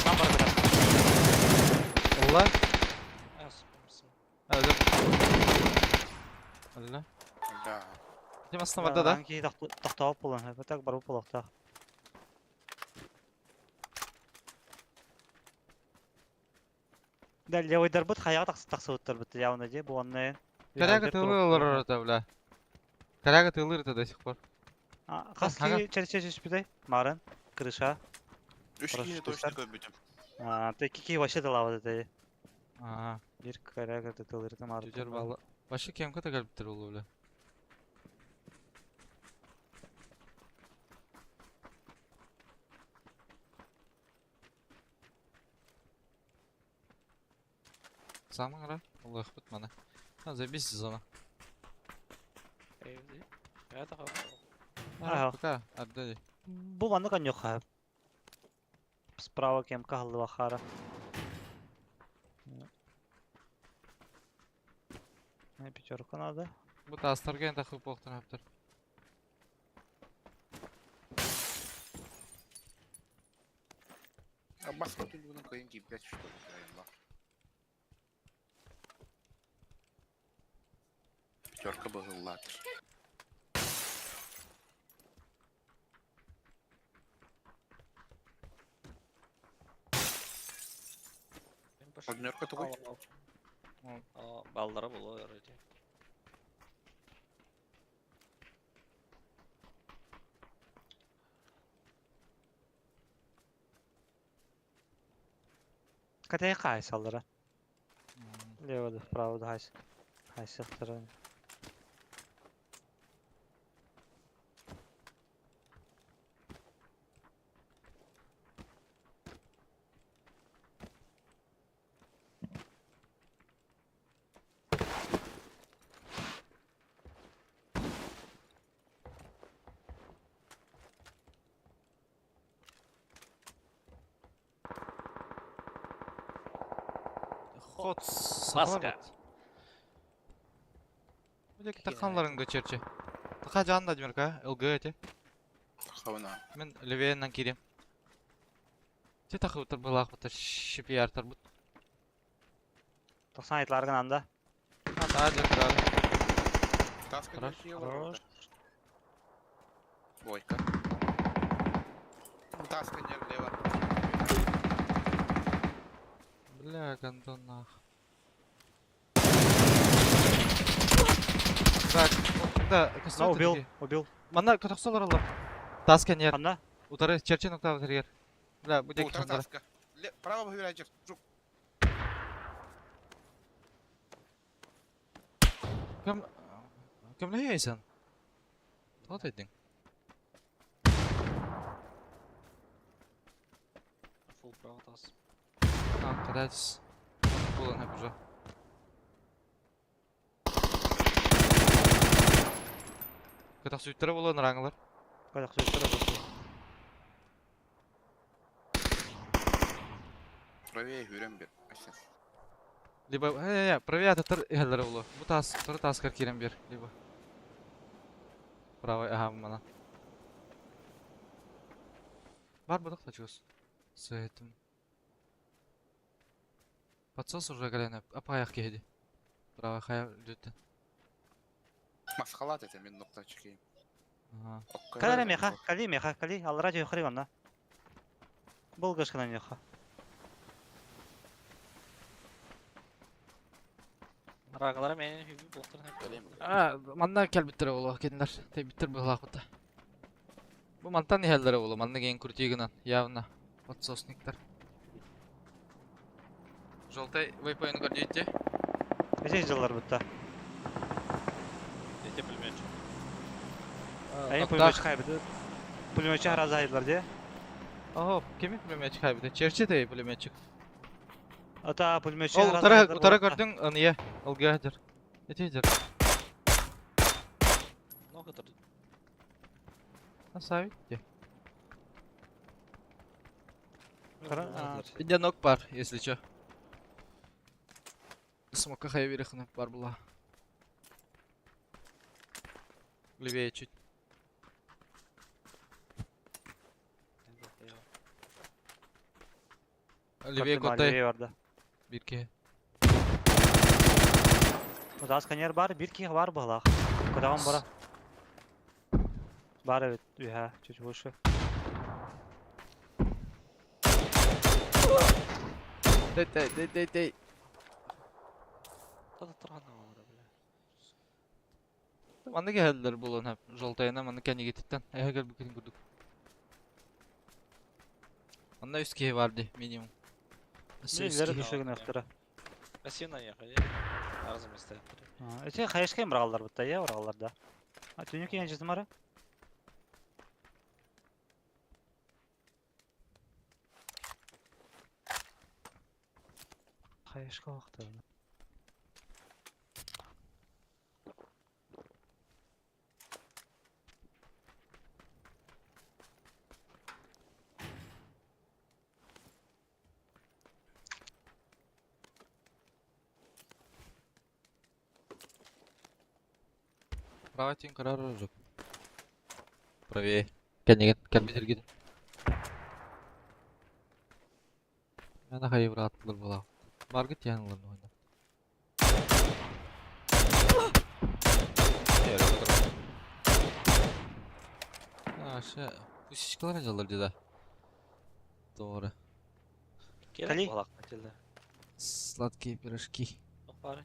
Там бар бирар. Олла. Алла. Да. Тем астына барда да. Киһи тохтоop булан. Так барып булактах. Да, левый дарбыт хаяга тахсыбыттар бит явно де бу онны. Коряга тылы олар ората, бля. Коряга тылыр это до сих пор. Хас Ага. ки черче түспүтэй. Марын, крыша. Үч Хорошо, киһи точно түстэр. көрбүтүм. А, ты кики вообще далават это. Ага. Бир коряга тылырты марын. Жүжөр балы. Башы кемке да келиптир бул, бля. Самың ара, Аллах бит мана. Забейся зона. Ага. Пока, отдай. Бу манны конёха. Справа кемка халлыва хара. На пятерку надо. Бу тастарга тахып боқтыр хаптыр. А баска түлгүнүн кыйын кийип что ли, Пятерка быһыллаатыр. Однерка тугуй? Баллара булуо вроде. Катай хаайсаллара. Лево да, вправо да хайс. Хайсыахтара. Хот сахалар Маска. бут. Бу диэки тахханларын көчөрчү. Таха жан да дмерка, ЛГ эти. Хабына. Мен левеянан киирем. Те тахыбыттар былаах бутар шипияртар бут. Тохсан айтларгын анда. А, да, дьэ кыраары. Таска Хорош. Хорош. Двойка. Таска не влево. Бля, гандон нах. Так, да, На, убил, убил. Манна көтөхсөлөр олар. Таска нер. Анна. Утары черчен октав тергер. Бля, бу диэки Утара хандара. таска. Право выбирай, Жук. Кем Кем Тоҕо тайдың? Фул право тас. А, кадатис. Булан хеп уже. Көтөхсүттэрэ булан раңылар. Көтөхсүттэрэ булан. Правее хүрен бир. Ася. Либо, э, правее ататтар иһэллэрэ булу. Бу тас, тура таскар киирэн биэр, либо. Правый, ага, мана. Бар будах тачус. С этим. Подсос уже галена, апаях киһиди. Правый хая дүттен. Масхалат это мен нокта чекейм. Ага. Кали меха, кали меха, кали. Аллара жойхари онна. Был гашкана меха. Рагалара менен хүбү бултар. А, манна кэлбиттэрэ буолуо, кинилэр тэйбиттэр быһыылаах Бу мантан иһэллэрэ буолуо, манна киэн крутигынан, явно подсосниктар. Желтый вейпоин көрдүйте. Здесь дьыллар бутта. Эти пулеметчик. Ай пулеметчик хайбыты. Пулеметчик раза айдылар де. Ого, кеми пулеметчик хайбыты? Черчи тей пулеметчик. Ата пулеметчик Ол утара утара көрдүң, ыныя, ылга хадыр. Эти хадыр. Много тут. Насавит де. А, Иде нок бар, если чё. Смока хай верхна бар была. Левее чуть. Левее котай. Левее барда. Бирке. Удас канер бар, бир ки бар быһылаах. Кодаган бара. Бар evet, üha, чуть выше. Дей, дей, дей, дей, дей. Та тұрғаны олар, бля. Манна кэһэллэр буолан хап. Жолтайына манна кэнигититтен. Эһэ кэлбиккин курдук. Манна үс киһи бар ди минимум. Өссө үс Нелер киһи. düşөгөн өктөрө. Массивно ехали. Разом стоят. Эти хаешкен брагалар бутта, я брагаларда. А түнү кен жетим ара? Хаешка вакыты. Правый тиң карар жок. Правее. Кэнниген кэлбитиргин. Мана хайы брааттылар була. Баргыт яналар ойна. А, ше, пусичкалар жалар деді. Doğru. Кали? Балақ көтелді. Сладкие пирожки. Туох баарый?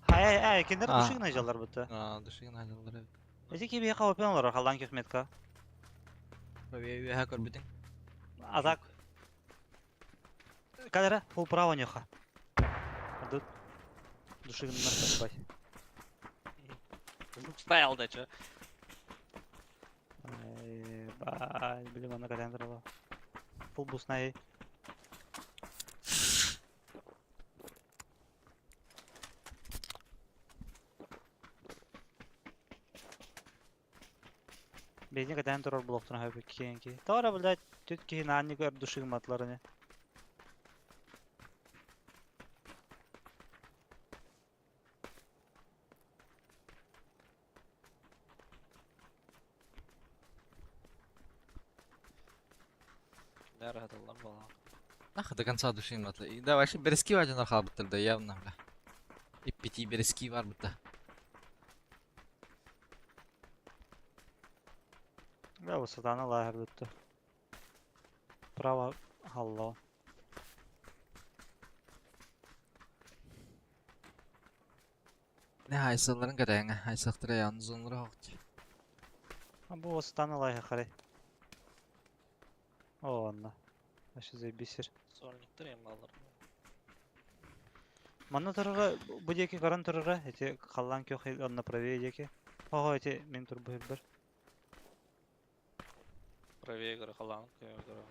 Ай ай кинилэр А. душигна дьаллар бутта. А, душигна дьаллар эбит. Эти кибиэхэ опен олорор халлаан көхметка. Үөһэ көрбүтүҥ. А так. Калера, фул право нюха. Тут душигнар спать. Звук ставил, да чё? Ай, блин, она катан турала. Фул буснай. Бейни катан турар блоктун хөбү киэнки. Тора, блядь, түт киһи наанни көр душигматларыны. Кинилэр аһаталлар буоллаҕа. Нах до конца души матла. И да, вообще берески один архал да явно, бля. И пяти берески бар бутта. Да, высотаны лаһыр бүттү. Право халлоо. Ne haysaların kadar haysaqtıra yalnız onları hoqti. А бу высотаны лаһыр харай. О, онно. Вообще заебись. Сольниктар эм баллар. Манна турара, бу диэки көрөн турара, эти халлаан күөх онно правее диэки. Ого, эти мин турбу хирбер. Правее көрө халаан көйө көрө.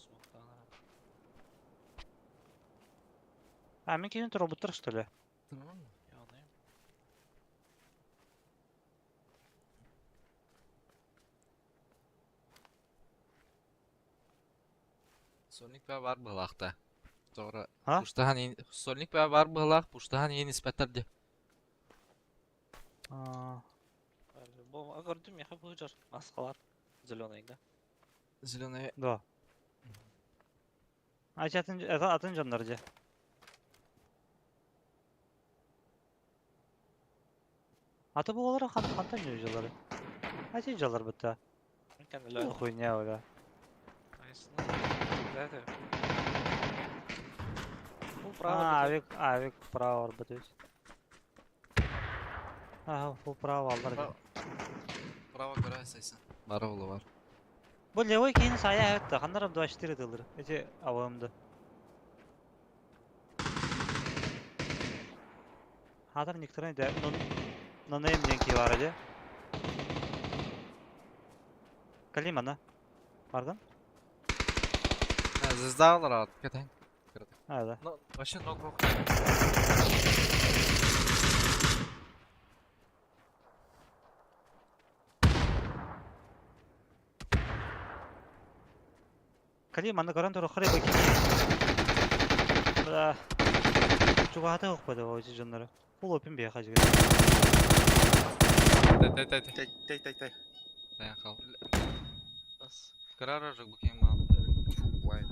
Смоктаан. А, мин киһин туробуттар, что ли? Tamam mı? Яны. Сольник бә бар былақта. Sonra Ha? Пуштахан Сольник бә бар былақ, пуштахан yeni nispetler de. А, По-любому. А көрдүм, я быжар. Маскалар. Зеленый, да? Зеленый да. А, эти атын, это атын жоннор же. Аты бу олар хан хантан жылары. Ати жылар бутта. Кәнеләр. Хуйня ола. Фул право. А, авик, авик право арбатыш. Ага, фул право алдар. Право. Право göre saysan. Бар oğlu var. Бу левый кийин сая хэтта, хандарам 24 дылыр. Эти авамды. Хатар никторын да, нонейм ден ки бар эди. Калимана. Пардон? Ha, звезда алар кeten. А, да. Но вообще ног рок. Калимана көрөн тур хары баки. Да. Чугаты окпады о жоннору. Фул опин бе хажы. Тэй тэй тэй тэй. Тэй тэй тэй тэй. Тэй кал. Бас. Карара жок букем мал. Фу, blind.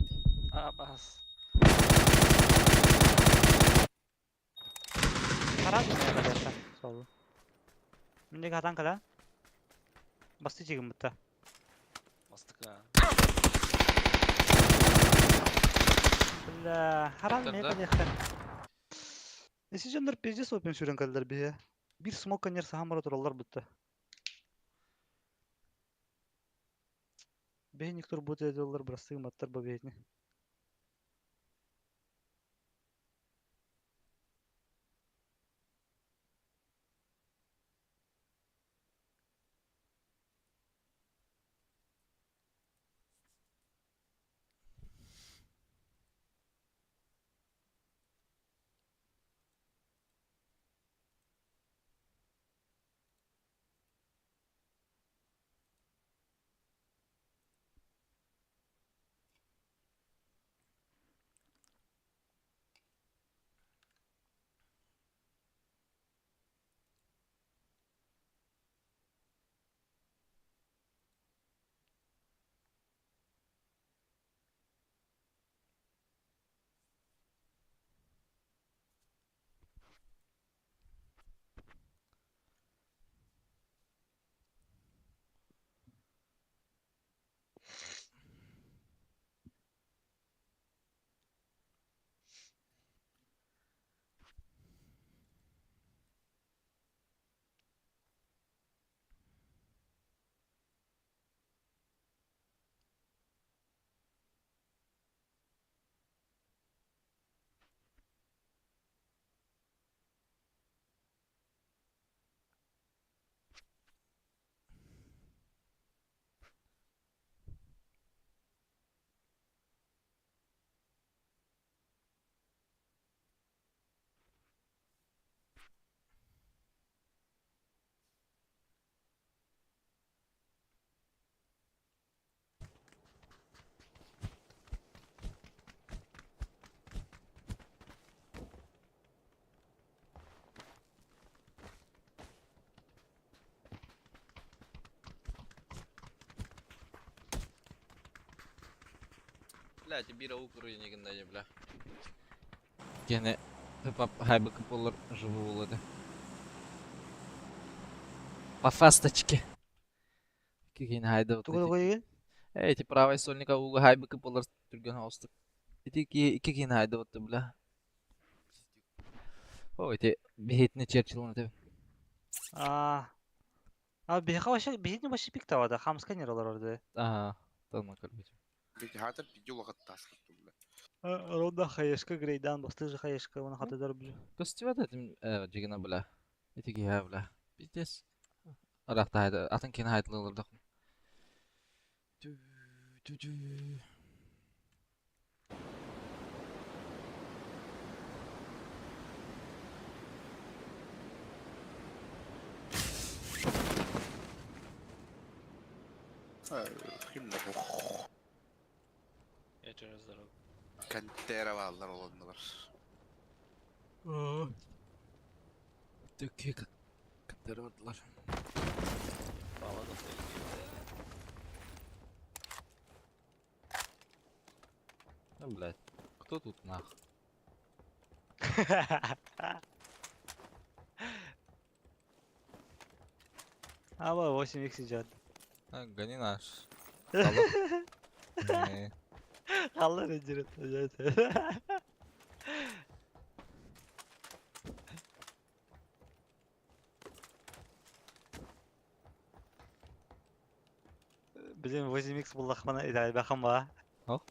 А, бас. Харап калята. Сол. Миндеги хатан кала. Басты жигим бутта. Мастыка. Бля, харам Бутта, не да? калята. Эси жоннор пиздец опин сүрөн калдар бе. Бир смок конер сахамара тураллар бутта. Бе никтор бут эдоллар брастыгы маттар ба бетни. Блядь, бира укры не бля. Кene хып хайбы кыполлар живу болады. По фасточке. Кигин хайда Тугу тугу Эти правой сольника уга хайбы кыполлар түргөн хостук. Ити ки ики кин хайда отты бля. О, эти бихитне черчилын это. А. А биһиэхэ вообще биһини вообще пик тавада хамска нералар орды. Ага, тонна көрбүтүм. Бити хатыр пиди улахаттаас бля. Ронда хаешка грейдан басты же хаешка оны хатыдар бу. Көстүбэт этим жигина бля. Ити киһэ бля. Пиздец. Арахта хайда атын кин хайдылылар Тü tü tü. Ким да бу? Я через дорогу. Кантера баллар олоннулар. Төкке каттары бардылар. Палада по идее. Да, блядь. Кто тут нах? Аба 8 х идет. А, гони наш. Не. Алла рендерит. Блин, 8 х буллахмана идай бахам ба. Ох,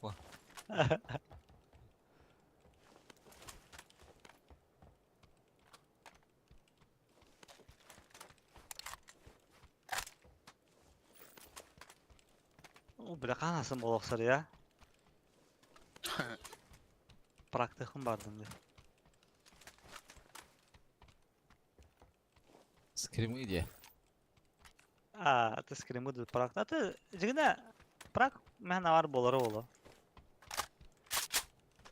О, бля, канасын болоксар я. Практикым бардым де. Скримы где? А, ты скримы ду прак. А ты жигне прак мен бар болары олу.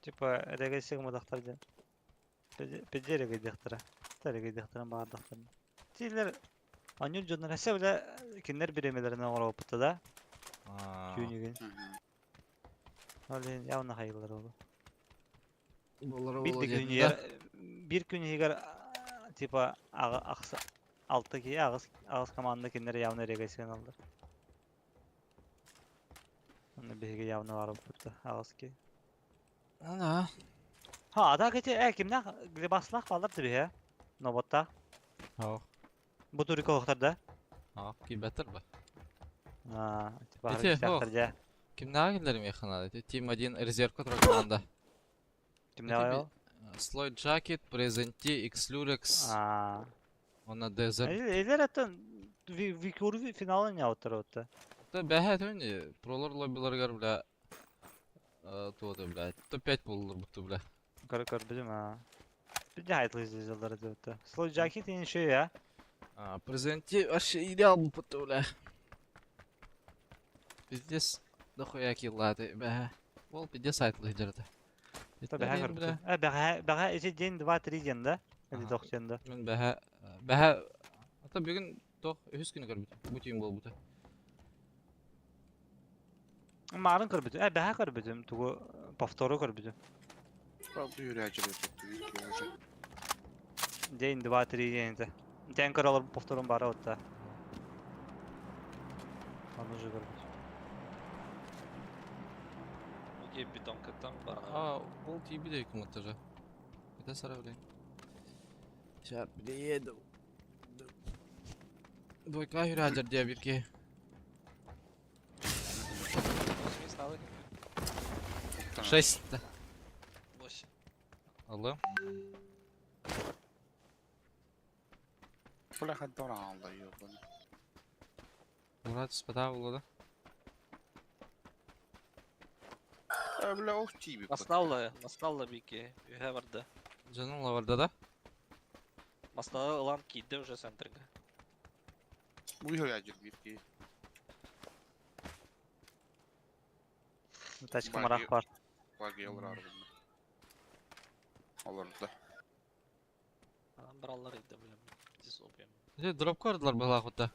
Типа регесиг мудахтар ден. Педе реге дехтара. Та реге дехтара бар дахтар. Тилер анюр жоннор хесе биле киндер биремелерine ора опыты да. Түүнүгүн. Ол явно хайылар олу. Болары Бир болу де дедим күн да. бир күн егер типа аксы алты ки агыс агыс команда киндер явно регесиген алды. Оны биһиге явно бар опыты агыс ки. Ана. Ха, ада кете э кимнә глебаслах балдар диби Ноботта. Ох. Бу турик да. Ох, кибетер ба. А, типа Эти, характердә. Кимнәгә килдерим яхына? Тим 1 резерв который команда. Кимнә ул? Слой Джакет, Презенти, Xlurex, А. она Desert. Элер аттан викур финалын яутыр отты. Да бәһә төне, пролар лоббиларгар бля. То бля. Топ-5 булыр бу бля. Көр көр билим а. Bir de hayatlı izleyiciler de. Slow Jacket in şey ya. А, Презенти вообще идеал бу бля. Пиздец, дохуя киллады бәһә. Ол пиздец айтлы хиджерде. Tabii her бля. бля. Бәһә бәһә ичи день 2 3 день да. Или Ага. 90 да. Мен бәһә бәһә ата бүгін тох үһүс күнү көрбүт. Бу түйүн болбута. Марын көрбүтүм. Э бәһә көрбүтүм. Тугу повтору көрбүтүм. Правда, юрячили уже. День 2 3 день да. День көрөлөр повторум бары отта. Аны уже көрбүтүм. Окей, бетонка там бар. А, ол тиби де же. Это сара блин. Сейчас приеду. Двойка юрячер дия бирке. 8 стало. 6. 8. Алло. Бля, хаддор алды, ёбаный. Мурат спада болду да. Бля, ох тиби. Масналла, масналла бике. Үһә барды. Жаным лаварда да. Масналла ылан кийде уже центрга. Бу юрячер бирке. Тачка марах бар. Баги олар Олар да. Анан браллар иде, бля. Здесь опьем. Же дроп көрдүлөр была хута.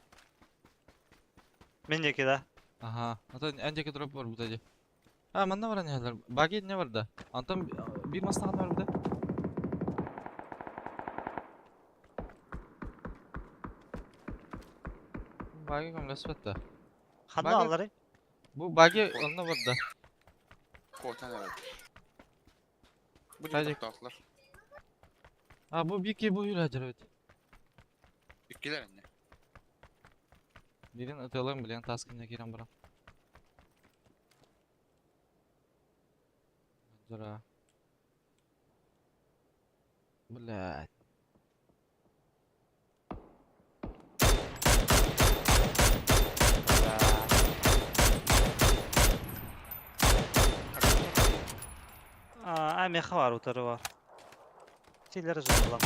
Мен жеке да. Ага. Ата әндеки дроп бар бутади. А, манна баран иһэллэр. Баги инньэ барда. Антон биир мастаҕын барбыта. Баги көмөлөспөт да. Ханна Баги- аллары? Бу баги онно барда. Куотан эрэр. Бу Хадик. тохтоохлор. А, бу бики бу үрәдер бит. Иккилэр инне. Бирин ытыалыам билигин таас кинигэ киирэн баран. Дыра. Блядь. А, меха бар, утары бар. Силер жолла.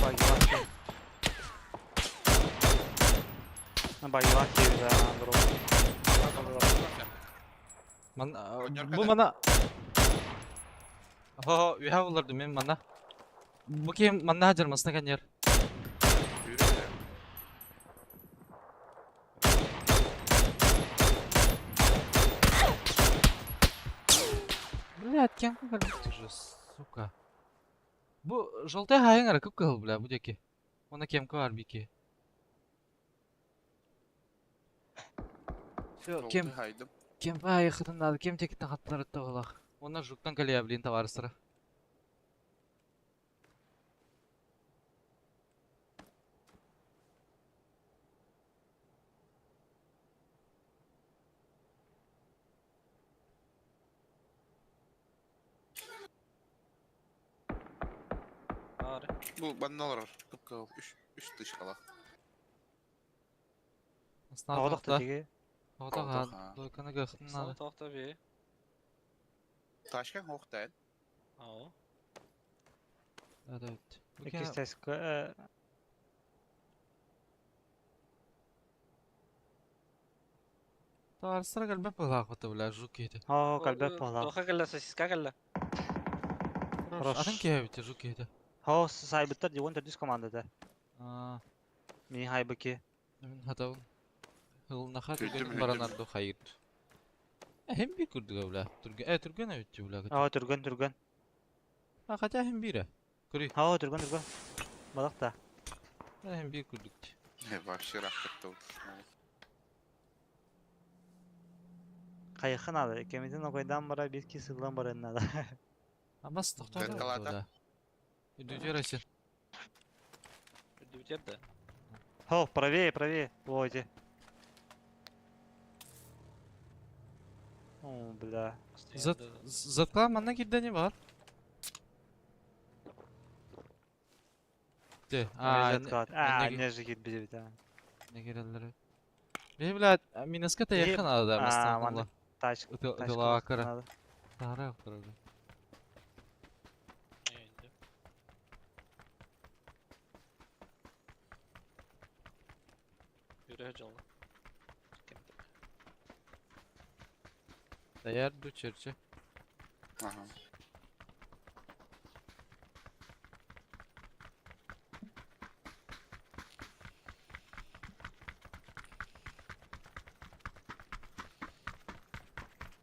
Багилак. Багилак киви бро. Ман Оонньор бу мана Хо, үһэ булларды мен манна. Бу ким манна хадьармасына каньер. Yürü. Блядь, кем ты же, сука. Бу желтый хайың ара күп кыл, бля, бу деки. Оны кем бар бики. Все, кем Хайдым. кем айхытын надо, кем текиттен хаттар олах. Оны жуктан калия, блин, товарыстара. Бары. Бу банна олорор. Кып-кыл. Үш, үш тышкала. Оғдық та тиги. Оғдақ, Оғдақ, ха. дойканы гыхтын Снова надо. тоқта бе. Ташкан хоқтайын. Ау. Да, да, evet. Бу Икки кем стаска. товарыстара кэлбэт быһаах бля, жук киһитэ. О, калбеп бала. Тоқа кэллэ, сосиска кэллэ. Хорош. Атын киһи эбит, жук киһитэ. Хо, сайбыттар дигон төрдүс командада. Аа, Ми хайбыки. мин хатабын. Хылнаха Түрдүм, түргэн түрдүм. баранар хайыр. Hem bir күрдүгө бля. Түргэн, э түргэн эбит бля. О, түргөн түргөн. А хотя hem бире. Көрүй. О, түргөн түргөн. Балак та. Hem bir күрдүк. Вообще рахатты. Кайхын ады. Кемидин окойдан бара бир ки сылдан бара надо. Амас токтоо Зеркалата. бля. Үдүтөр эсен. Үрдүбүтер да. Хо, правее, правее. Во, иди. О, бля. Зат затка манна кирде не бар? Де, а, А, не не же хит бит, а. не кирелер. Бе, бля, минаска та Е, якын ада, а, мастан манна Тачка, тачка. Дылаакара. надо. Тара yoктур. Yürü жолла. Даяр ду черче. Ага.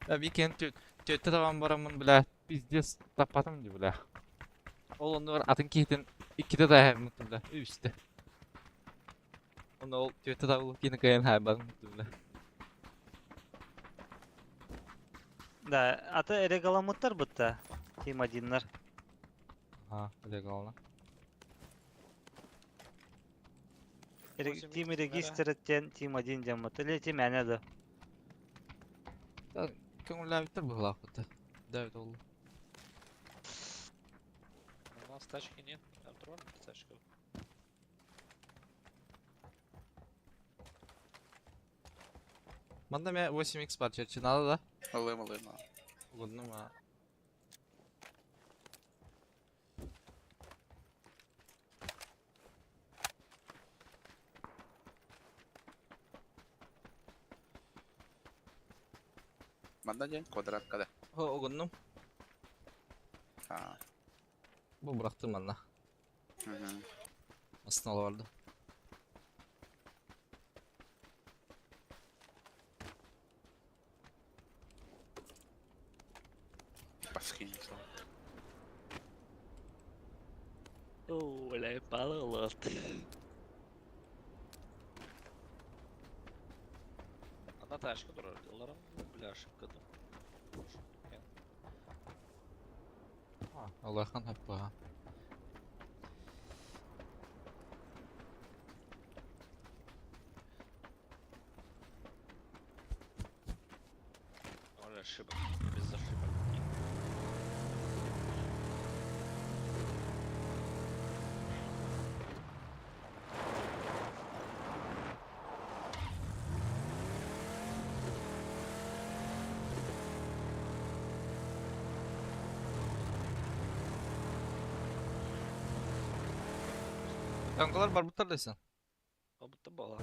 Я викенд төттө табан барамын, бля, пиздец таппатым ди, бля. Ол оннугар атын киһитин иккитэ тааһыммытым, бля, үстэ. Онно ол төттө табылып кини кыайан хаайбатым, бля. Да, аты эрегаламыттар бытта. Тим одиннар. Ага, легально. Восемь Тим икс номера. регистраттен Тим один деммыт. Или Тим әнәді. Көңүллээбиттэр быһылаах бытта. Да, это ол. У нас тачки нет. Там трон тачка. Манда мэ 8x бар черче надо да? Алым, алым. Угодно ма. Манда ден квадрат када. Хо, угодно. А. Бу бырахтым манна. Мгм. Астын ала барды. Баскин. О, бля, балалат. Она тачка durur diyorlar ama бля ошибка да. Аллахан хаппаха. Ноль ошибок, без ошибок. Танкалар бар буттар десен. Как будто была.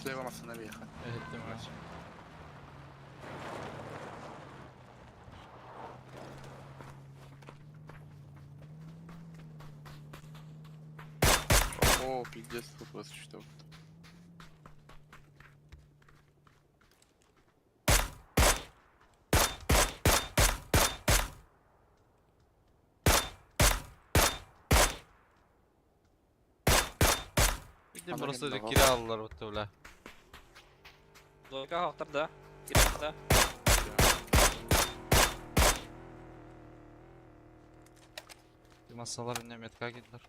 Слева машина въехала. О, пиздец, тут 24. Bir de Ана burası кенде kira aldılar bu бля. Двойка автор, да. Кирилл, да. Bir masalar önüne metka gittiler.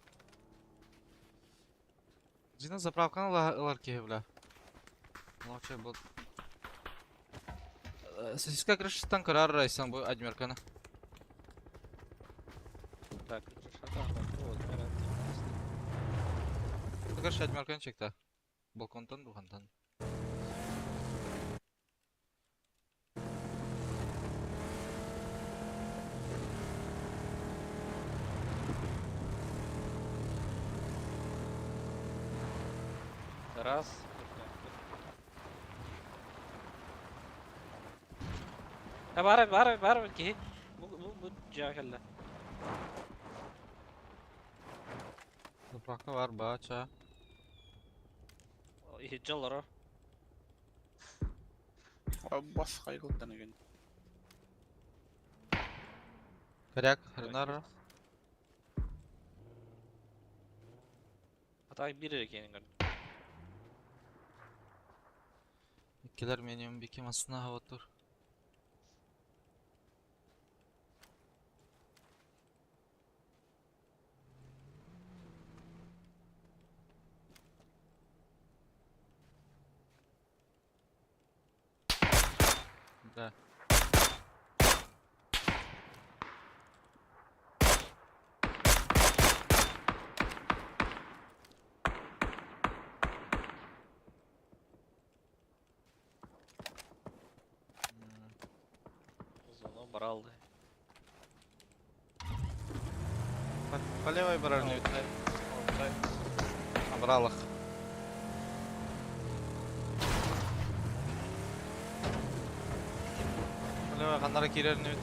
Cina заправканы ылар ки бля. Лучше был. Сосиска крышыстан карар райсан бу адмерканы. Так, шата, вот, наверное, Крыша адмерканы чекті. Балконтан духантан. Раз. Бар, бар, бар, ки. Бу, бу, бу, жакалла. Заправка var бача. Иһиджаллара. Бас хайгылдан эген. Коряк, хренара. Ата бир экенин көрдүм. Иккилер минимум бики масына хава тур. Да. М, Зону баралды. По левой барар Абралах. По левой ханнара кирер нүт.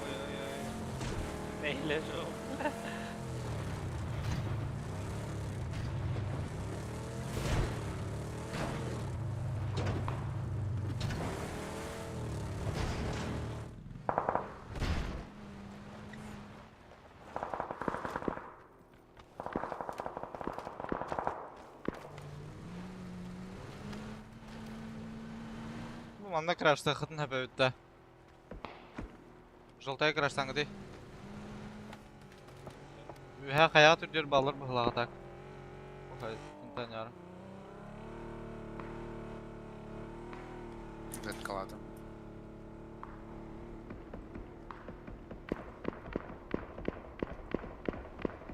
Ой, ой, ой. Нейле жок. Бу манна крашта хытын хөпөбүттэ. Желтая краштаңы ди. Үһә хаяа түрдер баллар быһылаҕа так. Охай, тынтан ярым. Заткаладым.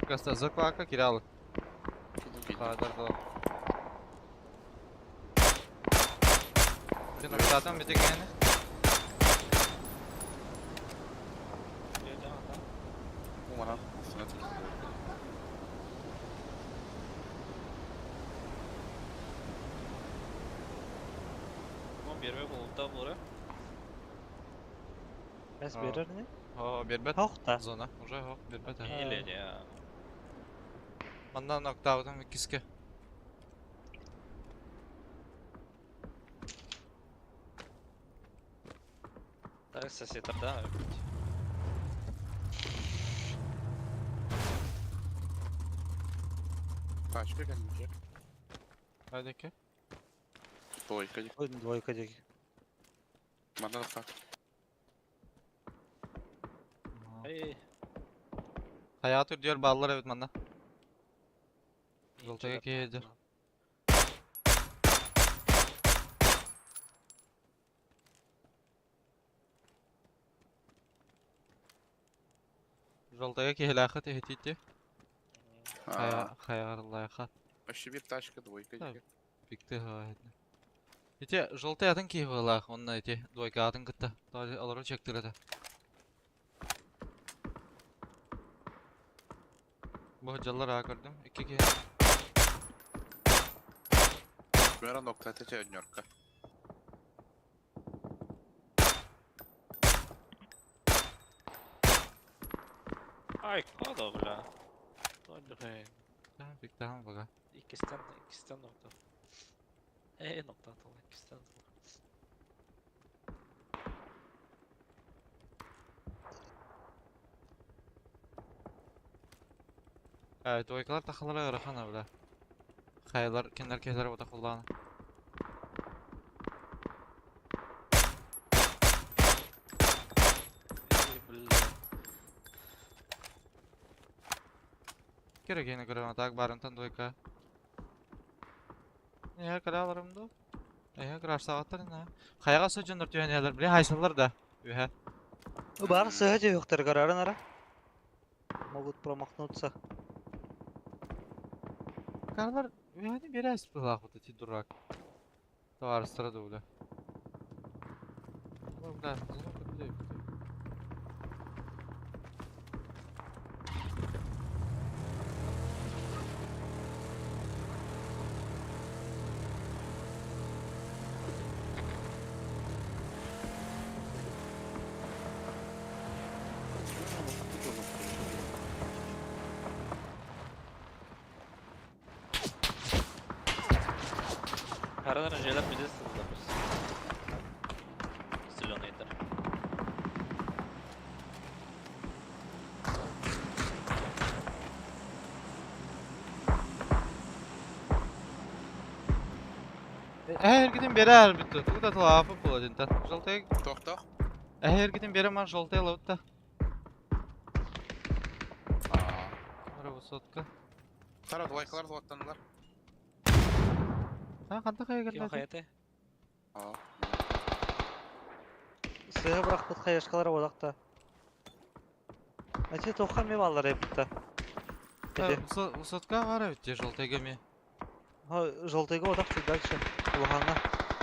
Каста заклака киралы. Киду. Хадар да. Блин, октатан битигени. Umarım üstüne tükürdü. Первый был там, Бэс А. берер не? О, бербет. Хохта. Зона. Уже хо, бербет. Или не. Мандан октавдан киске. Так, сосед, да? Тачка gelmiş. Haydi Двойка. Двойка деки. Bana da tak. Эй, Hayatı diyor ballar evet mandan. Жолтага кейдер. Жолтага кейлахы техетити. Aa, Хаярлайха. Вообще bir тачка двойка. Да. Бикти хавайдна. Ите жолтай атын кейвалах, онна ите двойка атын кытта. Тажы алары чектирede. Bu hocalar ha gördüm. İki ki. Бера нокта тече однерка. Ай, кода, бля. Блин. Бикти бага. Икистен, икистен nokta. E nokta atalım, ikisten atalım. Evet, двойкалар тахалара ырахана бля. Хаялар кеннер кейлер бота кулланы. Эй, бля. Керек ені көрем так барымтан двойка. Не кыраларым да. Э, крашсагаттар ина. Хаяга сөжөндөр түйенелер биле хайсалар да. Үхә. Бар сыһа юктар карарын ара. Могут промахнуться. Карлар үхәни берәс булак вот эти дурак. Товарыстыра да бля. Бля, зона көтүлөй. Aradan önceler bizi sızlamış. Зеленый дыр. Әһәргиден берәр битте. Тугда талапы була динтан. Желтый Тох-тох. Әһәргиден бере ман желтый лаутта. Aa. Мара высотка. Тара двойкалар двоттанылар. Ха, кандай Ким кайгырды? хаяты? Aa. Сыһа бырахпыт хаяшкалар бодакта. Ати тохан ме баллар эпта. Эти. Высотка бар бит, желтый геме. Желтыйга одак чуть дальше. Улаханга.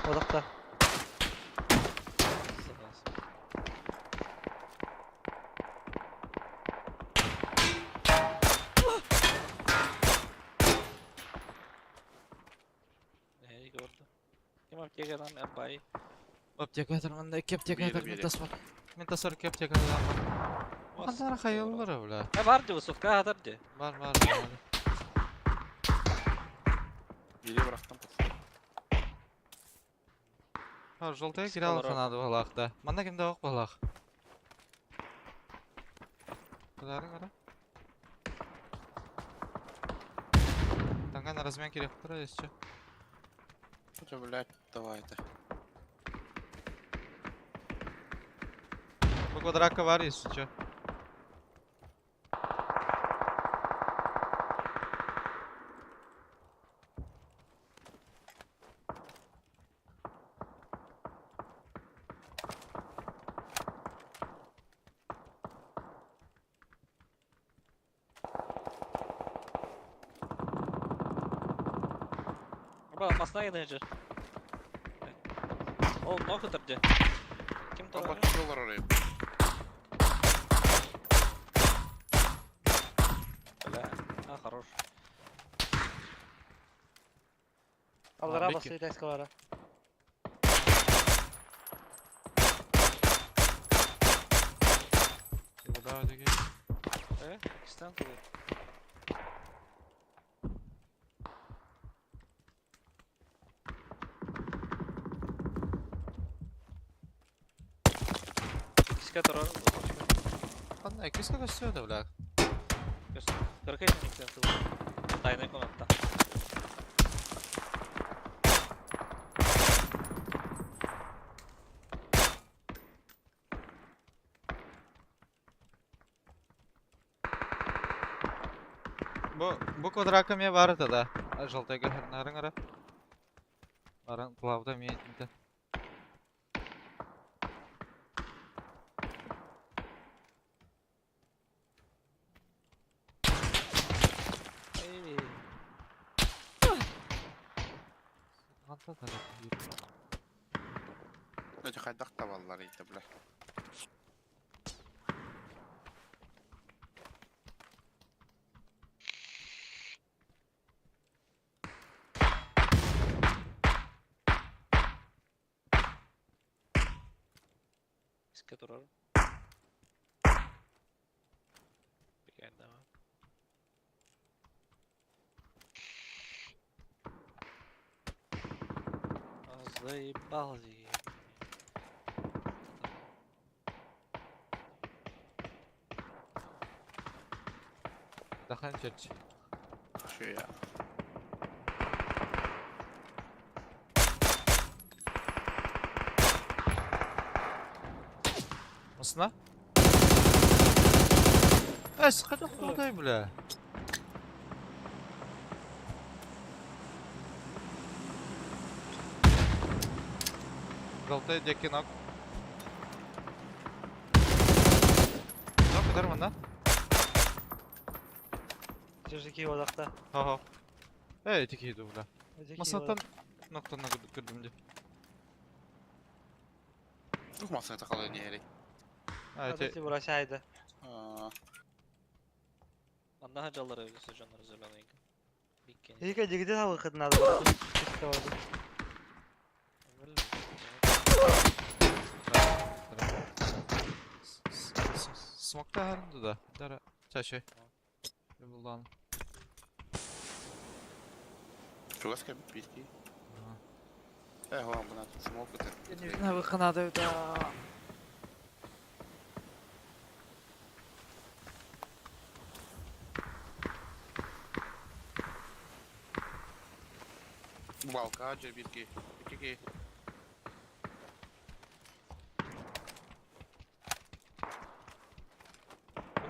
Одакта. Эй, гордо. Ким аптекадан абай. Аптека тарманда, iki аптека Бери, тар, бери. мен тас бар. Мен тас бар, iki аптека бар. Кандай хайыллар бля. А бар ди высотка атар ди. Бар, бар, бар. Geriye bıraktım. Ха, желтый Икс кирал колорок. ханады балакта. Манда кимде ок балак. Кударын кара. Танган размен керек тура еще. Что, блядь, давай это. Бу квадратка бар если чё. Масна еден Ол нох ытар дьэ. Ким Ол турар? бачча олорор эбит. Бля, а хорош. Аллара Бекки. басты тайскалара. Куда диги? Пакистан кылы. Иккискэ турар. Ханна иккискэ көстүө да бля. Кыркай иккистэн тыл. Тайная комната. Бу квадратка мне бар это да. Желтый нарың ара. Баран плавда мне это. Эй, Ханта да. Эти хайдах табаллар ити бля. Иске турар. Бигән дә. Заебал дии. Дахан черч. Şu ya. Мусна? Эс, кайда кудай бля. Желтый деки ног. Ног удар мана. Жижики одақта. Ха-ха. Эй, тики иду, бля. Жеки Масатан ноктан көрдүм ди. Тух масына такалы не эрик. А, эти Эти бурасайды. Аа, Манна жаллар өсө жонор зеленый. Биккен. Ике жигде салыкыт надо было. Смокта харынды да. Дара. Чашай. Булдан. чугас кебит битки. Э, хуан бuna смок өтер. Выханады да. Балка же битки. Битки.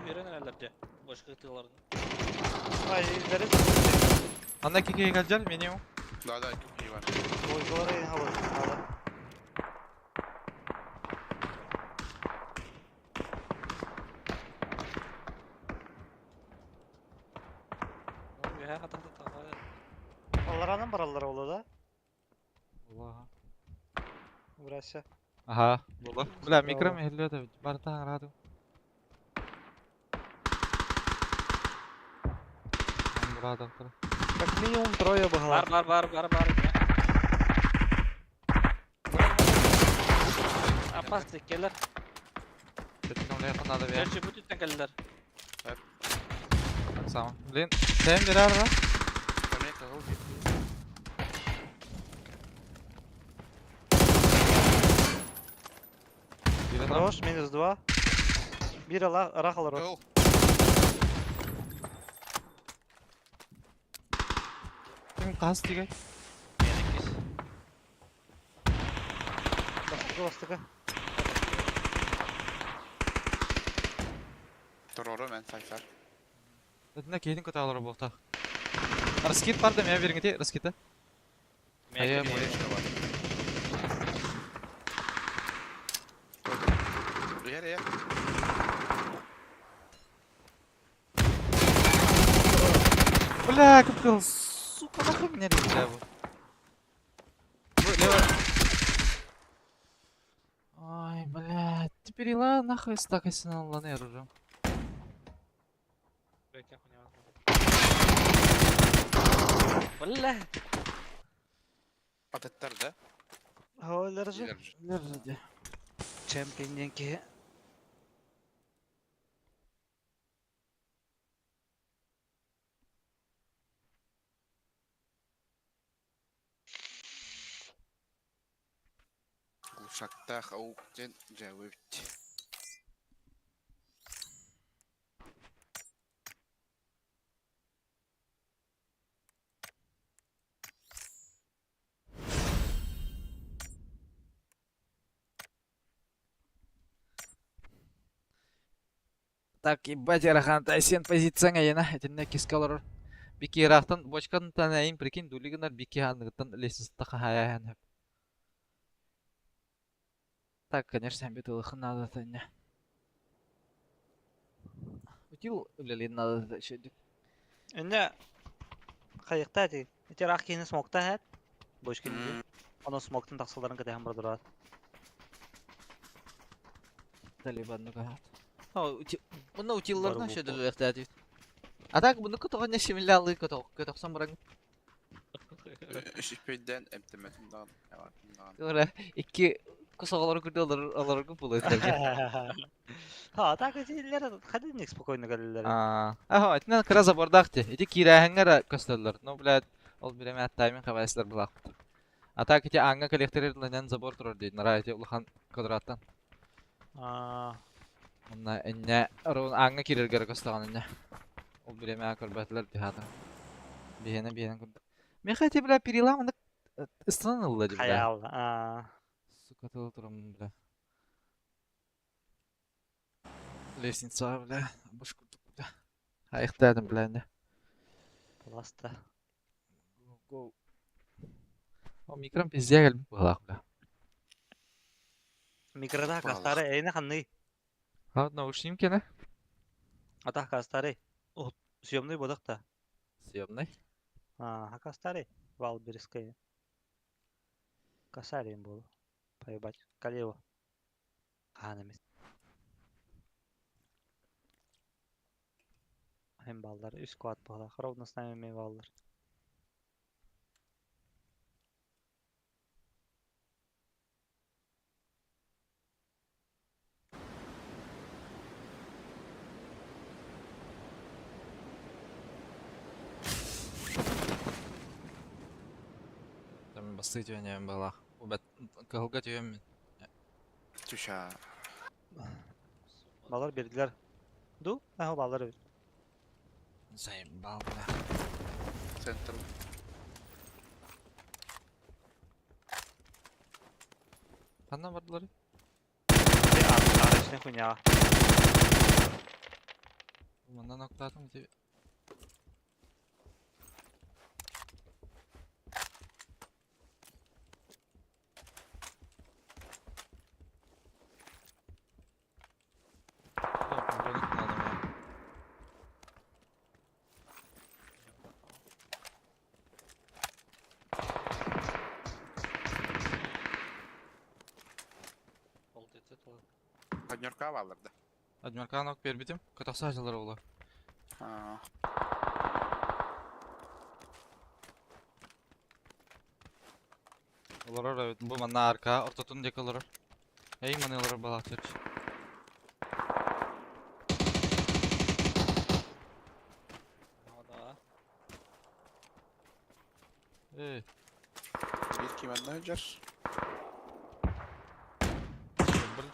Уверен әлләрдә. Башка тылларын. Ай, бери. Анда кике калжал минимум. Да, да, кики бар. Бойкалары хабар надо. Уһа хатата тагы. Алларанан бараллар олу да. Аллаха. Бурася. Аха, була. Бля, микро мехле да барта раду. Мурада тра. Как минимум трое Бар было. бар бар бар бар. Апасты келер. Четком лехо надо бе. Gerçi bu tütten келер. Сам. Блин, сен берар ба? Эме кагыл битки. Бирен Хорош, минус два. Бир ала, рахал рот. Кыл. Ким кас дигәй? Менекис. Бастыгы, бастыгы. Торору мен сайсар. Этне кейдин көтә алыр булта. Раскит бар да мә бериңде, раскита. Ая, мой. Ер, ер. Бля, кып кыл. Сука, нахуй меня бля бу. Слева. Ой, блядь, теперь ла нахуй стакайся на лане оружие. Блядь, нахуй невозможно. Блядь! Атыттар да? Олар же. Илер же. Держите. Чемпион диэн киһи. Глушактаах аук диэн дьээбэ эбит. Так, ебать, Арахан, Тайсен позицияҥ эйиэнэ, итиннэ киска олорор. Бики ыраахтан бочкантан эйин прикинь, дули гынар Бики ханыгыттан лестницата хаһаайан хөп. Так, конечно, бит ылыхын надо тэннэ. Утил үлэлиэн надо еще. Иннэ хайыктаа ити. Ити ыраах киһини смокта эһэт. Бочкин дии. Онон смоктан тахсалларын кэтэһэн бардырат. Талибан нугаат. Муна утилларна шөдөлүөхтээдит. А так буну көтөҕөннө шимиллаалыы көтөхсөн баран Үспүйдэн эмтэмэтин даҕаны, эҕэрдин даҕаны. Ora икки кус оҕолору курдук олороргун булуйдарга. Ха, так этилер хадинник спокойно кэлэллэр. Аха, итинэн кыра забордаах ти. Ити киирээһиҥҥэ эрэ көстөллөр. Ну, блядь, ол биремэ тайминг хабайсылар булаахпыт. А так ити ааҥҥа кэлиэхтэрин забор турар дии. Нара ити улахан квадраттан. Аа, Онно иннэ ааҥҥа киирэргэ эрэ көстөҕүн иннэ. Ол биремэ көрбөтүлэр дии Биһиэнэ биһиэнэ курдук. Миэхэ ити, бля, перелам ынык ыстанан ылла дии, бля. Хайаал. Аа. Сука, тылы турам, бля. Лестница, бля, баш курдук, бля. Хайыктаатым, бля, иннэ. Пласта. Go, go. О, микром пиздец кэлбит быһалаах, бля. Микрода Баалах. кастары эйне ханны. А, наушник кene? Атах кастары. О, съемный бодак та. Съемный. А, кастары. Валберская. Косарем был. Поебать. Калево. А, на месте. Hem ballar. Үс квад буолла. Ровно с нами мен баллар. Там басты түйенем балах. Убет кылга түйем. Түшә. Баллар бердилер. Ду? Аха баллар. Заебал, бля. Центр. Ханна бардылар? Арачны хуйня. Манна ноктатым ти. Надо мне. Ол дете тол. Поднерка баллар да. Адмирка нок бербитим. Катаса жылар ола. Аа. Олорор evet. Бу манна арка ортотун дек олорор. Эй маны олорор балак чырч. Да. Эй, Бир кимэннэ жар. бил.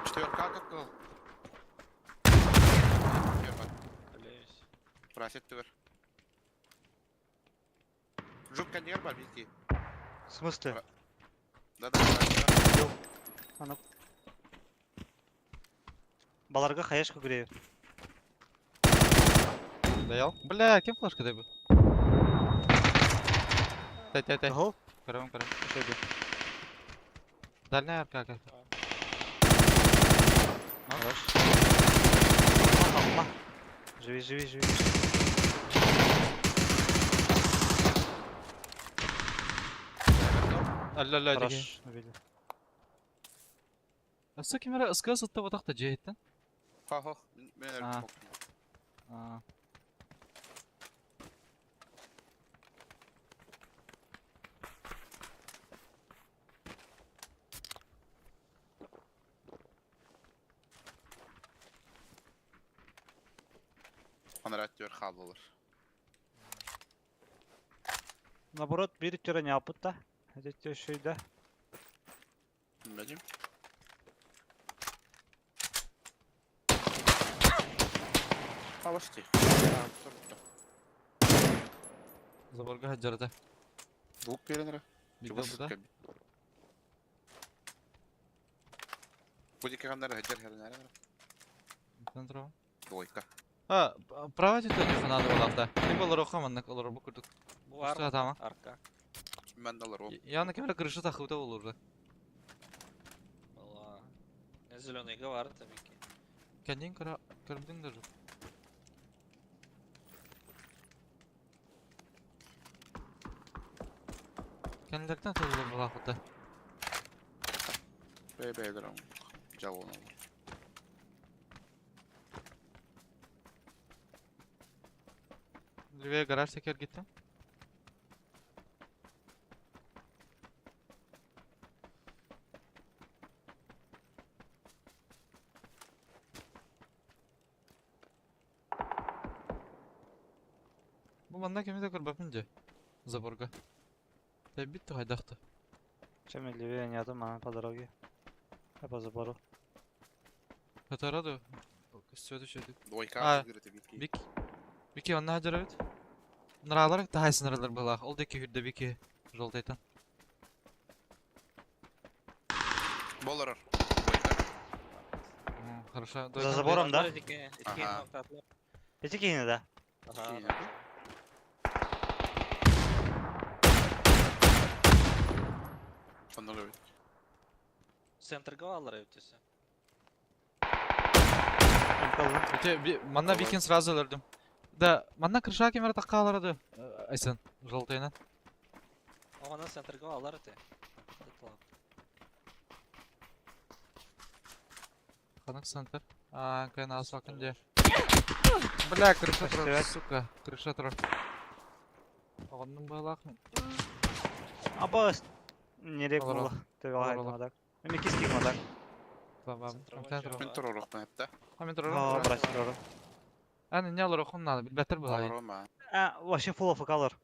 Четверка как был. Блять. Просит түгөр. Жук кандигер бар бики. В смысле? Да да. да. Аны. Баларга хаяшка грею. Даял? Бля, кем флешка дай бы? Тай, тай, тай. Ого. Көрөм, көрөм. Шөбе. Дальняя арка как. Хорош. Ма. Живи, живи, живи. Алла-алла Хорош, диги. убили. Өссө ким эрэ ыскыа сытта ботах да дьиэһиттэн. Хо-хо, мен А. өлбүтүм. Аа. Анараа өттүгэр хааллылар. Наоборот, биир өттүгэр ньааппыт да. Ити өттүгэр үчүгэй да. Билбэтим. Абасти. Заборга хаджарата. Бук берен эрэ. Бигде Чугас буда. кэлбит. Бу диэки ханна эрэ сылдьар эрэ. Центр. Двойка. А, право өттүгэр надо было да. Либо олоруохха маннык олорор бу курдук. Бу арка. Устуга Арка. Мен да олоруом. Яна ким эрэ крыша тахыбыта болур. Была. Зеленый говор там ики. Кэннин кыра көрбүтүҥ да жоқ. Кэннилэртэн тыллар булаахыта. Бэйбэйдэр дьаллан олор. Левее гараж секер гиттим. Бу манна кими да көрбөппүн дьэ. Заборга. Тэбит хайдахты. Чем левее нету, мана по дороге. Я по забору. Хатара да. Көстүөтү шөдүк. Двойка А, кырыты бики. Бик. Бики онна хаджарабыт. Ныралар тахайсыныралар былаах. Ол деки хүрдэ бики жолтайтан. Болорор. Двойка. Хорошо. За забором, да? Ити Ага. Эти кихини, да? Ага. Онно эбит. Центр галалар өтөсө. Ите манна бикин сразу өлөрдүм. Да, манна крыша кемер таккалар Айсан, жолтайынан. Оҕону центр галалар өтө. Ханак центр. А, кайна асвакын де. Бля, крыша турар, Көстүбэт. сука, крыша турар. Оҕоннум быһалаах мин. Аба нерек Олорор. була. Төбө Олорор. хайдамадак. Эми кис кимадак. Баба, Центровой центр. Мен туруруохпун эптэ. А мен О, турар. брать турору. Аны не олорохум надо, билбеттер быһалай. Олоруом аа. А, вообще фул афкалар.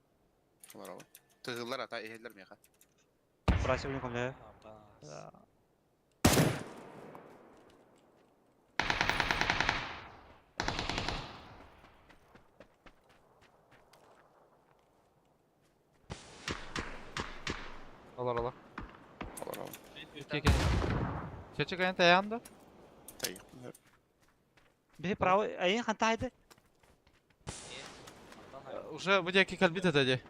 Олоруом. Тыгыллар ата иһэллэр миэхэ. Брать уником да. Абас. Олор олор. Олоруом. Икки Чечек айн таянды. Тайык. Би право, айын ханта хайды. Уже бу диэки кэлбит этэ дии.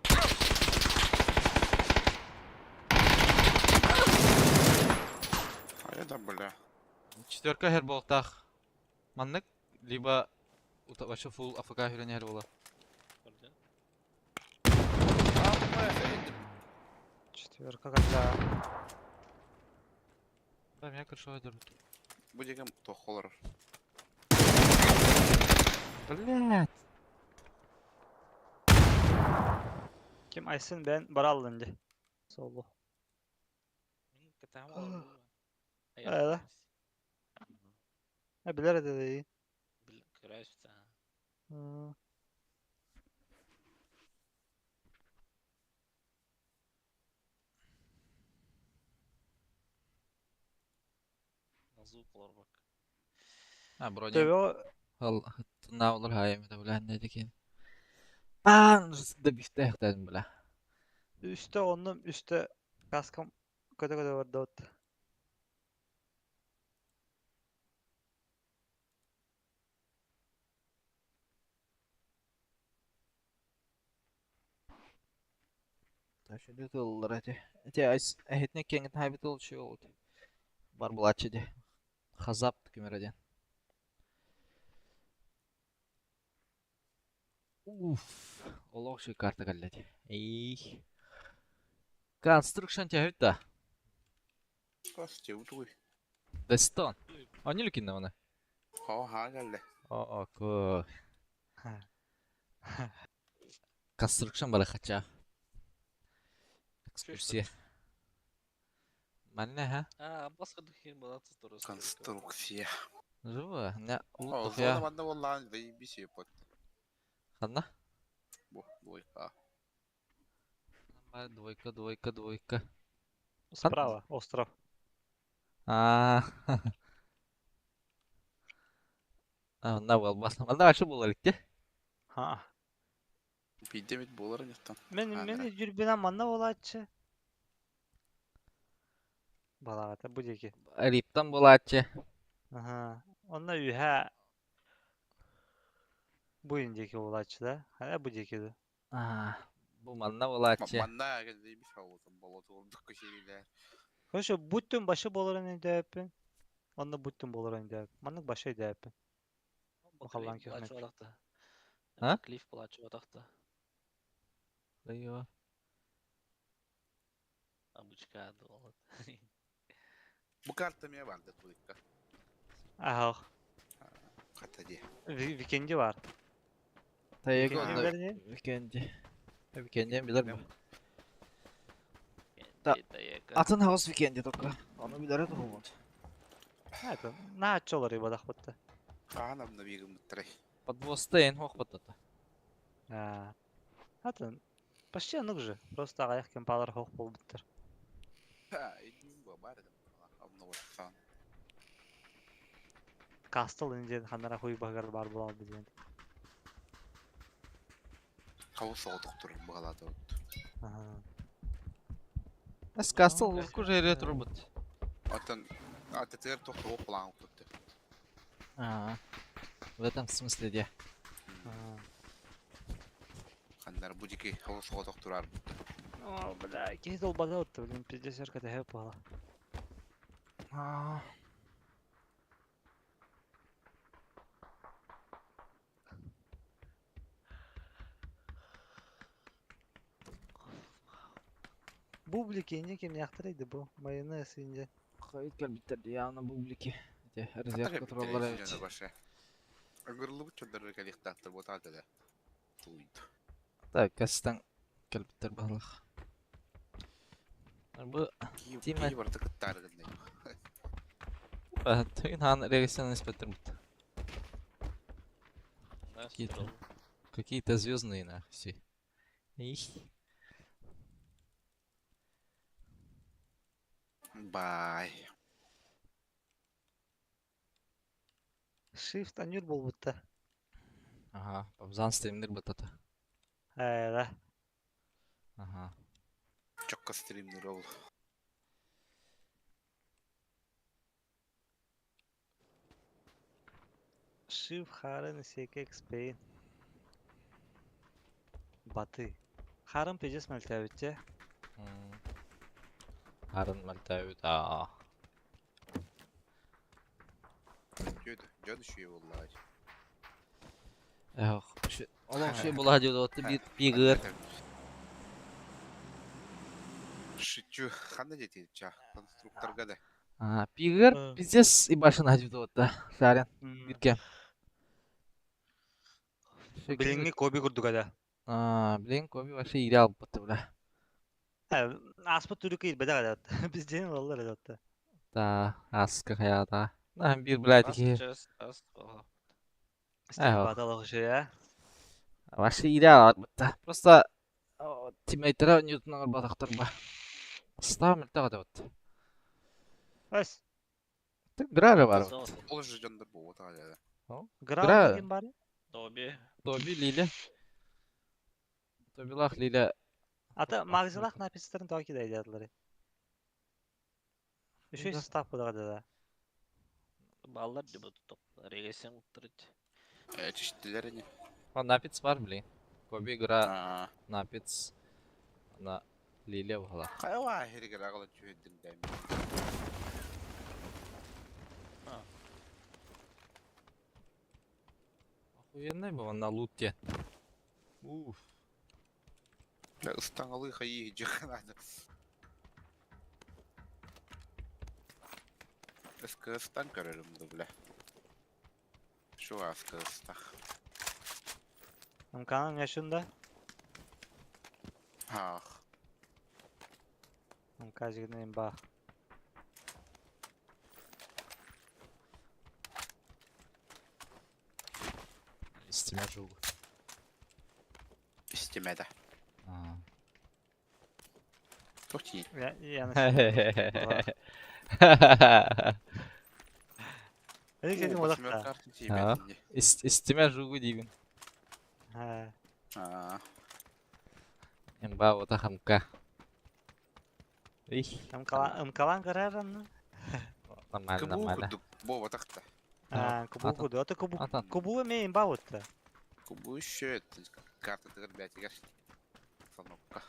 Ая да бля. Четверка хер буолтаах. Маннык либо вообще фул АФК хүрэн хер буола. Четверка когда. Да, меня крыша держит. Бу диэки туох олорор. Блять. Ким Айсын бен бараллын ди. Солу. Э, да? А билер эди. Көрөспүт. Звук олорбак. А, броня. Төбө Ал, тына олар хайым да бля не декен. Бан, да бифтех дедим бля. үстэ оннум үстэ каскам көтө көтө барды от. Taşıdı тыллар эти. Эти айс эхетне кеңет хайбит ол чүй ол. Бар булачы де. Хазап кемереден. Уф, олох ши карта каллети. Эй. Construction түһэбит да? Костя, утуй. Дестон. Онньу кинне оны. Хоо хаа кэллэ. О, ко. Construction бары хача. Экскурсия. Манна ха? А, басқа духи балатсы турус. Конструкция. Живо. Не, О, лут зона я. манна буоллаҕын заебись епот. Ханна? Бу, двойка. Двойка, двойка, двойка. Справа, остров. А. А, на буолбат. Манна вообще буолар икки. Ха. Биирдэ эмит буолар ыньыттан. Мен Хаанара. мен жүрбүнэн манна буолааччы. Балаҕата бу диэки. Риптан буолааччы. Аха. Онно үһэ бу диэки буолааччы да. Хайа бу диэки да. А, бу манна буолааччы. Манна заебись болотун болоту ордук көшелер. Короче, бүттүн башы боларын өйдөөппүн. Онно бүттүн боларын өйдөөп. Маннык башы өйдөөппүн. Махаллан көхмөт. А? Клифф плачу атахта. Айва. Обычка долот. Бу карта мия барды турикка. Ахах. Хата дии. Викенди бар. Тайга Викенди онно билэр ини? Викенди. Викенди билэр бу. Да. Да. Атын хаус Викенди только. Ону билэрэ туһубут. Это, нааччы олар ибадах бутта. Хаан амна биигин буттарай. Подвоста эн хох баттата. А. Атын, почти аннык же. Просто аҕыйах кемпалар хоох буолбуттар. Ха, идин бу бар эдим. Амна болсан. Кастл индиэн ханнара хуй баһыгар баар буолал диэн. Хабы соҕотох турар баҕалаата вот. Аха. Эс Кастл урукку жере турбут. Оттон атытыгар тохтоо план кутты. А. В этом смысле де. Аа. Ханнар бу дики хабы соҕотох турар бутта. О, бля, киһи долбада отта, блин, пиздец өркө тэһэ буола. А. Бублики инде кимнээхтэр иди бу? Майонез инде. Хайыт кэлбиттэр явно бублики. Эти Хата резервка тураллар кэлбиттэр эбит. башы. Ыҥырыллыбыт дьоннор кэлиэхтаахтар буотаата да. Тулуйду. Так, кастан кэлбиттэр баһылах. Бу Кии Тима. кии барыта кыттаары гыннай. Тыгын хаан регистрация инспектор бут. Какие-то какие-то звездные нахуй все. Их. Бай. Shift анюр буолбутта. Ага, пабзан стримнер бутата. Ээ, да. Ага. Чокко стримнер ол. Shift харын секе экспейн. Баты. Харын пиздец мөлтөөбүттэ. Харын мөлтөөбүт аа. Дьон дьон үшүйэ буоллаҕай. Эх, олох ши була диэт отты биир пигыр. Шучу. Ханна диэтигит ча? Конструкторга да. А, пигыр Э. пиздец и башын диэт отта. Шарен бирге. Билиҥҥи Коби курдуга да. А, блин, Коби вообще ире албыт бля. Э, ааспыт түрүкэ ирбэдэх эдэ. Бизден оллар эдэ. Да, аска хаята. На бир блядь ки. Стив батал охшуя. Вообще ире албыт. Просто тиммейттера Ньютон батактар ба. Став мөлтөх вот. Өс. Ты грара бар. Ол же дьоннор буолуотаҕа да. Гра Гра. деген бары. Тоби. Тоби Лиля. Тобилах Лиля. Ата магазинлах написаттарын токи да идеялары. Үшөй Да. состав будаға да. Баллар деп топ. Регесен уттырыть. Э, чиштилер ини. А, напиц бар, блин. Коби гра Аа. напиц. На Лиля була. Хайа хэригэр аҕала түһэрдиҥ дээм. Охуенный был на луте. Уф. Бля, ыстаҥалыы хайыы дьыханаады. СКС-тан көрөрүм дубле. Şu СКС-тах. МКның yaşında. Ах. МК жигинен ба. Истимэ жугу. Истимеде. Аа. Çok iyi. Я я Эдик сени олақта. Аа. Истимэ жугу диибин. Ха. Аа. Имба ота хамка. Их. МКлан МКлан көрөрөн. Нормально, Кыбуу нормально. курдук бо батахта. Аа, кубу Атын. куду. Ата кубу Атан. кубу эме имба утта. Кубуу шөт. Карта тыгыр бәтигер. Санокка.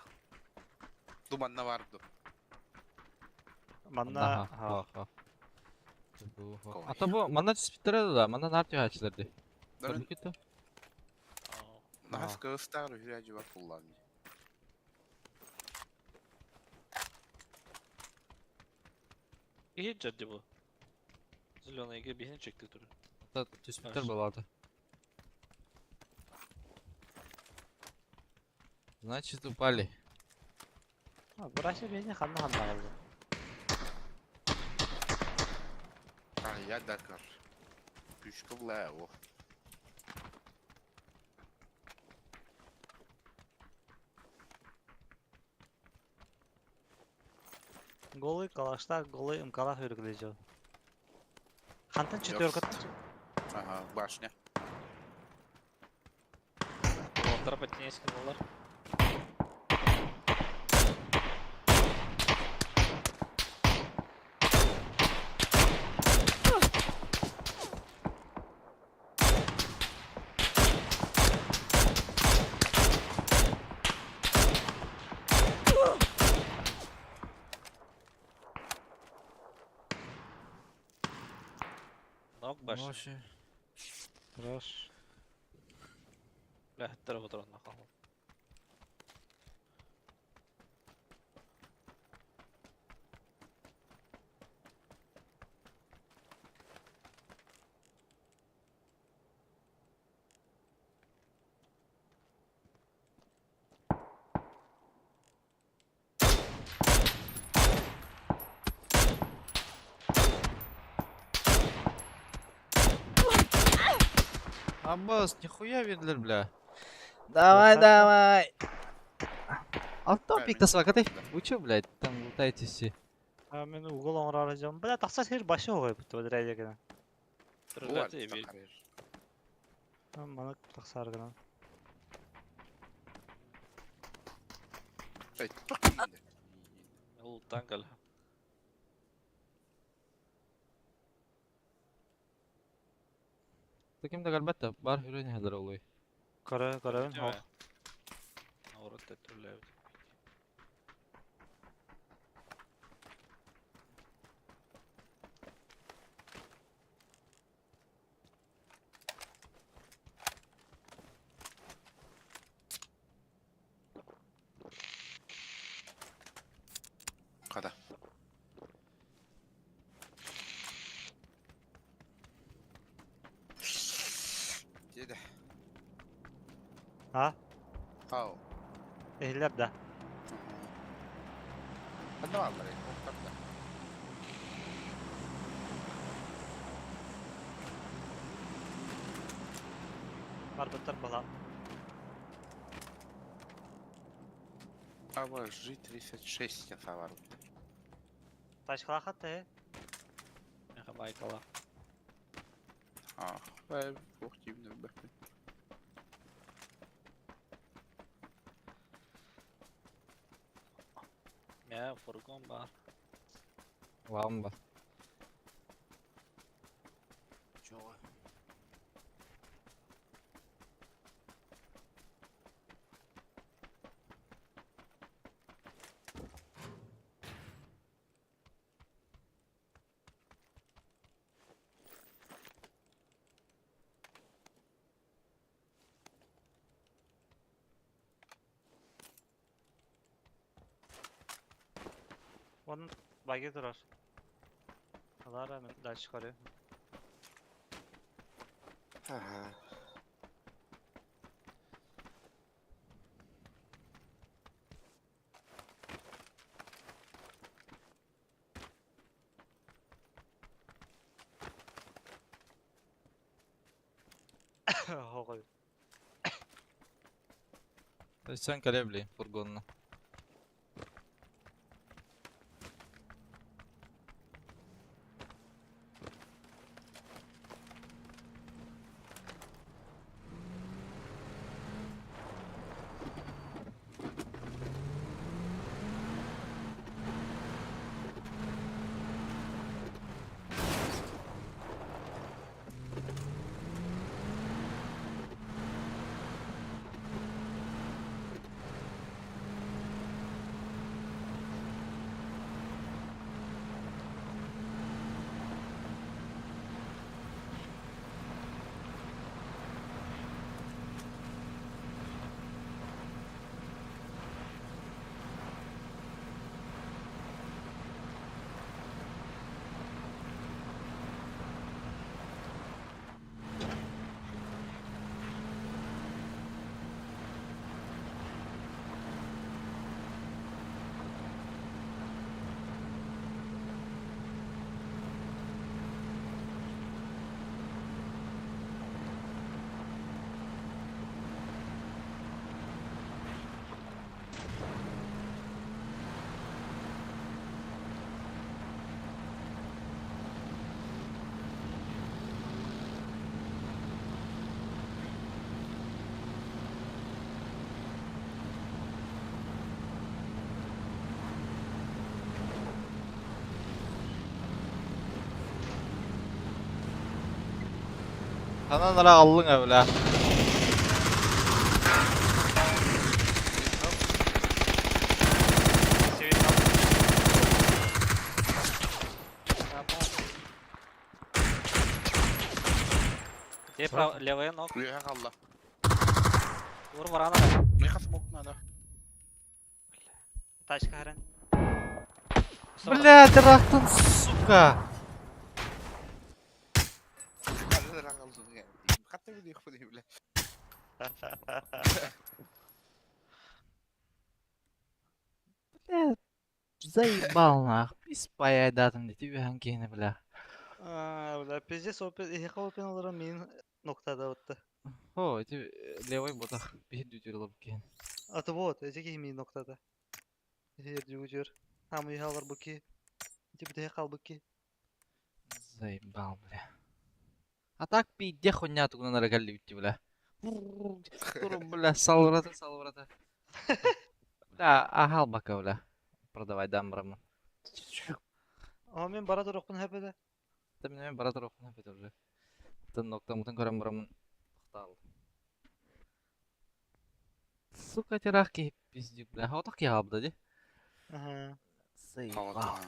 Думанна барды. Манна Ха, ха. Кой. Ата бу манна түспүттэр да, манна нар түһәчилер ди. Дөрүн Көрбүкүт нахас кыстар үрәҗи бар куллан. Иһит дьэ бу. Зеленый биһини чекти туру. Ата түспүттэр балады. Значит, упали. Бурасы бени ханна ханна алды. Я дакар. Күчкө була о. Голый калашта, голый МКлах үргүлөжө. Хантан четверка. Ага, башня. Уолаттар подтенескиналар. Нок башня. Вообще. Хорош. Бля, трогу нахал. Аббас, нихуя видлер, бля. Давай, Красавчик. давай. Алтан Камень. пик свака ты. Вы чё, блядь, там лутаетесь все? А мен угол оңорор Бля, тахса сир башы огой бут бөдүрәйдегин. Трогати бир. Маны тахсар гына. Эй, тох инде. Лутан Таким да галбатта бар хүрен хәлер олой. Көрө, көрөбүн. Хок. Наоборот, төрләбит. Када. Деде. А? Ау. Эхлер да. Ханна аллар, оқтарда. Барбыттар бала. Ава G36 я савар. Ташкалахат э. Меха байкала. А, бай, ох, тимне бәхме. Мә фургон бар. Ламба. Чого? Onun баги турар. Ылаара мин дальше көрүөм. Ага. Оҕой. Sen кэлэ фургонна. Ханан ара аллың бля. Где прав... левая ног? Үөһэ хаалла. Ур варана. Миэхэ смок надо. Тачка харан. Бля, трактан, сука. Хатта билиэхпин бля. Бля, заебал нах. Испаяйдатым дети үһэн киһини бля. Аа, бля, пиздец опен, эһиэхэ опен олорон миин ноктада отта. О, эти левый ботах биһир дүтүр киһин. А то вот, эти киһи миин ноктада. Эһиэр Там уехалар буки. Эти бүтэһэ хаалбыки. Заебал, бля. А так пиздец хуйня тугунан эрэ кэллибит бля. Турум, бля, салврата, салврата. Бля, аһалбака, бля. Продавай дамбрамы. А мен бара турукпун хэпэдэ. Та мен бара турукпун хэпэдэ уже. Тын ноктамытын көрөн барамын. Тоқтал. Сука, терах киһи пиздюк, бля. Хотох киһи хаалбыта дии. Ага. Заебал.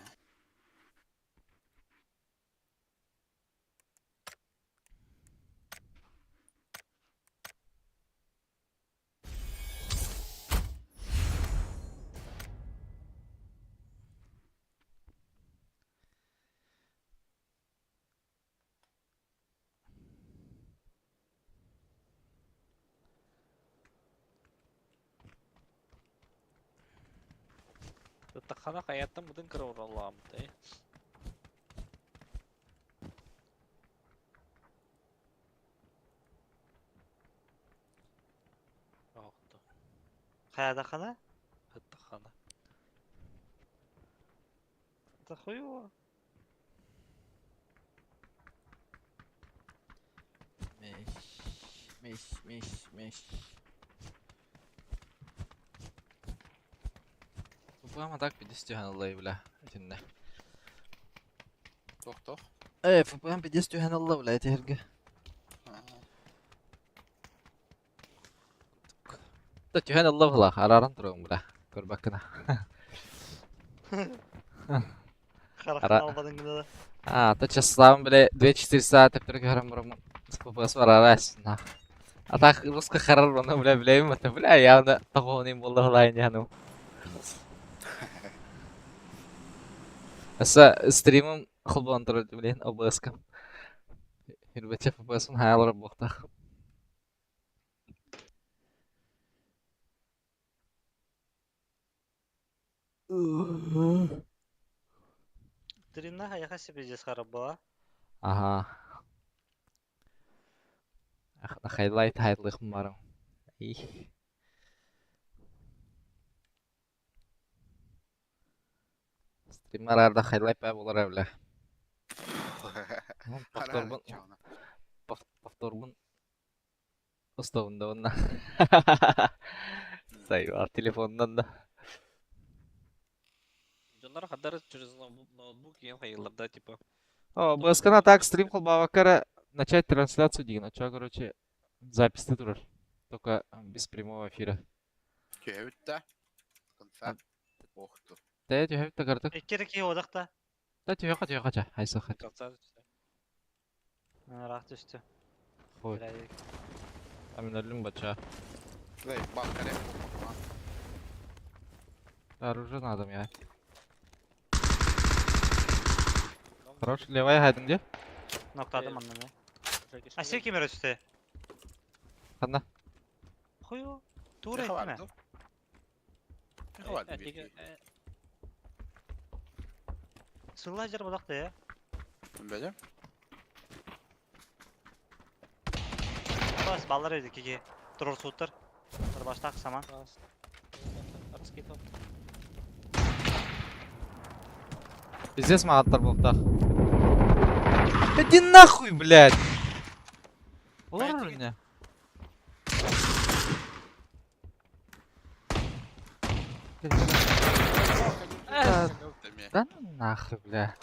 Тахана хаяттан бутын кыры. Охто. Хайада хана? Тахана. Это хуево. Меш, меш, меш, меш. Прямо так 50 түһэн ыллай, бля. Итиннэ. Тох тох. Э, ФПМ 50 түһэн ылла, бля, этиһэргэ. Та түһэн ылла бла, араран турам, бля. Көрбәккенә. Харахтан албадың гына да. А, та часам, бля, 2400 төптөргө харам барам. ФПС бар арас. А так русский харар оны, бля, билейм, это, бля, явно такого булды лайн яну. Аса стримым Холбоон турар блин ОБС-кам. Ирбече ФПС-ын хаалар буохтаах. Трина хайаха себе харабыла. Ага. Хайлайт хайлыхым барым. Стриммер хайлайт баа болар бля. Повторбун повторбун Устабында онна. Сайбар телефоннан да. Дьоннор хаддар через ноутбук ең хайылар да, типа. О, БСК-на так стрим холбавакара начать трансляцию деген. А чё, короче, запись турар. Только без прямого эфира. Түһэбит да. Конца. Охту. Тэ түһэбит да картык. Икки ки одақта. Да түһэ түһэ хача. Хайсы хат. Конца. Рақ түсті. Хой. Амин өлүм бача. Лей, бак керек. Оружие надо мне. Хорош, левая хайдың где? Ноктадым анны не. А сен кемер түсті? Ханна. Хую. Тура етме. Сылла жер бодақта я. Бәле? Бас баллар еді кеге. Тұрыр суыттыр. Бір баштақ саман. Пиздец мағаттар болыптақ. Иди нахуй, блядь! Олар меня. Да ну нахуй, бля.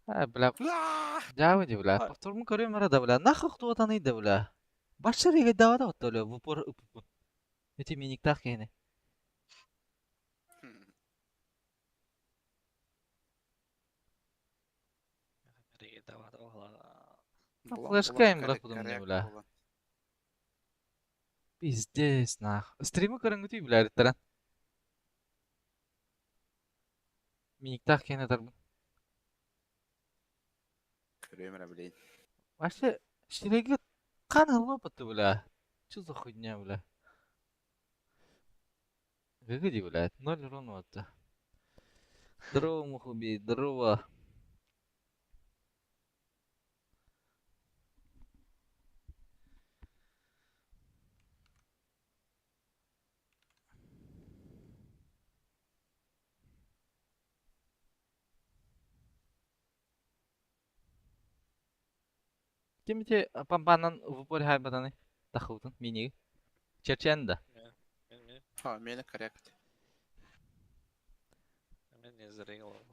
А, бля. Дяводи, бля. Повторму көрөм арада, бля. Нахуй кто да, бля. Башыр еге давада отты, бля. В упор ыппын. Эти миниктах кені. Флешка им бірақ бұдым не, бля. Пиздец, нах. Стримы көрінгіті, бля, реттаран. Миниктах кені тарбын. Көрөм блин. Вообще, ширеге қан ылмапты, бля. Чё за хуйня, бля? Выгоди, блядь, ноль урона вот. Здорово, Мухуби, здорово. Кимте пампанан в упоре хайбатаны тахылтын мини. Черчен да. Ха, мені коррект. Мен не зарегал.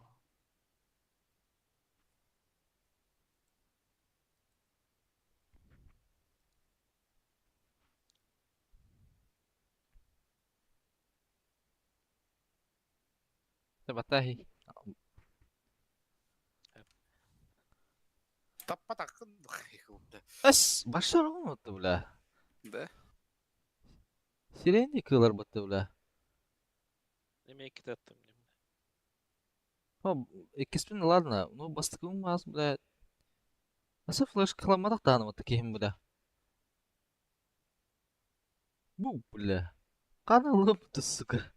Батахи. Таппа тақын. Ас, башар отты, бля. Да? Сиренди кылар батты, бля. Неме китаттым. О, иккиспин ладно, ну бастыкым маз, бля. Аса флешка кыламадак дааны вот таким, бля. Бу, бля. Каны лыпты, сука.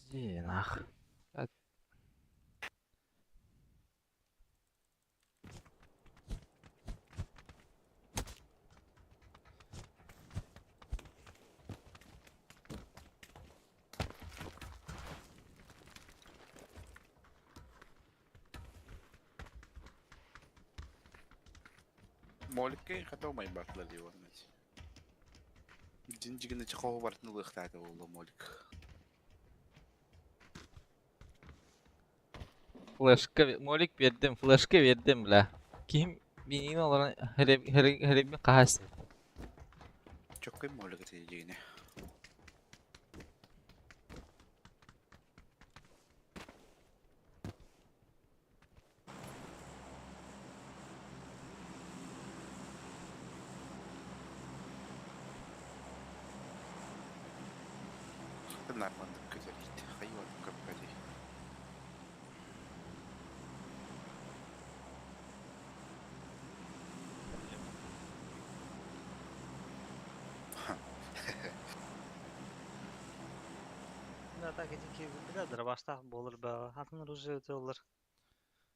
Молодцы, нах. Моликке хата умай бартла диyor. Динжигини чахоо бартны лыхтаата болду молик. Флешка, молик бердим, флешка бердим, бля. Ким бинин оларын херебин кахас. Чоккой молик тежигини. наарманнык көтөрүйт, хайыы көппөтүй. Да, так эти бля, дробаштаах буолар бөҕө. Атын оружие ытыаллар.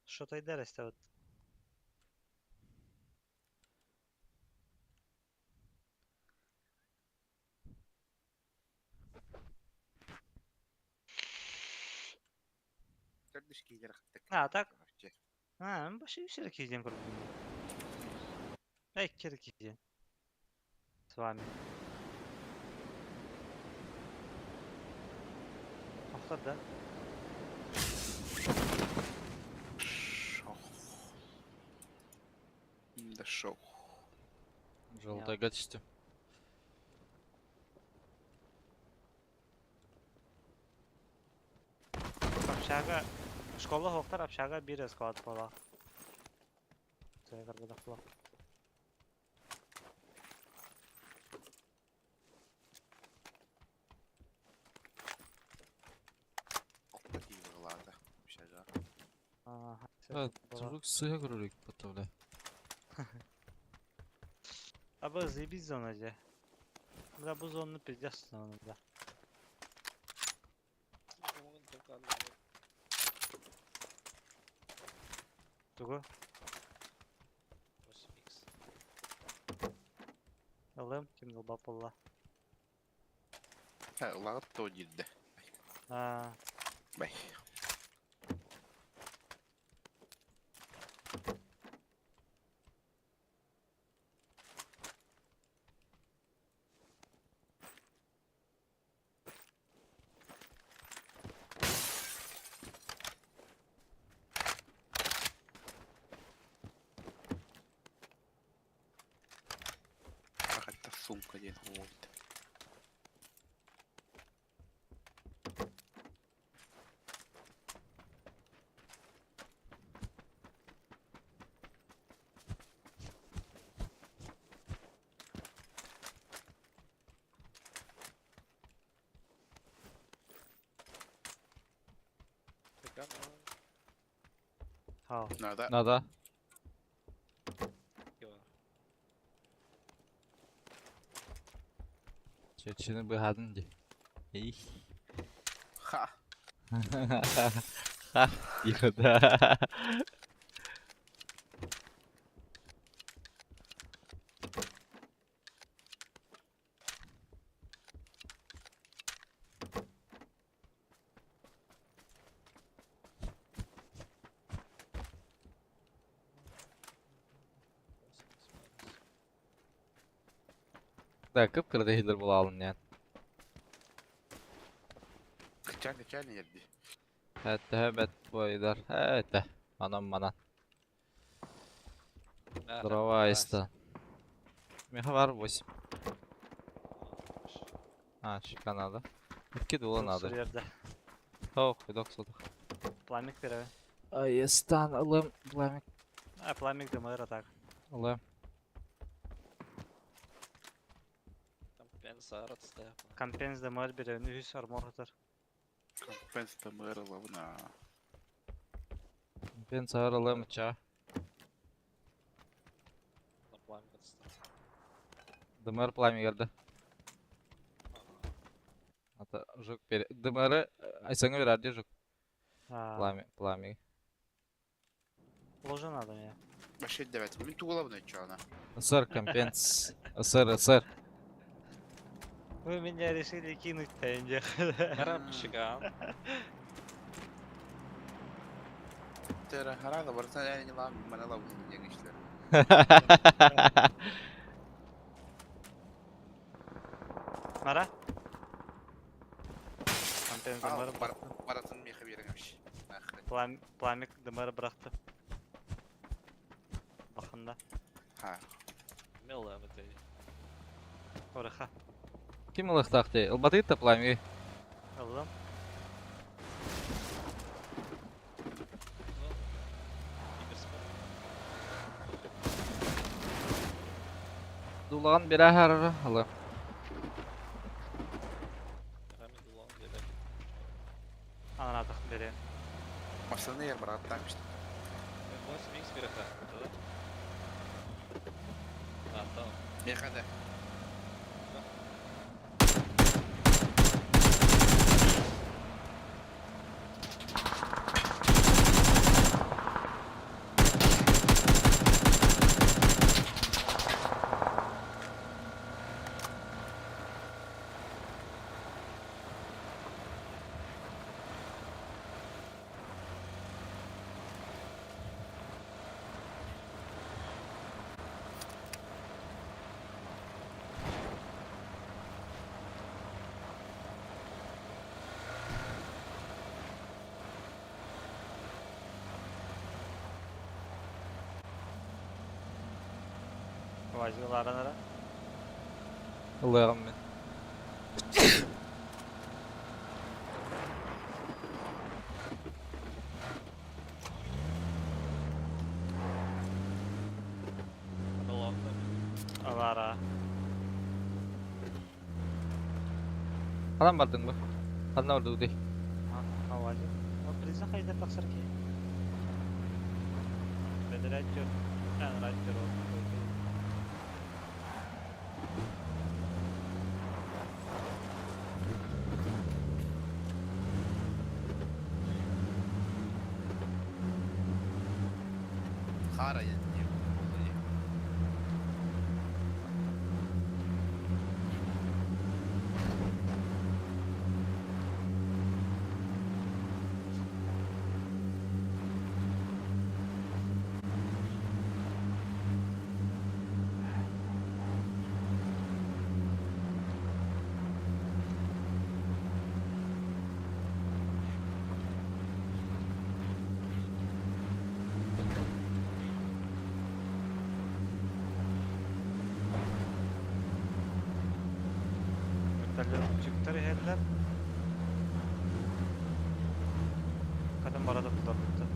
Шотайдар эстэбит. Төрдүс киилэр хаттык. А, так. А, башы үс эрэ киһи көрдүм. Икки эрэ киһи. С вами. Охтор да? Шох. Да шох. Желтойга түстүм. Общага... Школа охтор общага биир склад буола. Көрбөтөх Алта киһи быһыылаата. Общага. А, Звук сыһа көрөрүк потом, бля. Аба заебись зона же. Бля, бу зону пиздец зона, да. Тугу? 8х. Ылым, ким долбап буолла. Ылаҕыт то диирдэ. А, Бай. Хатта сумка диэн уолт. хау. Надо. Надо. Чечени быһадын ди. Эй. Ха. Ха, тихо, да. Да, кып-кырда хиллер була алын yani. Кычан кычан yerdi. Хәтта бәт бойдар. Хәтта. Анам манан. Дрова айста. Меха бар 8. А, чика надо. Икки дула надо. Сурьерде. Ох, док содох. Пламик беребин. Айстан ылым, пламик А, пламик дымыр так. ылым. Компенсация. Компенс дымыр беребин. Үс армор хатар. Компенс тымыр лавна. Пен саар ылым ча. На пламя отстал. Дымыр пламя geldi. Ата жук бере. Дымыры айсаңа берер де жук. А, Пламя, пламя. Ложа надо мне. Башет девет. Мин тугулабын чана. Сыр компенс. Сыр, сыр. Вы меня решили кинуть, Тенди. Коробчика. Тера харага барсан yani lan bana la bu işte. Мара? Компенс дымыр Бар баратын меха береmiş. Ахрет. Плам, пламик дымыр бырақты. Бақында. Ха. Милая в этой. Ораха. Ким ылыктакты? Ылбатыйт та пламя. Ылым. Киберспорт. Дулаган бере харара ылым. Рами Дулан бере. кэбистим. 8 икс береха. Да? А, там. Миэхэ да. Вазик ылааран эрэ. Ылыаҕым мин. Ылаара. Ханан бардыҥ бу? Ханна бардыбытый? Вазик. Ол приза хайда тахсар киһи. Бэдэрээт түөрт. Анараа түөрт ол. Хаар айан диир буолла дии. Вертолетчиктар иһэллэр. Катын бара да тутарбыттар.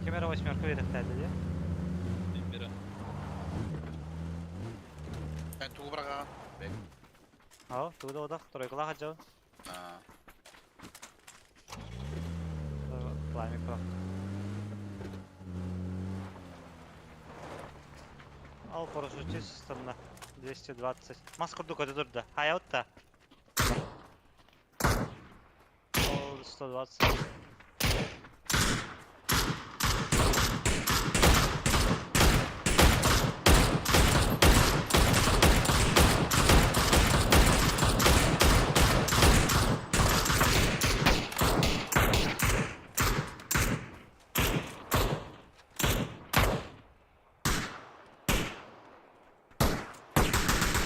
Ким эрэ восьмерка биэрэхтээтэ дии. Бира. Эн тугу быраҕаҕын? Бэк. Ау, тугу да одах, тройкалаах сылдьабын. Аа. Пламя прав. Ал парашютист на 220. Мас курдук көтө турда. Хайа Ол 120.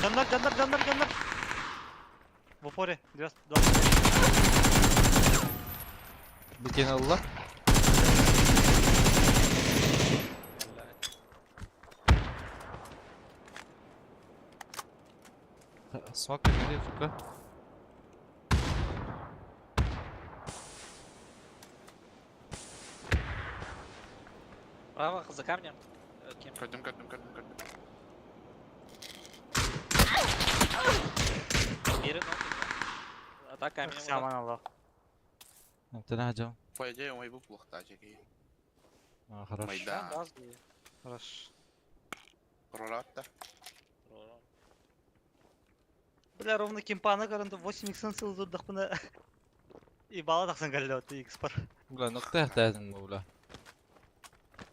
Canlar canlar canlar canlar. В упоре 220. Бүтэн ылла. Блядь. Смок где, сука? Право, за камнем. Кем? Көрдүм, көрдүм, көрдүм, көрдүм. Бери ноги. А так камнем. Саман Allah. Эмтэнэ сылдьабын. По идее, мой был плохо, чеки. А, хорош. Майдан. Да, да. Хорош. Прорат да. Бля, ровно кемпаны көрөндө 8 икс сыл турдахпына. И бала тахсан кэллэ от икс бар. Бля, нокта яхтаадың бу, бля.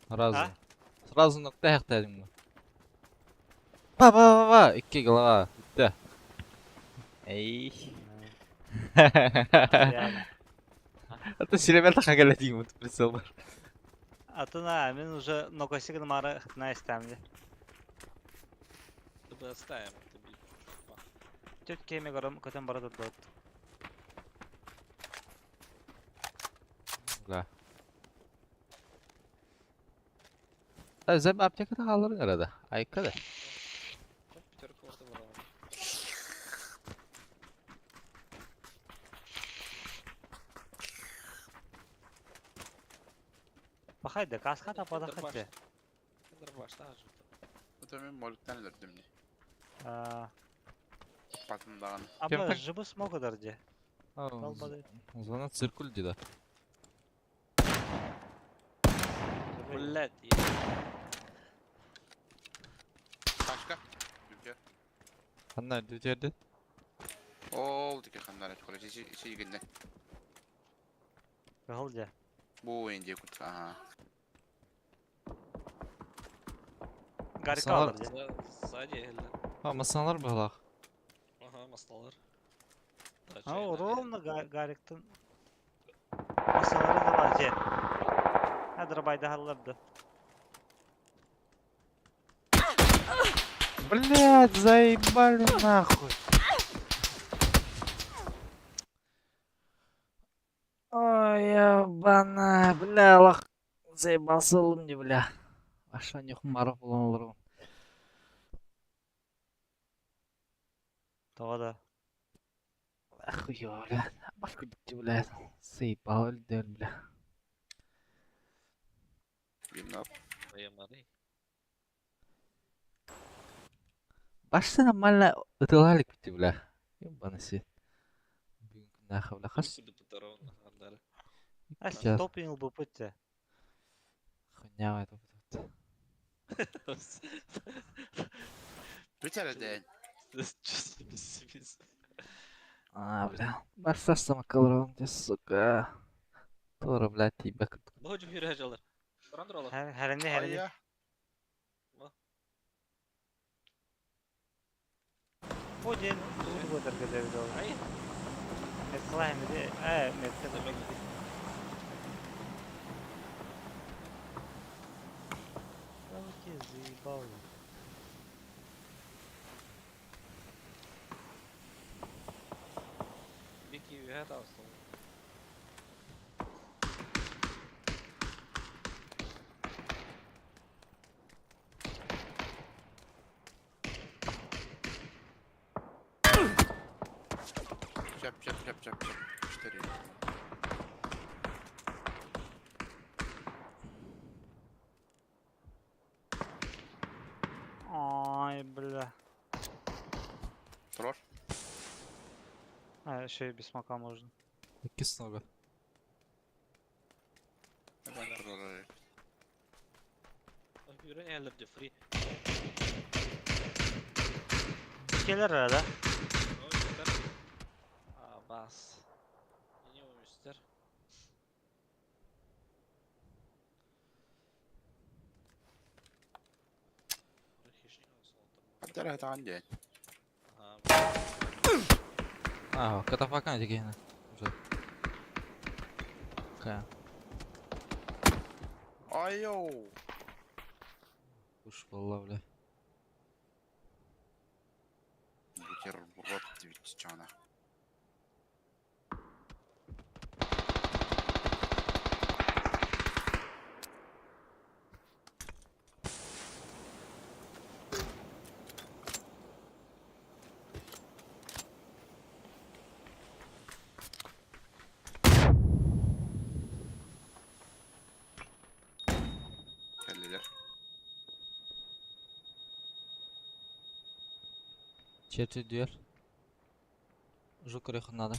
Сразу. А? Сразу нокта яхтаадың бу. Па па па па, икки голова. Бүттэ. Эй. А то силемел тахан кэллэ дейм прицел бар. Атына мен уже ногосигин мары на истемди. Ты оставим, ты би. Төт кеме көрөм көтөн бара турду. Бля. Зәм аптекада хаалларың арада. Айка да. Пятерку орда брал. Бахайды, каска та падахады. Дробаш, да, же. Это мен моликтен өлөрдүм не. Патындаган. Аба так- жыбы смогу дарди. Талбады. Зона циркуль дейді. Блядь. Тачка. Дүрдө. Ханна дүтерді? Ол дике ханнара чукара си си гинне. Кыһыл дьэ. Бу инде кут. Ага. Гарика Масалар- алар дьэ. Сзади или? А, масалар быһылаах. Ага, маслалар. А, ровно Гариктан масалары да бар дьэ. Ha дробайда халларды. Блядь, заебали нахуй. Ой, ебана, бля, Аллах, заебался мне, бля. Аша нюхмаров булан Тоҕо да. Охуё, бля. Башку дикти, бля. Заебал, бля. Бинап. Башта нормально ытылалик бити, бля. Ебаный свет. Бүгүн нахуй, бля. Хас. А Сейчас. стопинг бу путте. Хуйня это вот. Бүтәрден. А, бля. Башта самакалрон, сука. Тора, бля, тебя. Бу жүрәҗәләр. Барандыр алар. Хәрәнде хәрәнде. Айя. Бу ден тугу бу дәргә дә. Ай, Меткала хәмиде. Ә, метка да. Окей, заебал. Бики үһә тасыл. Чап чап чап чап чап. Четыре. Ай, бля. Трор. А, еще и без смока можно. Киснога. Трор. Хүрәнәләр дә фри. Келер да? А, бас. Не үстер. Бүтәр хатан ден. А, катафакан дигәне. Уже. Какая? Айо. Уж была, бля. Бутерброд твичана. Келлилер. Четверть дверь. Жук надо.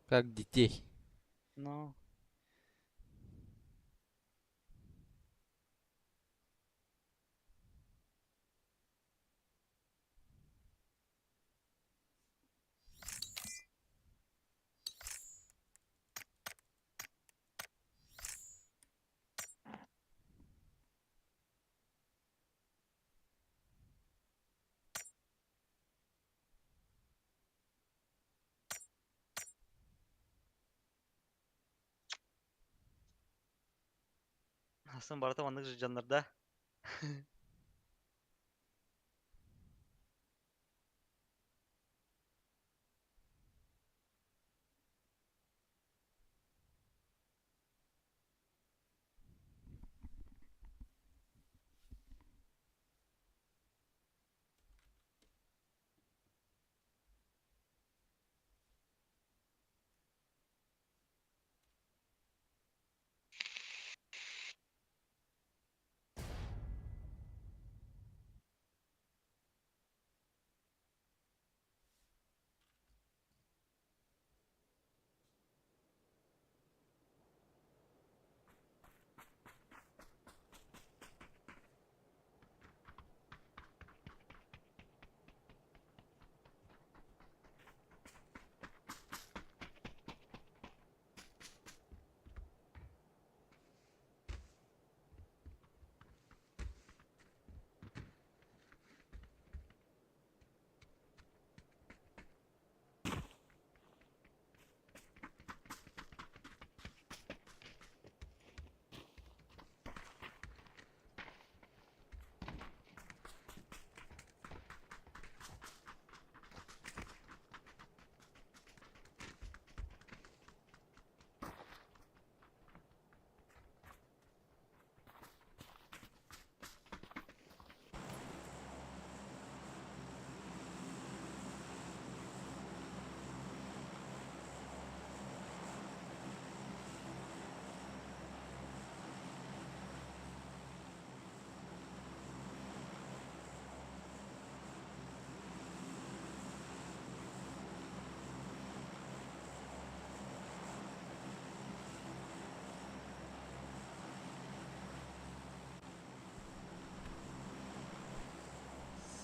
Как детей. Ну. Асын барата маннык жаннарда.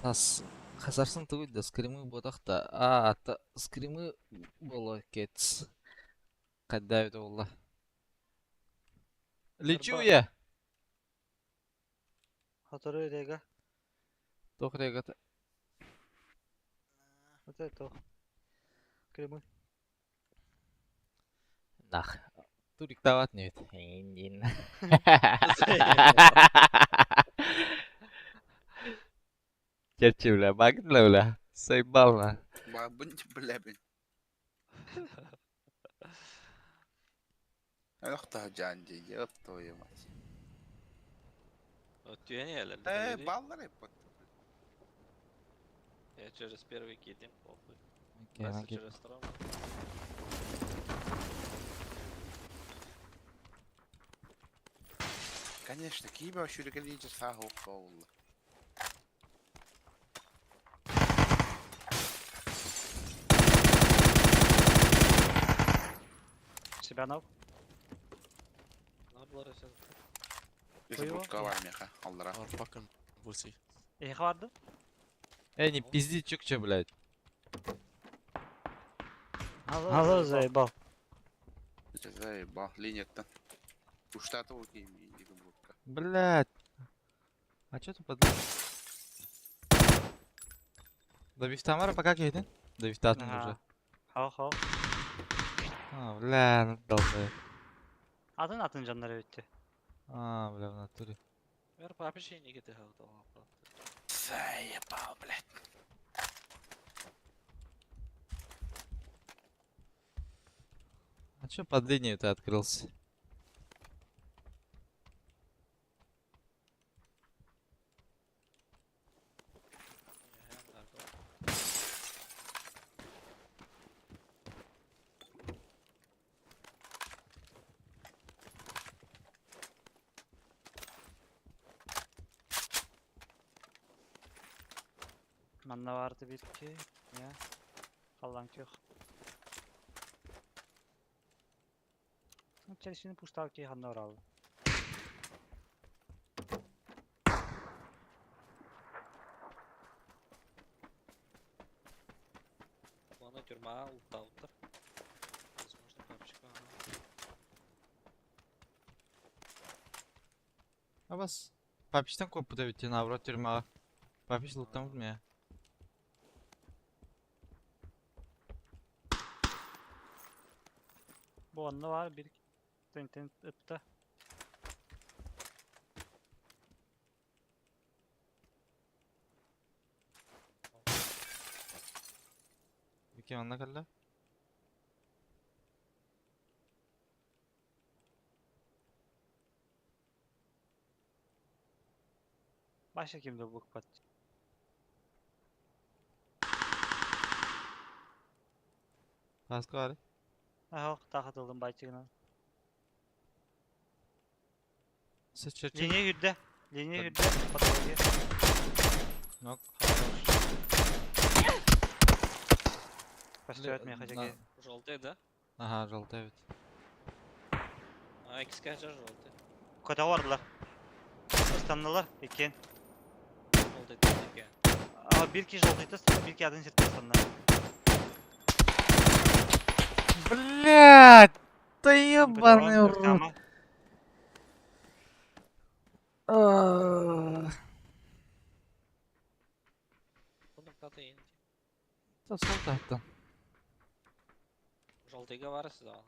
Сас хасарсын тугуй да скримы буотах да аа та скримы буолуо кец хайдаа буолла. Лечу я. Хотору рега. Туох регата? Вот это. Кремы. Нах. Туриктават нет. Индин. Черчи, бля, багнла, бля. Заебал, на. Бабын бля бин. Ох жан ди, ёб твою мать. Вот тюнели, Э, баллары под. Я через первый кидим, похуй. Окей, Вася окей. через второй. Конечно, кибе шүргелейже саа хоқ болла. Себя ног. Надо было сейчас. Если будка бар меха, аллара. Or fucking pussy. Эхе барды. Эй, не пизди, чукча, блядь. Алло, заебал. Заебал, линияттан. Уштаты окей, будка. Блядь. А чё ты под... Да бифтамара пока кейдин? Да бифтатын уже. Хау хау. А, бля, ну долбоеб. Атын атын жаннары өтті. А, бля, в натуре. Вер вообще не гиды Заебал, блядь. А чё под линию ты открылся? Манна барды bir ki. Ya. Қаллан көх. Челсини пуштал ки ханна орал. Ладно, тюрьма, ултаутер. Возможно, папчика. А бас. Папичтан көп бұда бит, наоборот, тюрьмаға. Папич луттан бұд я. Бу онна бар bir тен ытта. Бики онна калла. Başka kimde bu pat. Каска бар. Ахох тахатылдым байтигынан. Сіз черчи. Линия yüдде. Линия yüдде. Патология. Нок. Построить мне хотя бы. Желтый, да? Ага, желтый ведь. А, XK же желтый. Кота бардылар. Ыстаннылар экен. Желтый таки. А bir ki желтый ыстанды, bir ki adın сетке ыстанды. Блядь! Да ебаный в рот. А. Bunu каты инди. Да сол таттым. Желтый говорится, да.